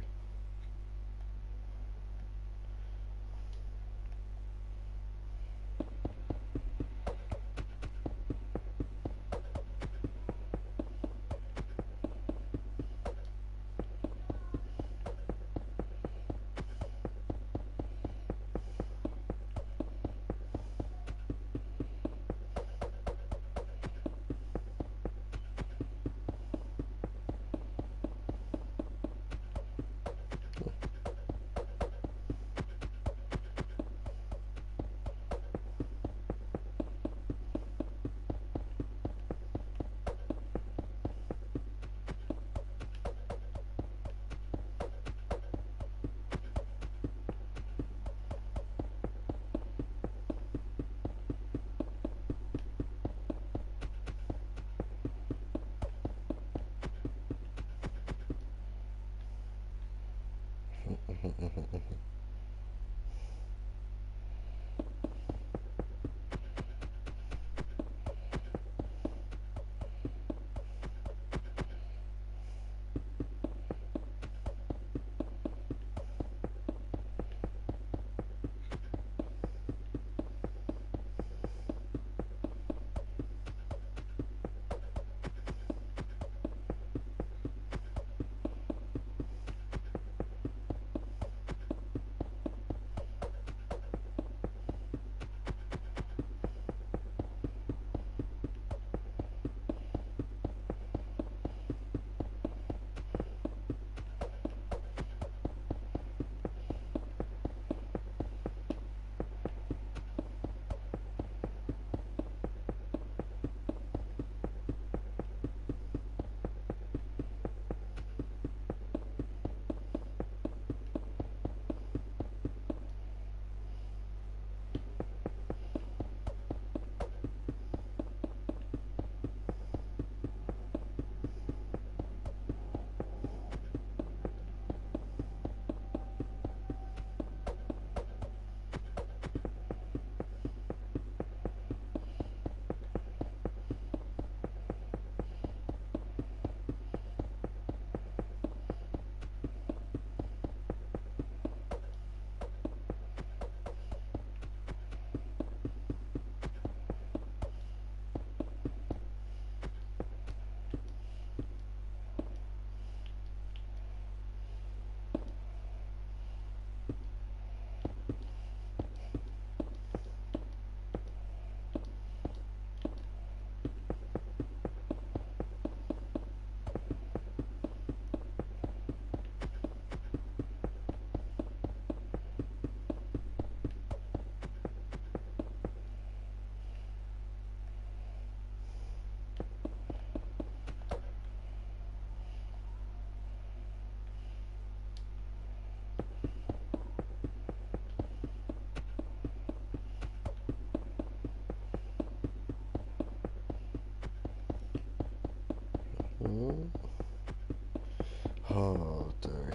Harder.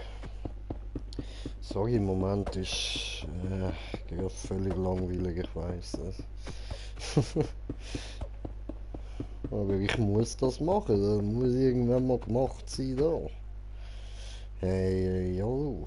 Sorry, im Moment ist gerade völlig langweilig, ich weiß es. Aber ich muss das machen, das muss irgendwann mal gemacht sein da. Hey, hallo.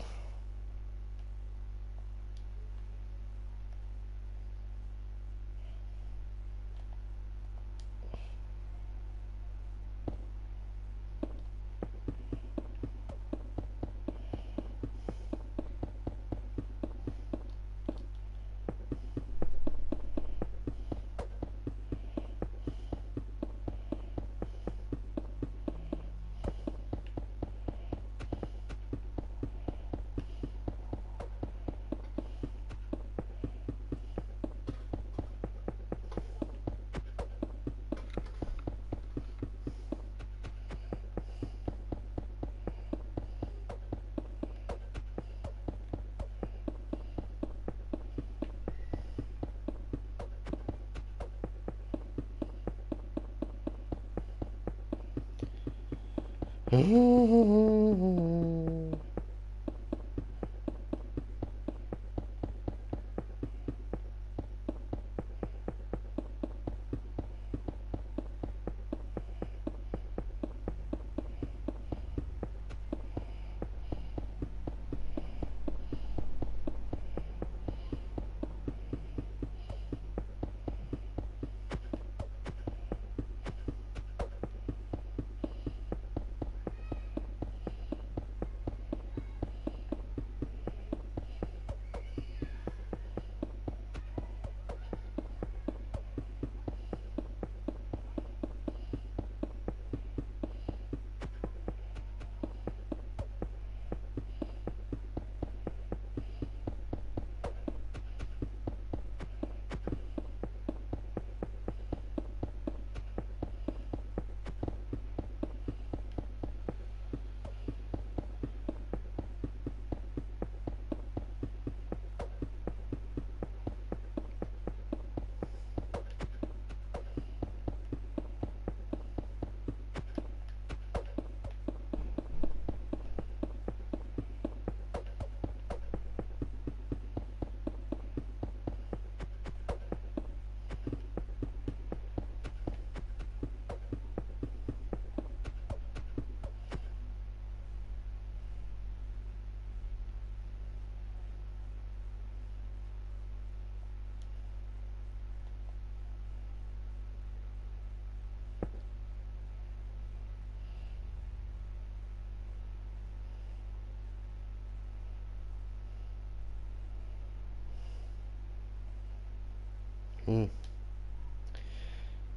Hm.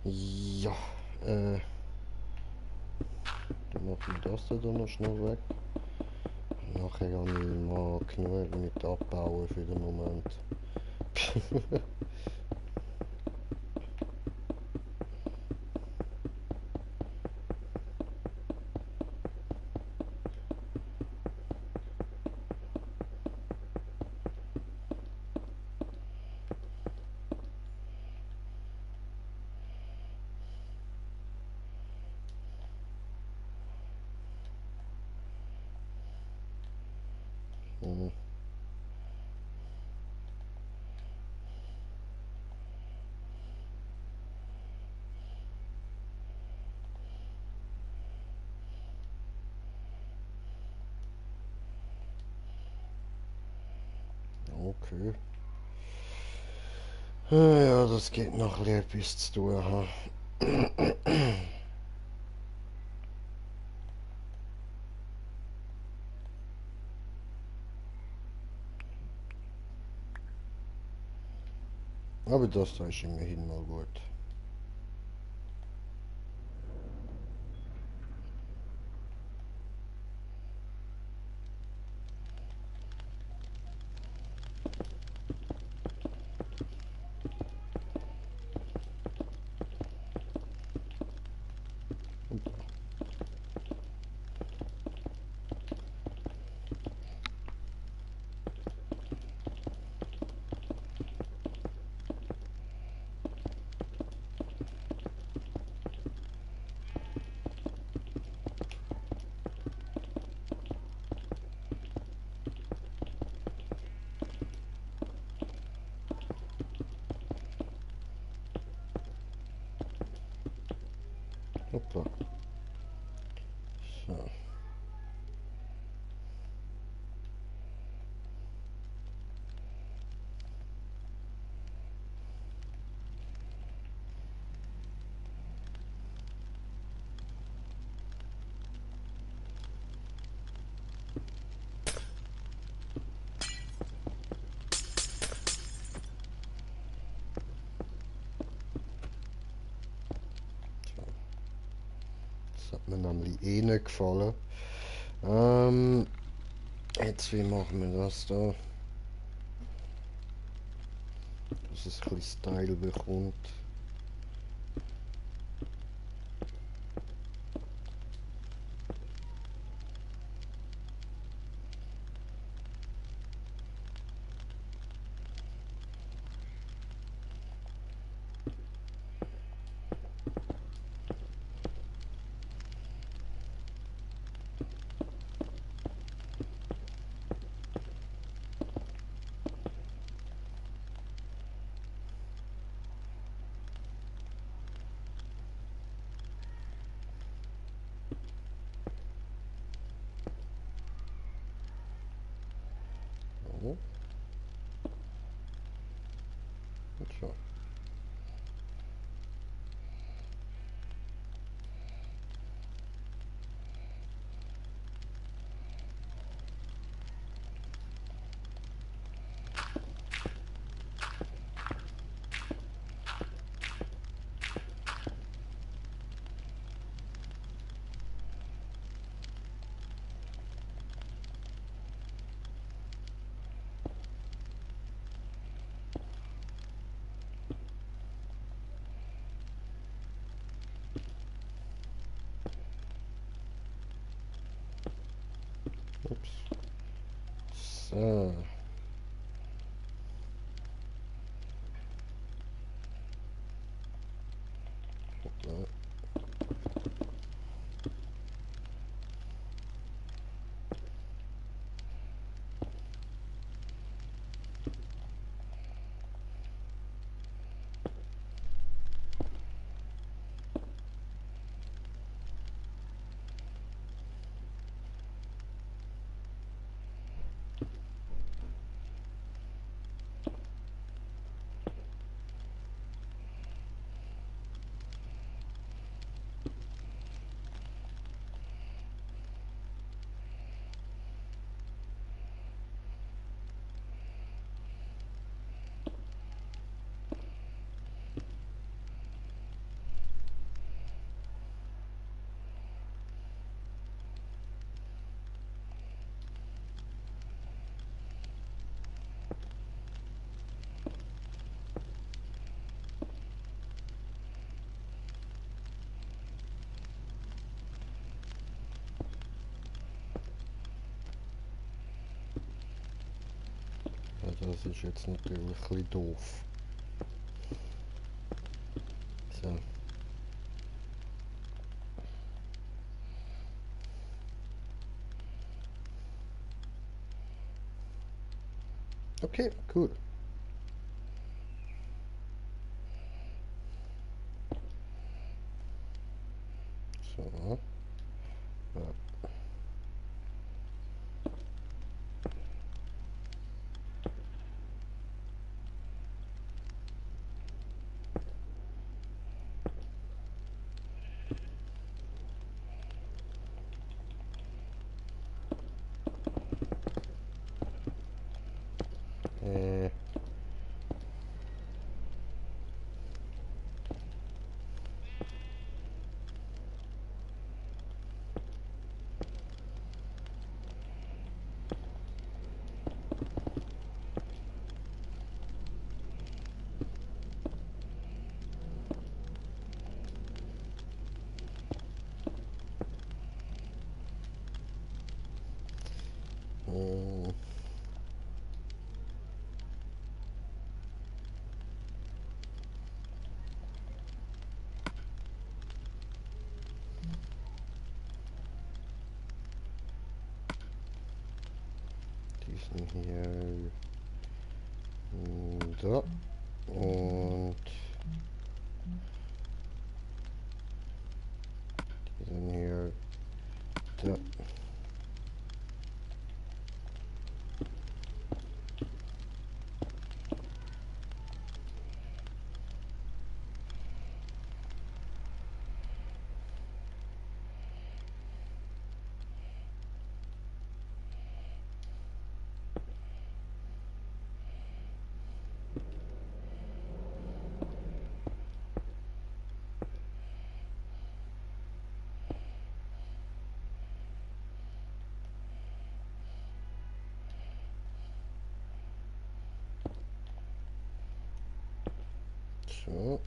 Ja, dann mache ich das dann noch schnell weg. Nachher habe ich mal genug mit abbauen für den Moment. Hm. Okay. Ja, das geht noch etwas zu tun. Ha. Aber das da ist immerhin mal gut. Hoppla. So. Das hat mir nämlich eh nicht gefallen. Jetzt, wie machen wir das da? Dass es ein bisschen Style bekommt. So. Und so. Ups. So. Hoppla. Ja, das ist jetzt natürlich ein bisschen doof. So. Okay, cool. So. Ja. Äh. äh, Diesen hier. Da. Und Ja. So.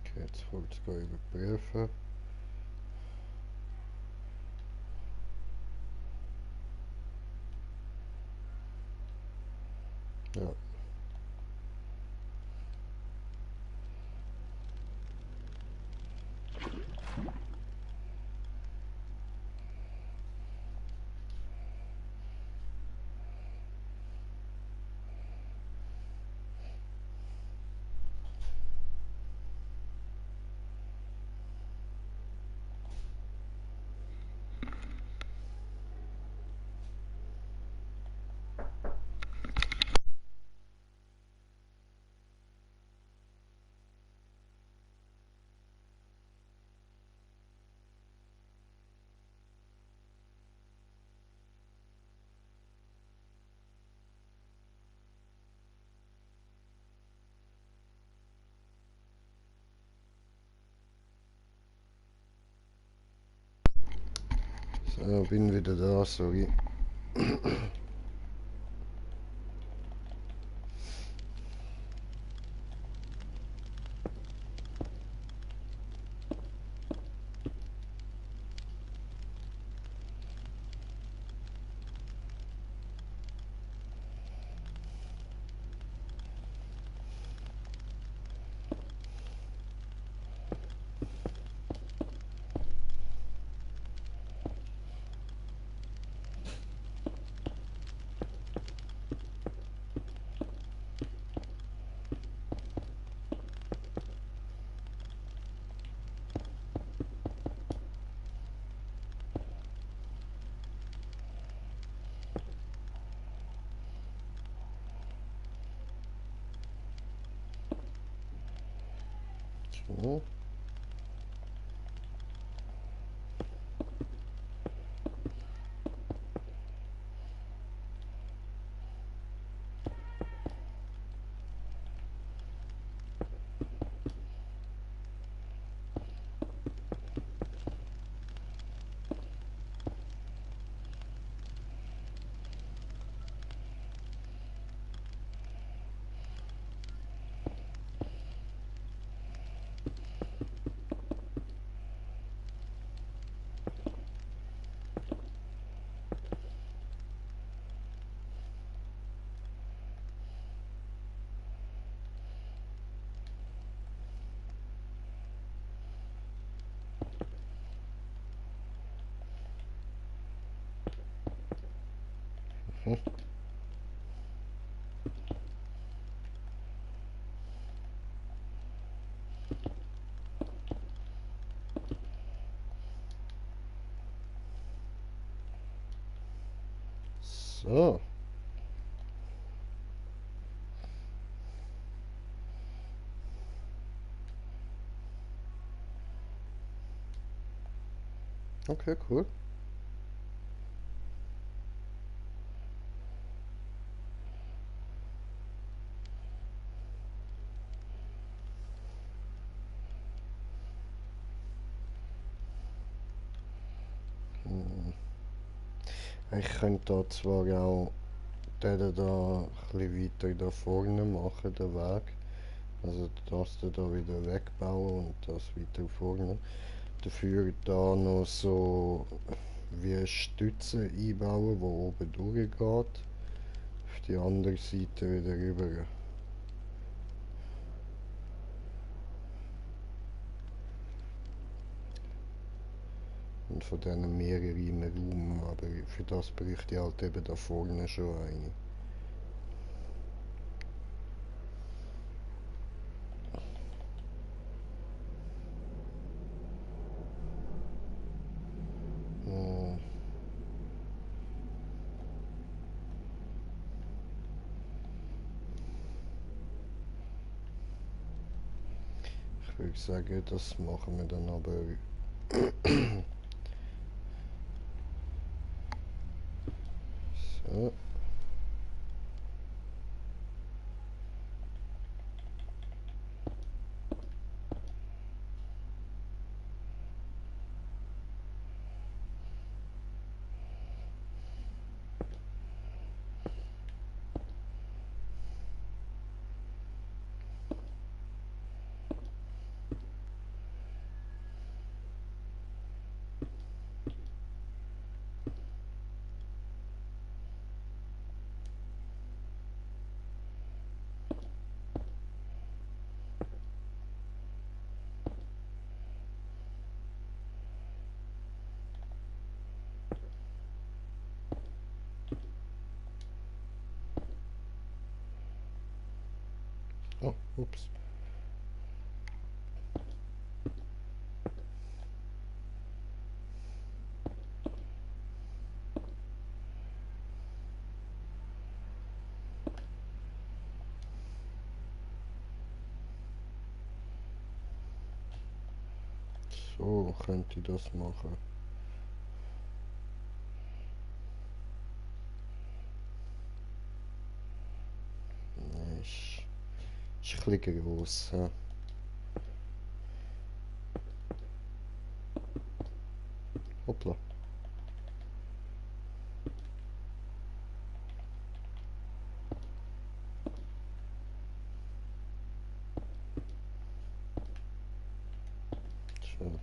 Okay, jetzt wollte ich überprüfen. Ja. So, bin wieder da, sorry. So. Hm. So. Okay, cool. Hm. Ich könnte da zwar auch den da ein bisschen weiter da vorne machen, den Weg. Also das da wieder wegbauen und das weiter vorne. Dafür da noch so wie Stütze einbauen, wo oben durchgeht. Auf die andere Seite wieder rüber. Und von denen mehrere im Raum, aber für das bräuchte ich halt eben da vorne schon eine. Hm. Ich würde sagen, das machen wir dann aber so. Oh, ups. So könnte ich das machen. Nee, ist ein bisschen gross. Ja. Hoppla. So.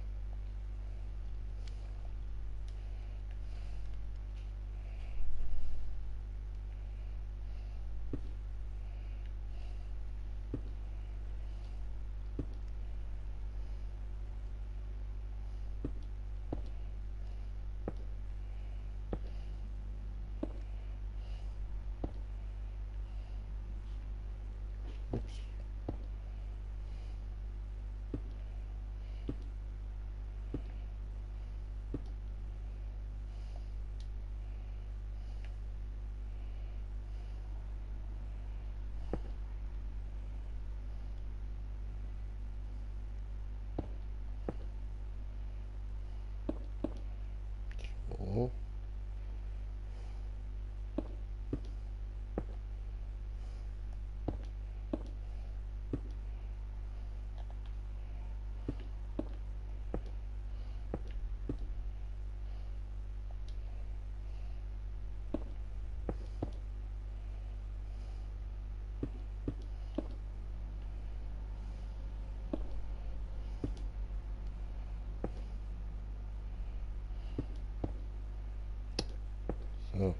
Ups. So. So.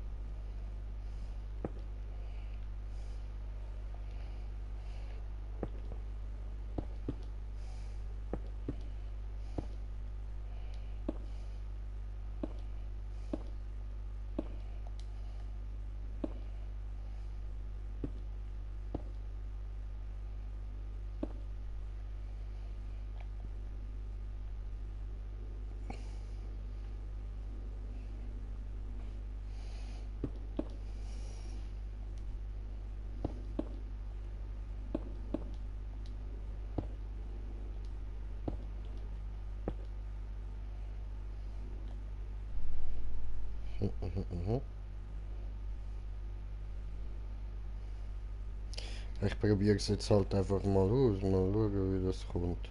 Mhm. Ich probiere es jetzt halt einfach mal aus. Mal schauen, wie das kommt.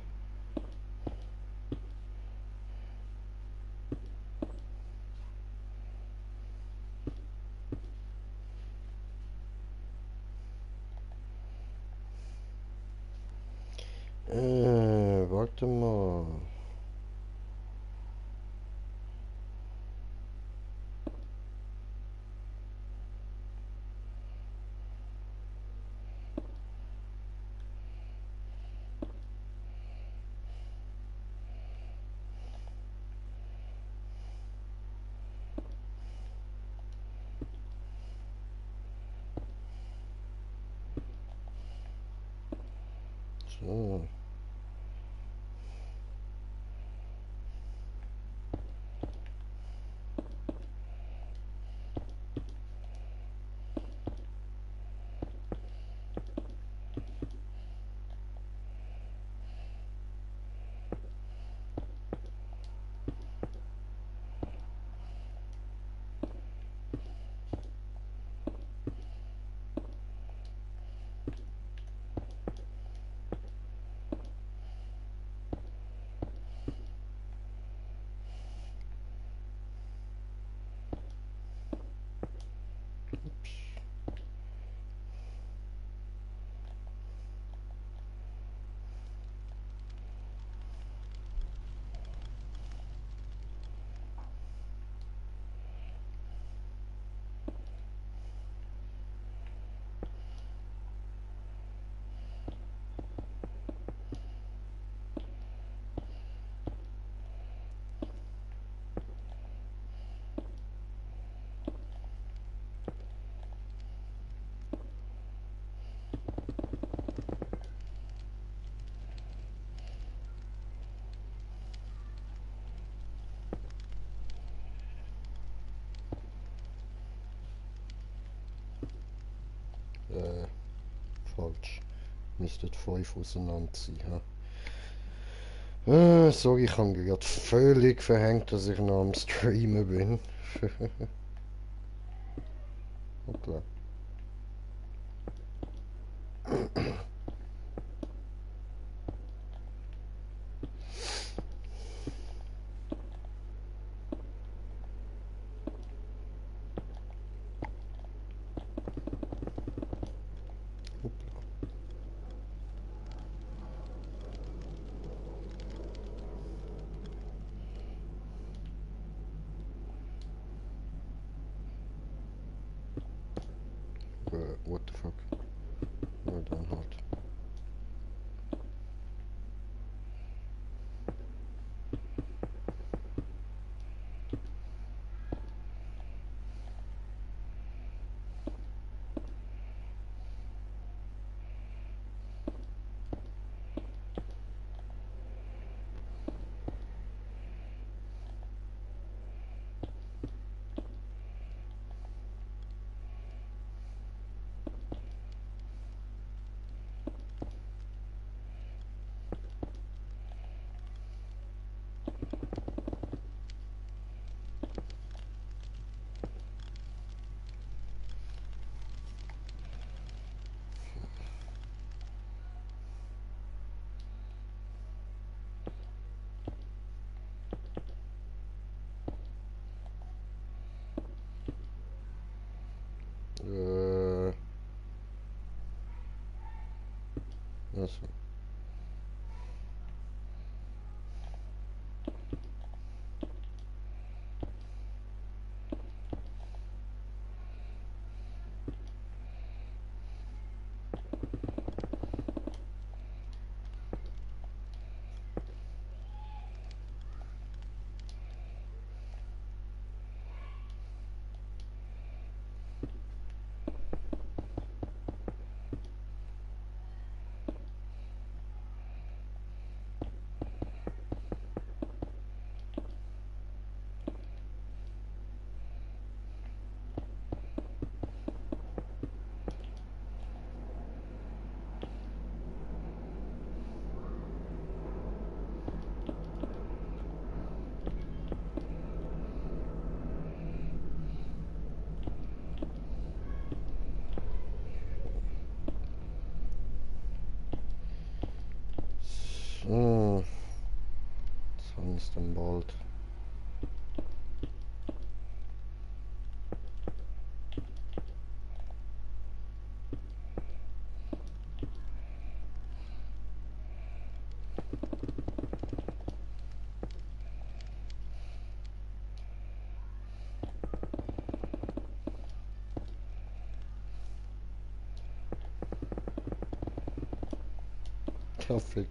Warte mal. So. Falsch. Müsste 5 auseinander sein. Sorry, ich habe gerade völlig verhängt, dass ich noch am Streamen bin. Hoppla. What the fuck? Na dann halt. Also. So. Was haben wir denn bald? Kaffee.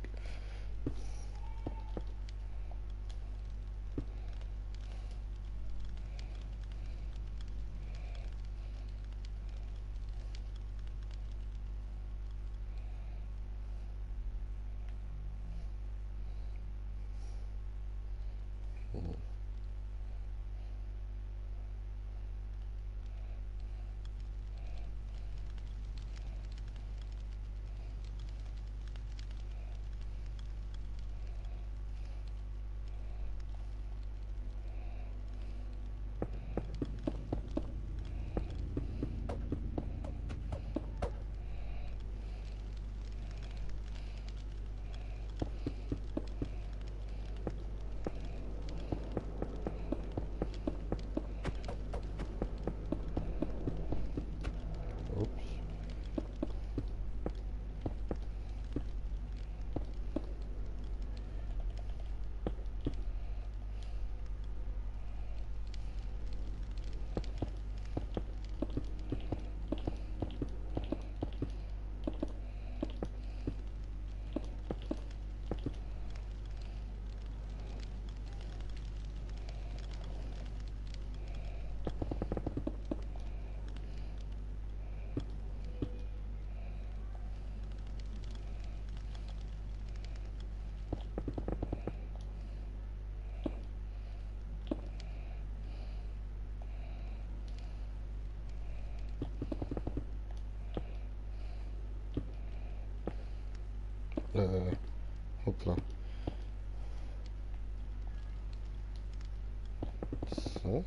Hoppla. So.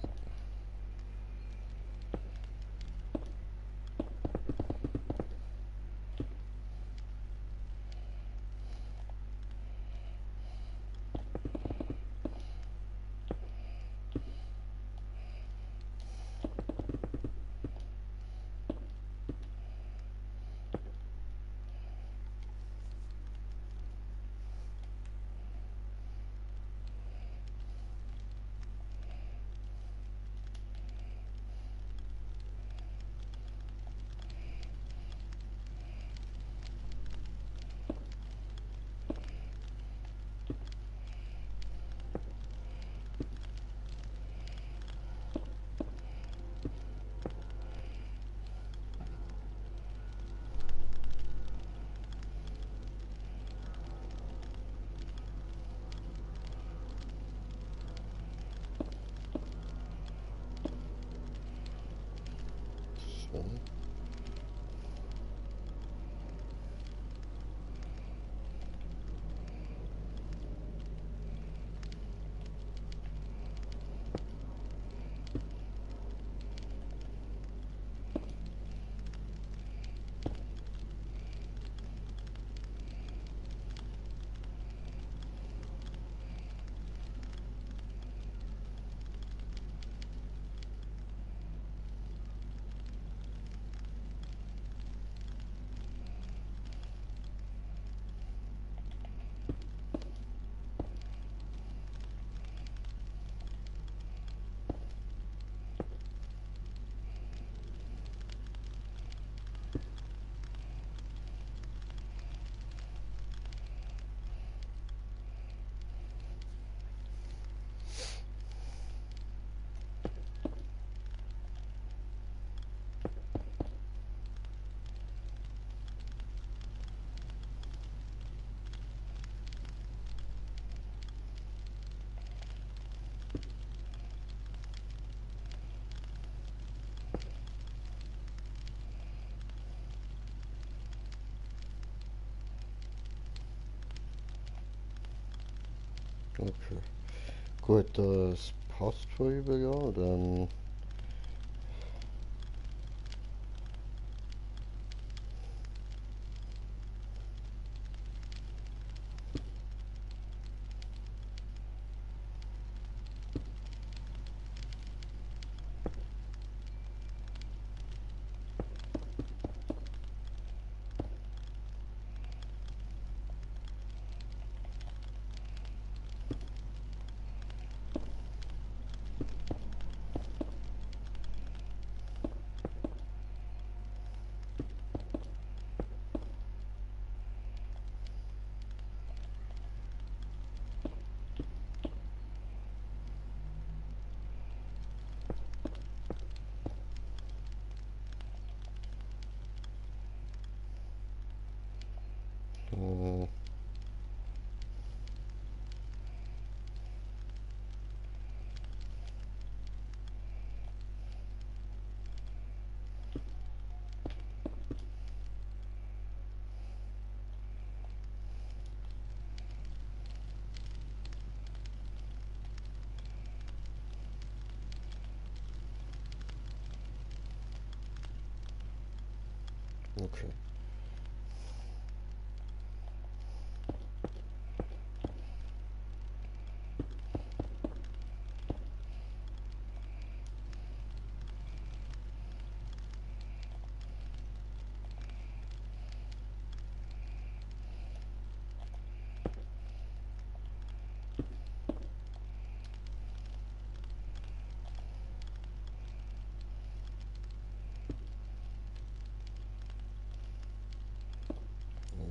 So. Okay. Gut, das passt vorüber, ja. Dann. Äh, okay.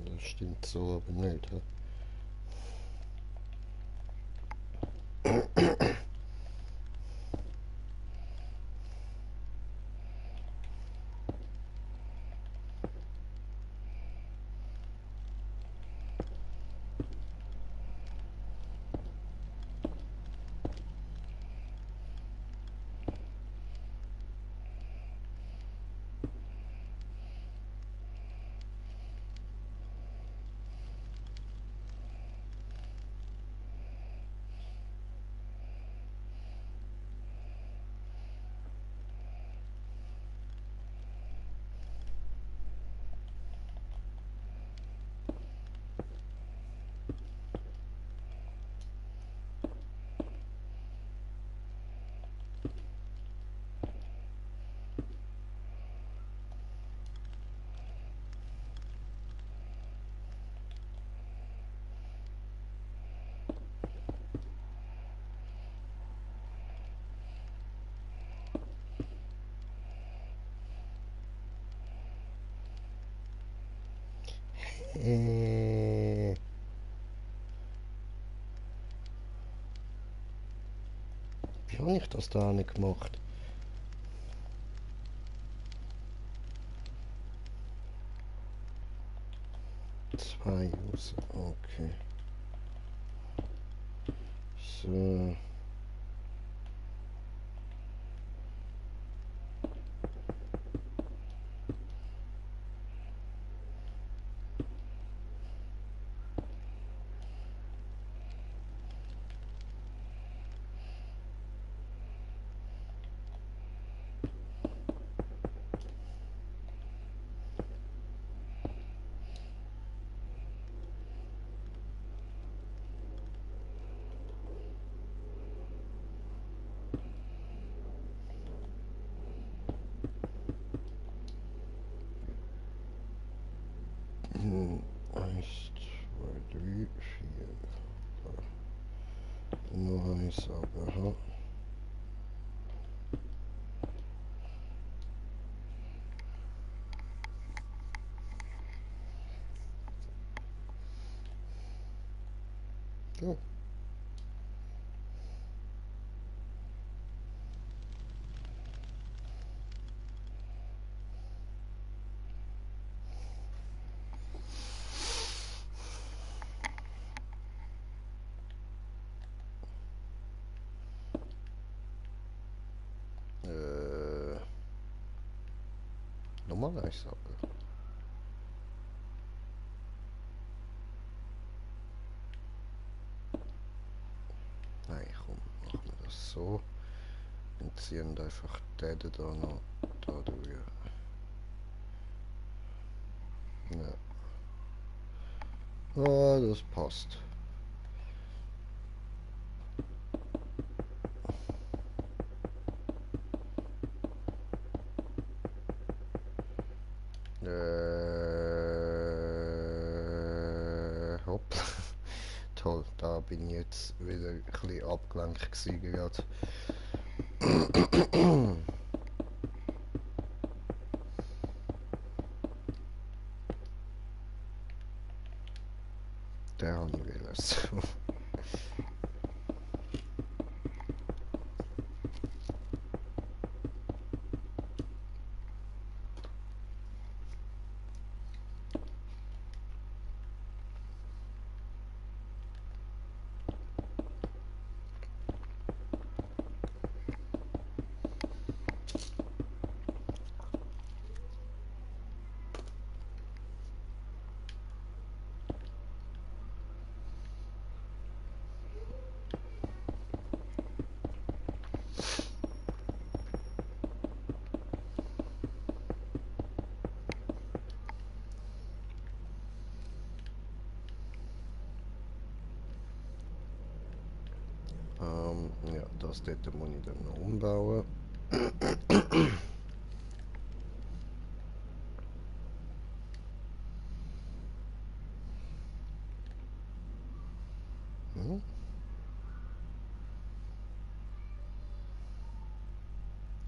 Das stimmt so aber nicht. Hä? Wie habe ich das da nicht gemacht? Zwei User, okay. So. Eins, zwei, drei, vier. Nur eins, aber ja. Nochmal eins, aber. Nein, komm, machen wir das so. Und ziehen einfach den da noch da durch. Ja. Ah, das passt. Hopp. Toll, da bin ich jetzt wieder ein bisschen abgelenkt gewesen gerade. Der haben wir es. Ja, das dort muss ich dann noch umbauen. Hm?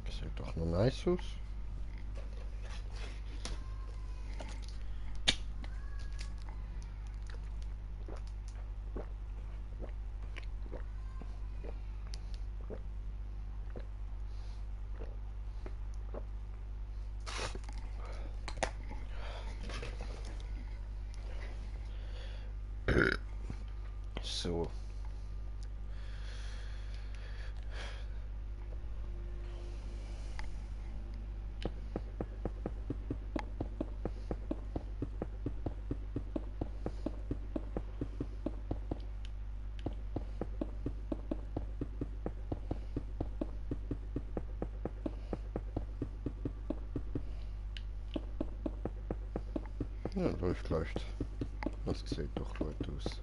Das sieht doch noch nice aus. So. Ja, läuft. Das sieht doch gut aus.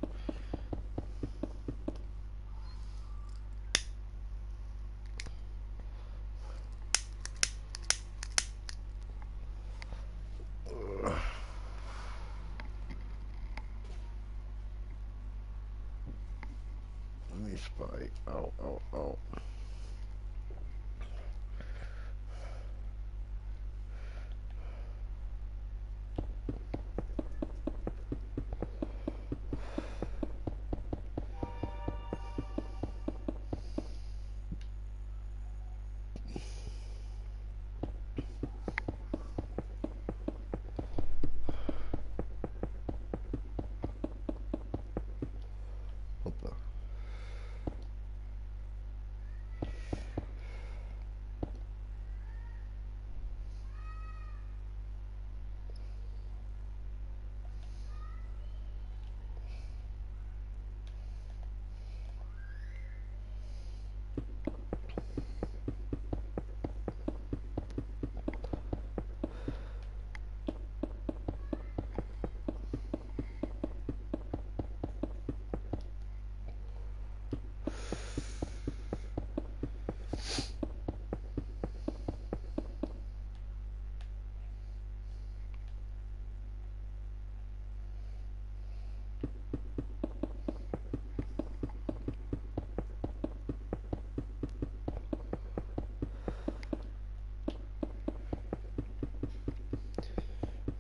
Mich bei. Au, au, au.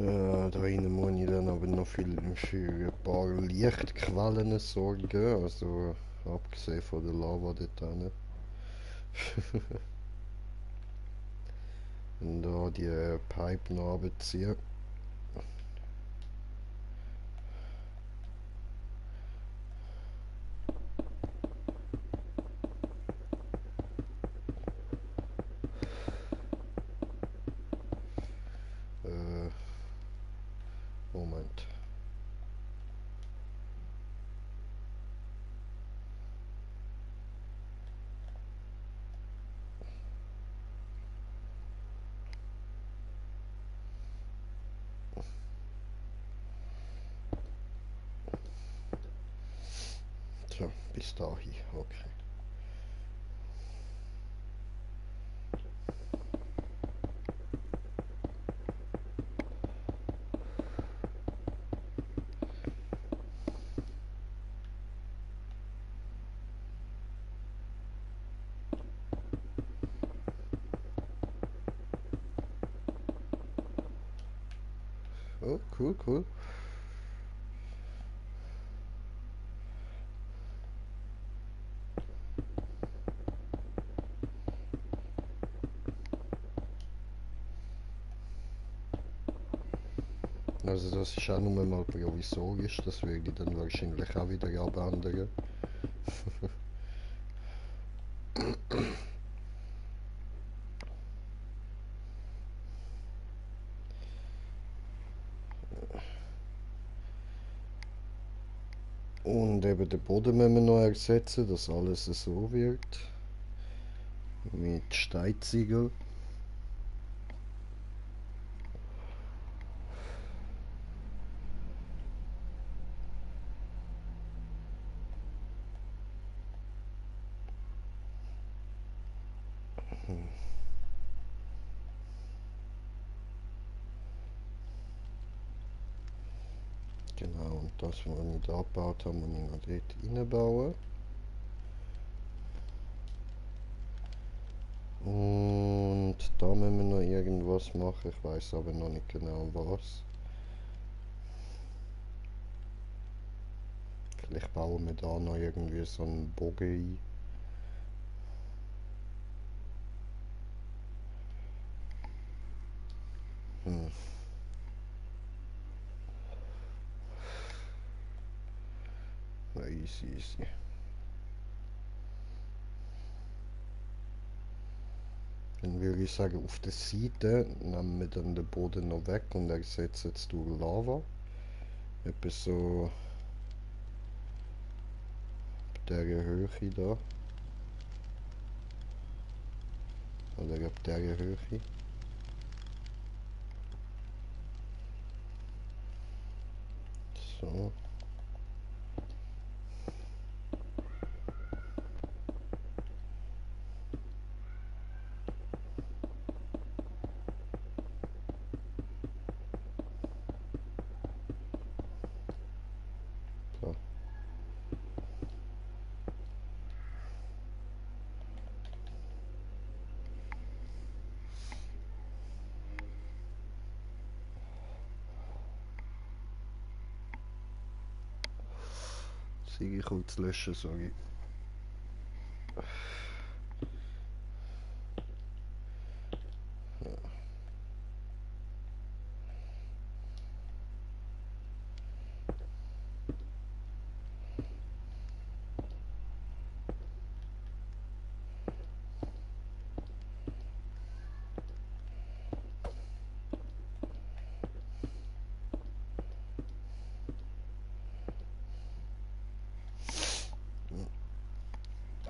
Da innen muss ich dann aber noch viel für ein paar Lichtquellen sorgen, also abgesehen von der Lava dort hinten. Und da die Pipe noch runterziehen. Moment. So, bis dahin, okay. Oh, cool, cool. Also das ist auch nur mal provisorisch, das würde ich dann wahrscheinlich auch wieder abändern. Und eben den Boden müssen wir noch ersetzen, dass alles so wird. Mit Steinziegel. Genau, und das, was wir da gebaut haben, muss ich noch dort reinbauen. Und da müssen wir noch irgendwas machen, ich weiß aber noch nicht genau was. Vielleicht bauen wir da noch irgendwie so einen Bogen ein. Ja, easy, easy. Dann würde ich sagen, auf der Seite nehmen wir dann den Boden noch weg und ersetzen es durch Lava. Etwa so ab dieser Höhe da. Oder ab dieser Höhe. So. So. Siege kurz löschen, sorry.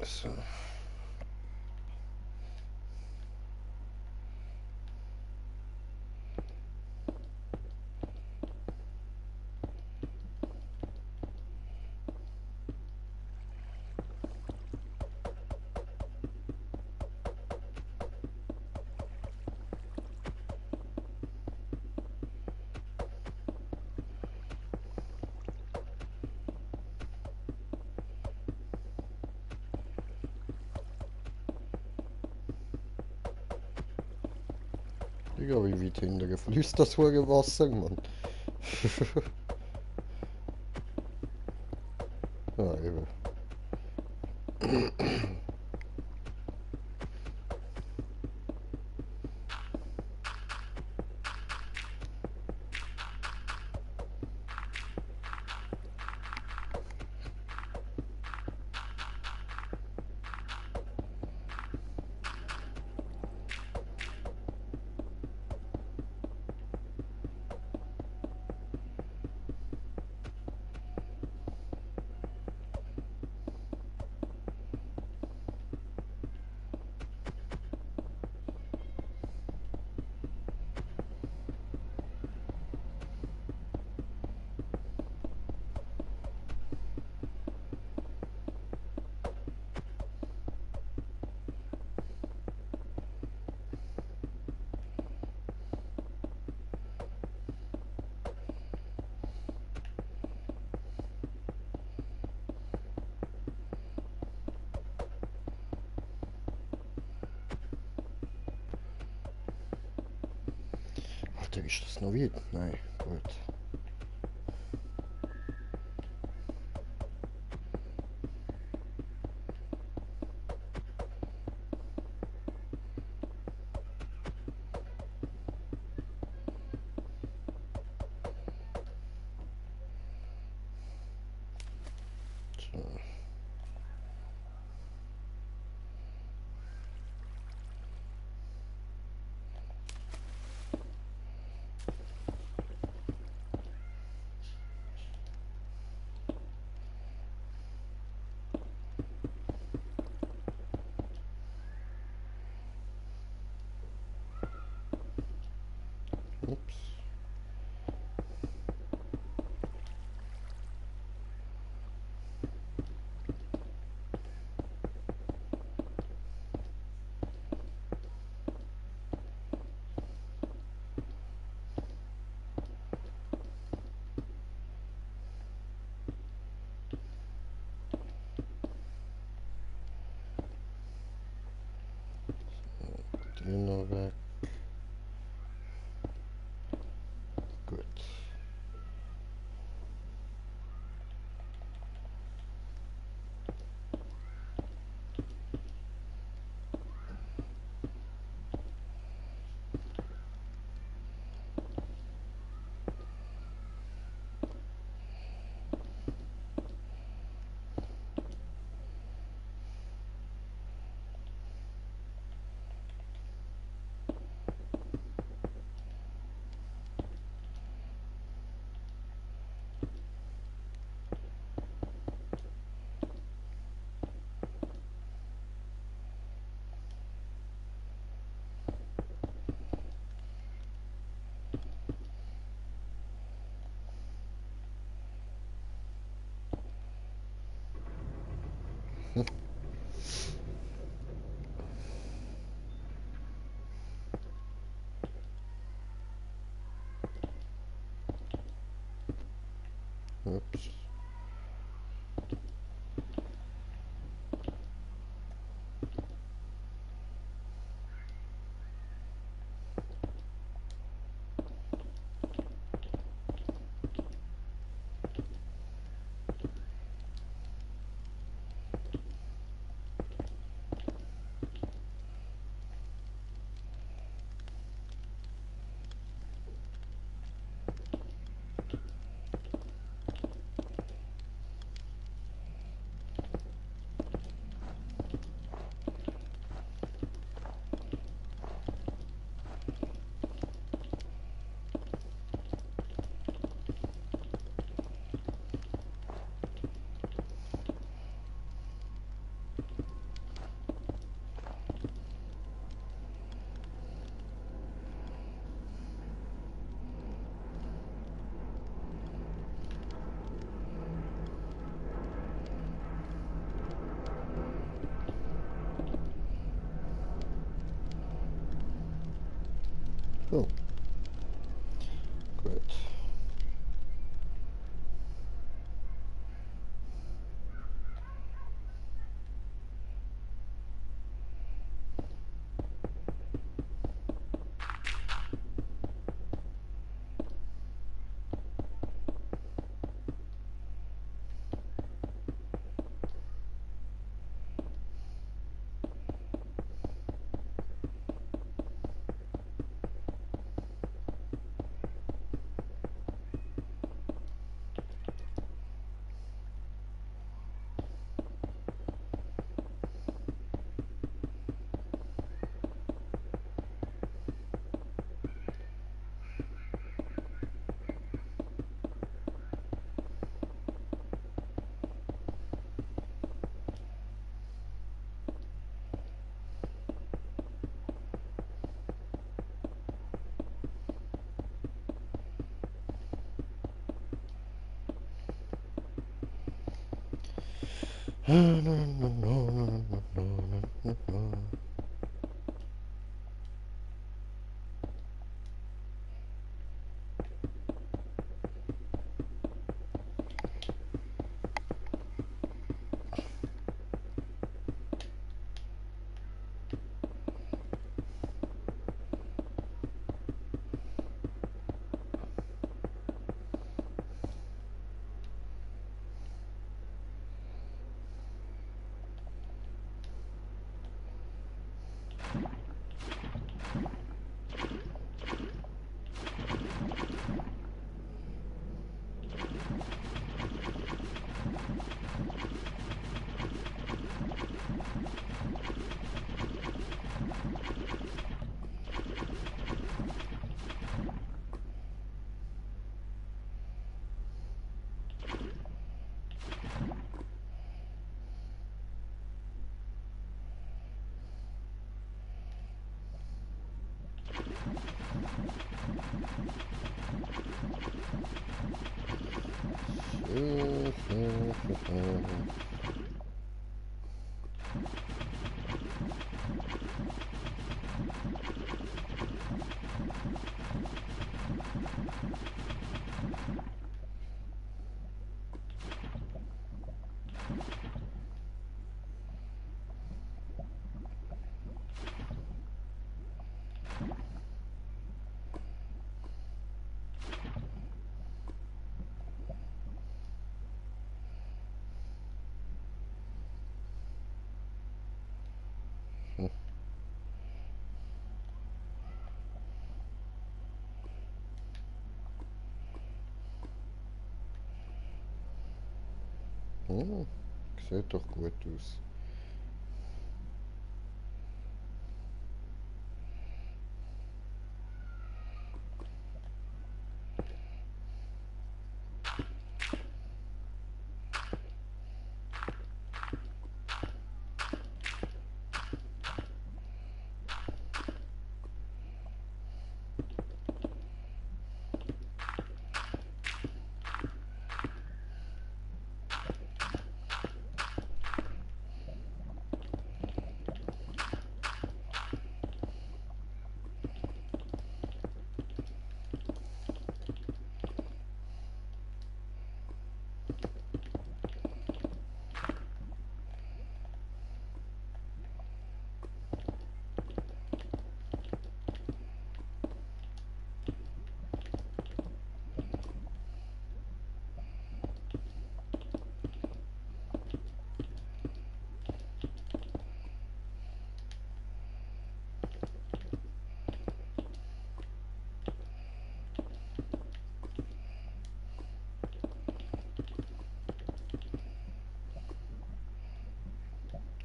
So. Ja, wie weit hinten fließt das hohe Wasser, Mann? Ja, eben. Alter, ist das noch weit? Nein, gut. So. Ups. Den noch weg. Gut. Ups. So. Gut. Sieht doch gut aus.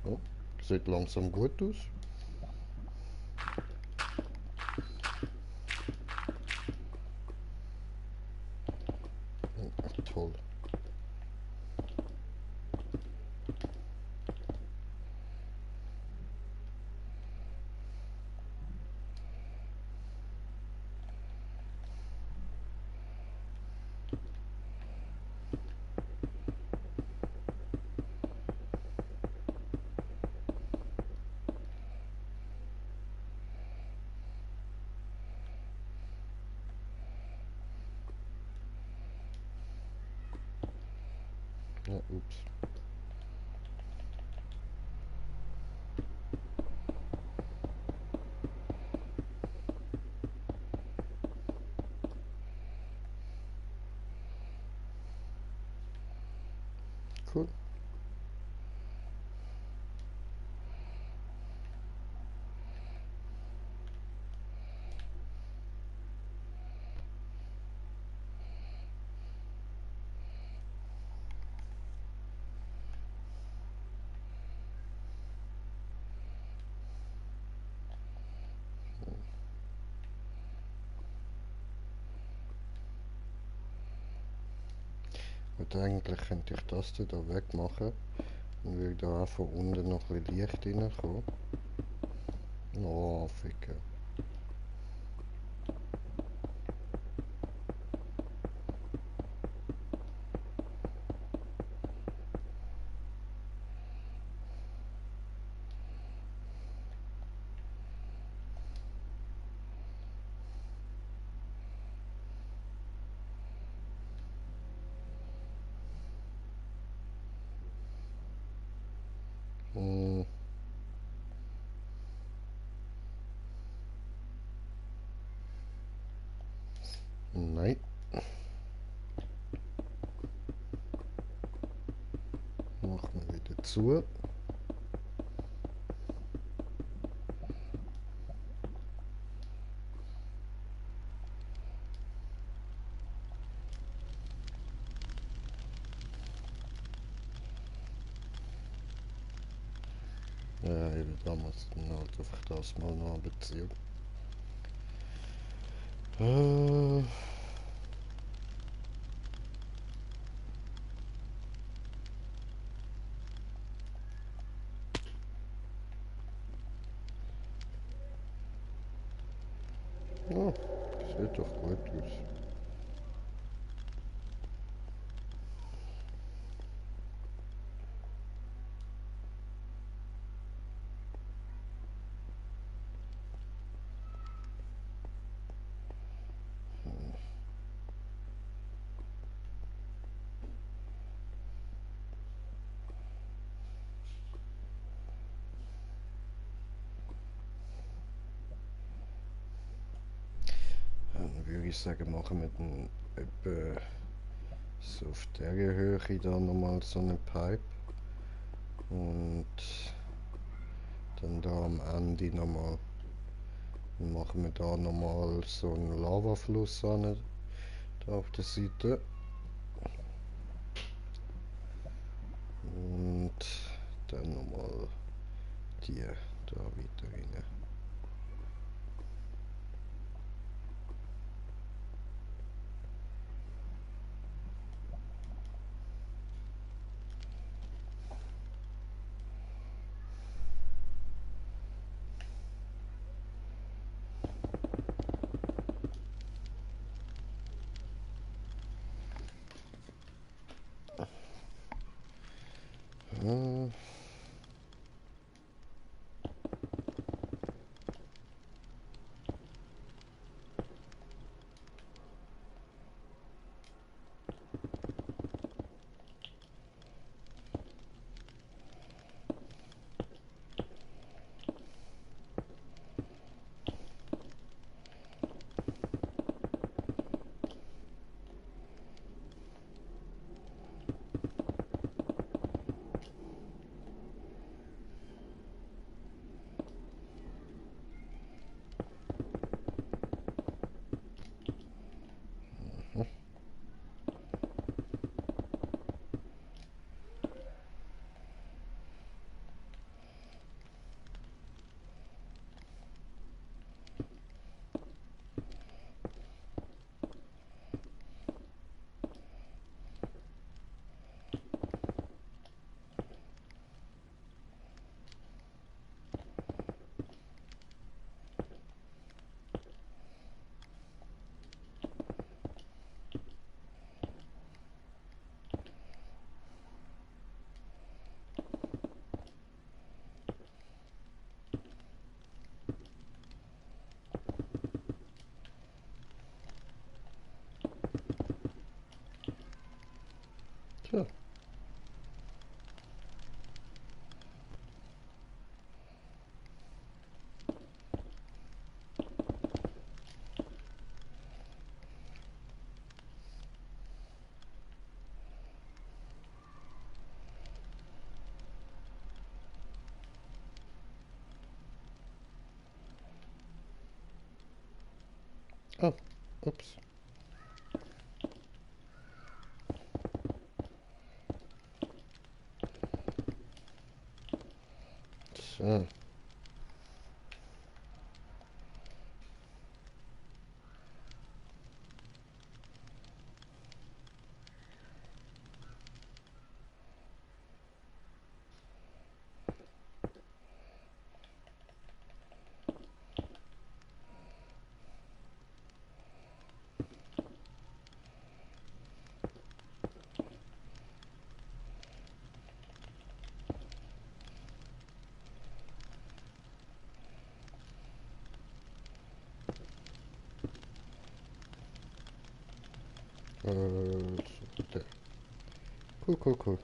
Oh, sieht langsam gut aus. Toll. Ja, ups. Cool. Und eigentlich könnte ich das da wegmachen und würde da auch von unten noch ein bisschen Licht reinkommen. Oh, ficken. Hm, nein. Machen wir wieder zu. Ja, eben damals dann halt einfach das mal noch beziehen. Äh, ja, sieht doch gut aus. Dann würde ich sagen, machen wir dann etwa so auf der Höhe da nochmal so eine Pipe. Und dann da am Ende nochmal, machen wir da nochmal so einen Lavafluss an, da auf der Seite. Und dann nochmal die da weiter rein. Hm, tja. Ah, ups. So. So, der. Cool, cool, cool.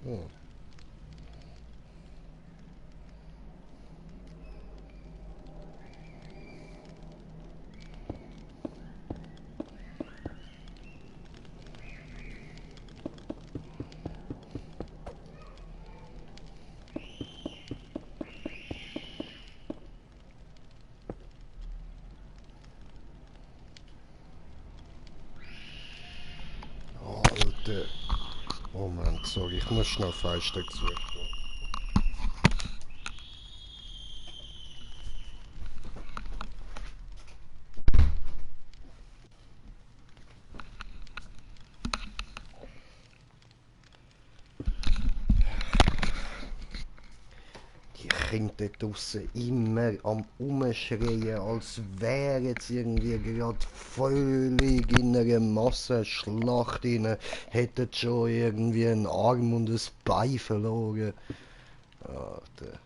Hm. Alter. Moment, sorry, ich muss schnell Fenster zu. Die Kinder dort draussen immer am Umschreien, als wären sie irgendwie gerade völlig in einer Massenschlacht rein, hätten schon irgendwie einen Arm und ein Bein verloren. Alter.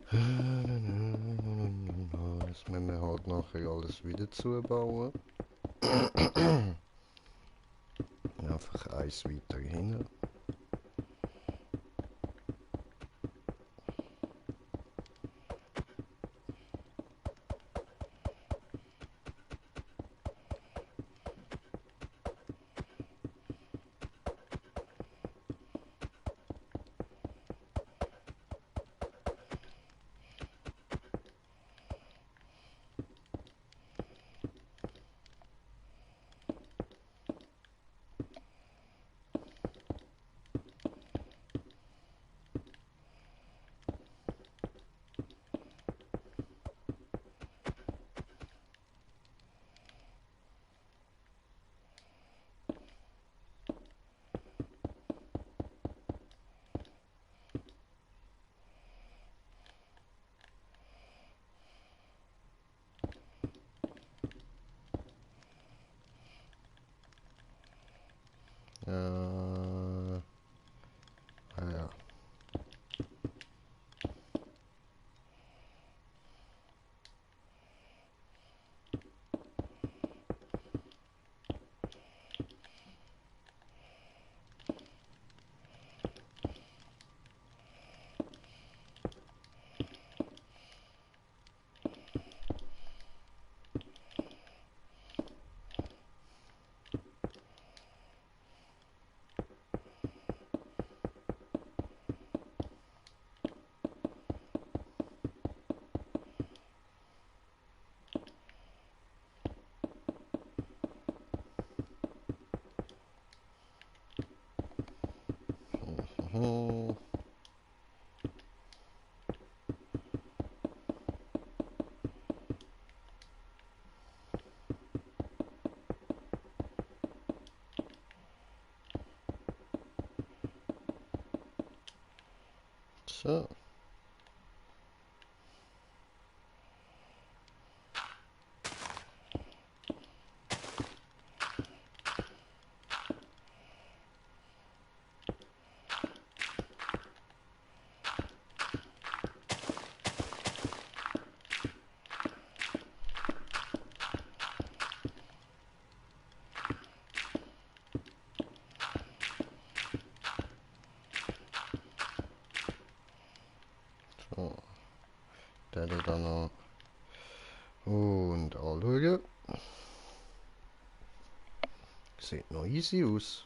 Das müssen wir halt nachher alles wieder zubauen. Einfach eins weiter hin. Ja. Mhm. So. So. Der dann noch. Und anschauen. Sieht noch easy aus.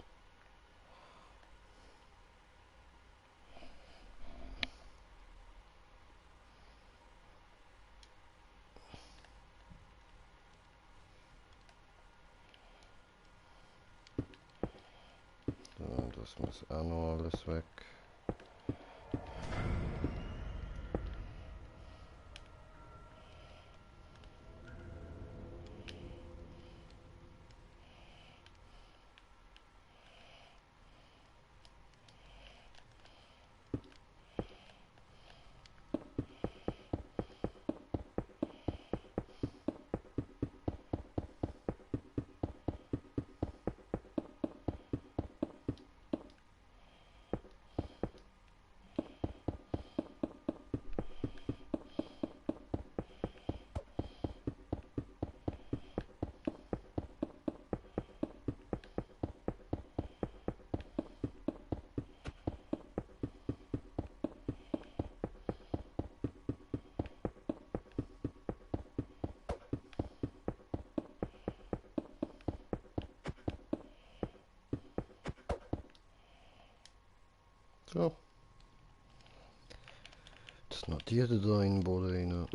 So, das muss auch noch alles weg. So. Das notierte da in den Boden rein.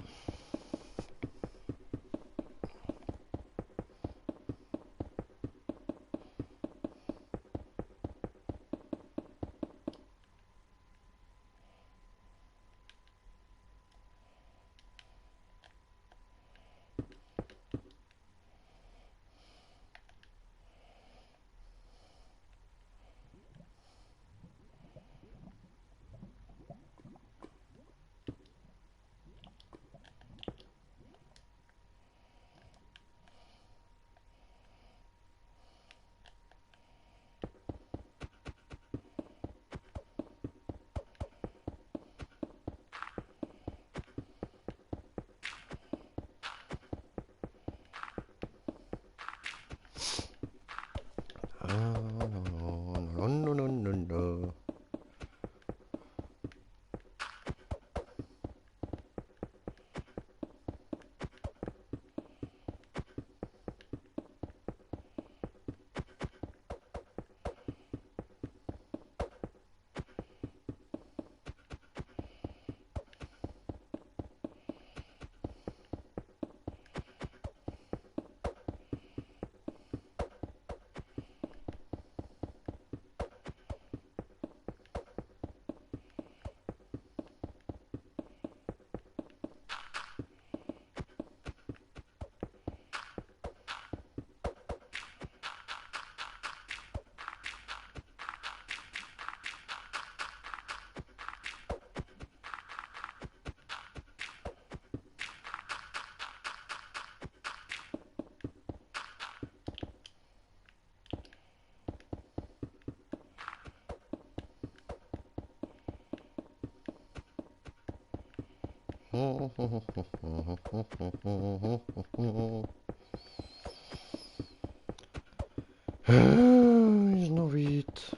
Ist noch weit.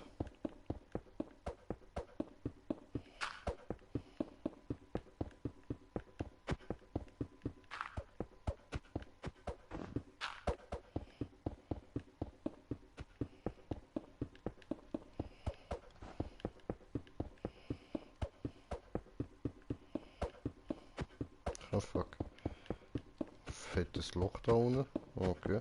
Oh fuck. Fettes Loch da unten. Okay.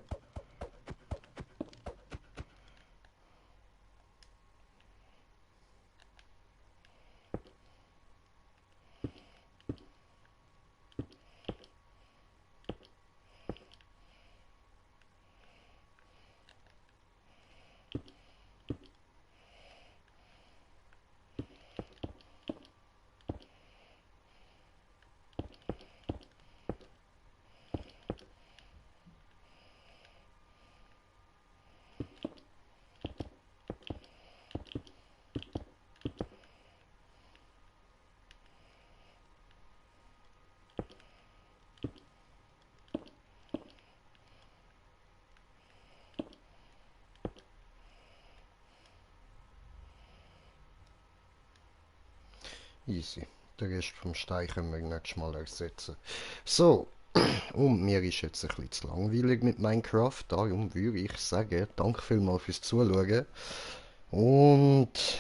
Easy. Den Rest vom Stein können wir nächstes Mal ersetzen. So, und mir ist jetzt ein bisschen zu langweilig mit Minecraft. Darum würde ich sagen, danke vielmals fürs Zuschauen. Und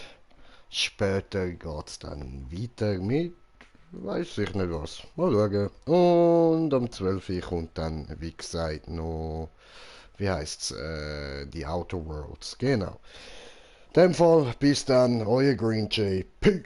später geht es dann weiter mit, weiß ich nicht was. Mal schauen. Und am 12 Uhr kommt dann, wie gesagt, noch, wie heißt's, die Outer Worlds. Genau. In dem Fall, bis dann, euer Green Jay. Peace.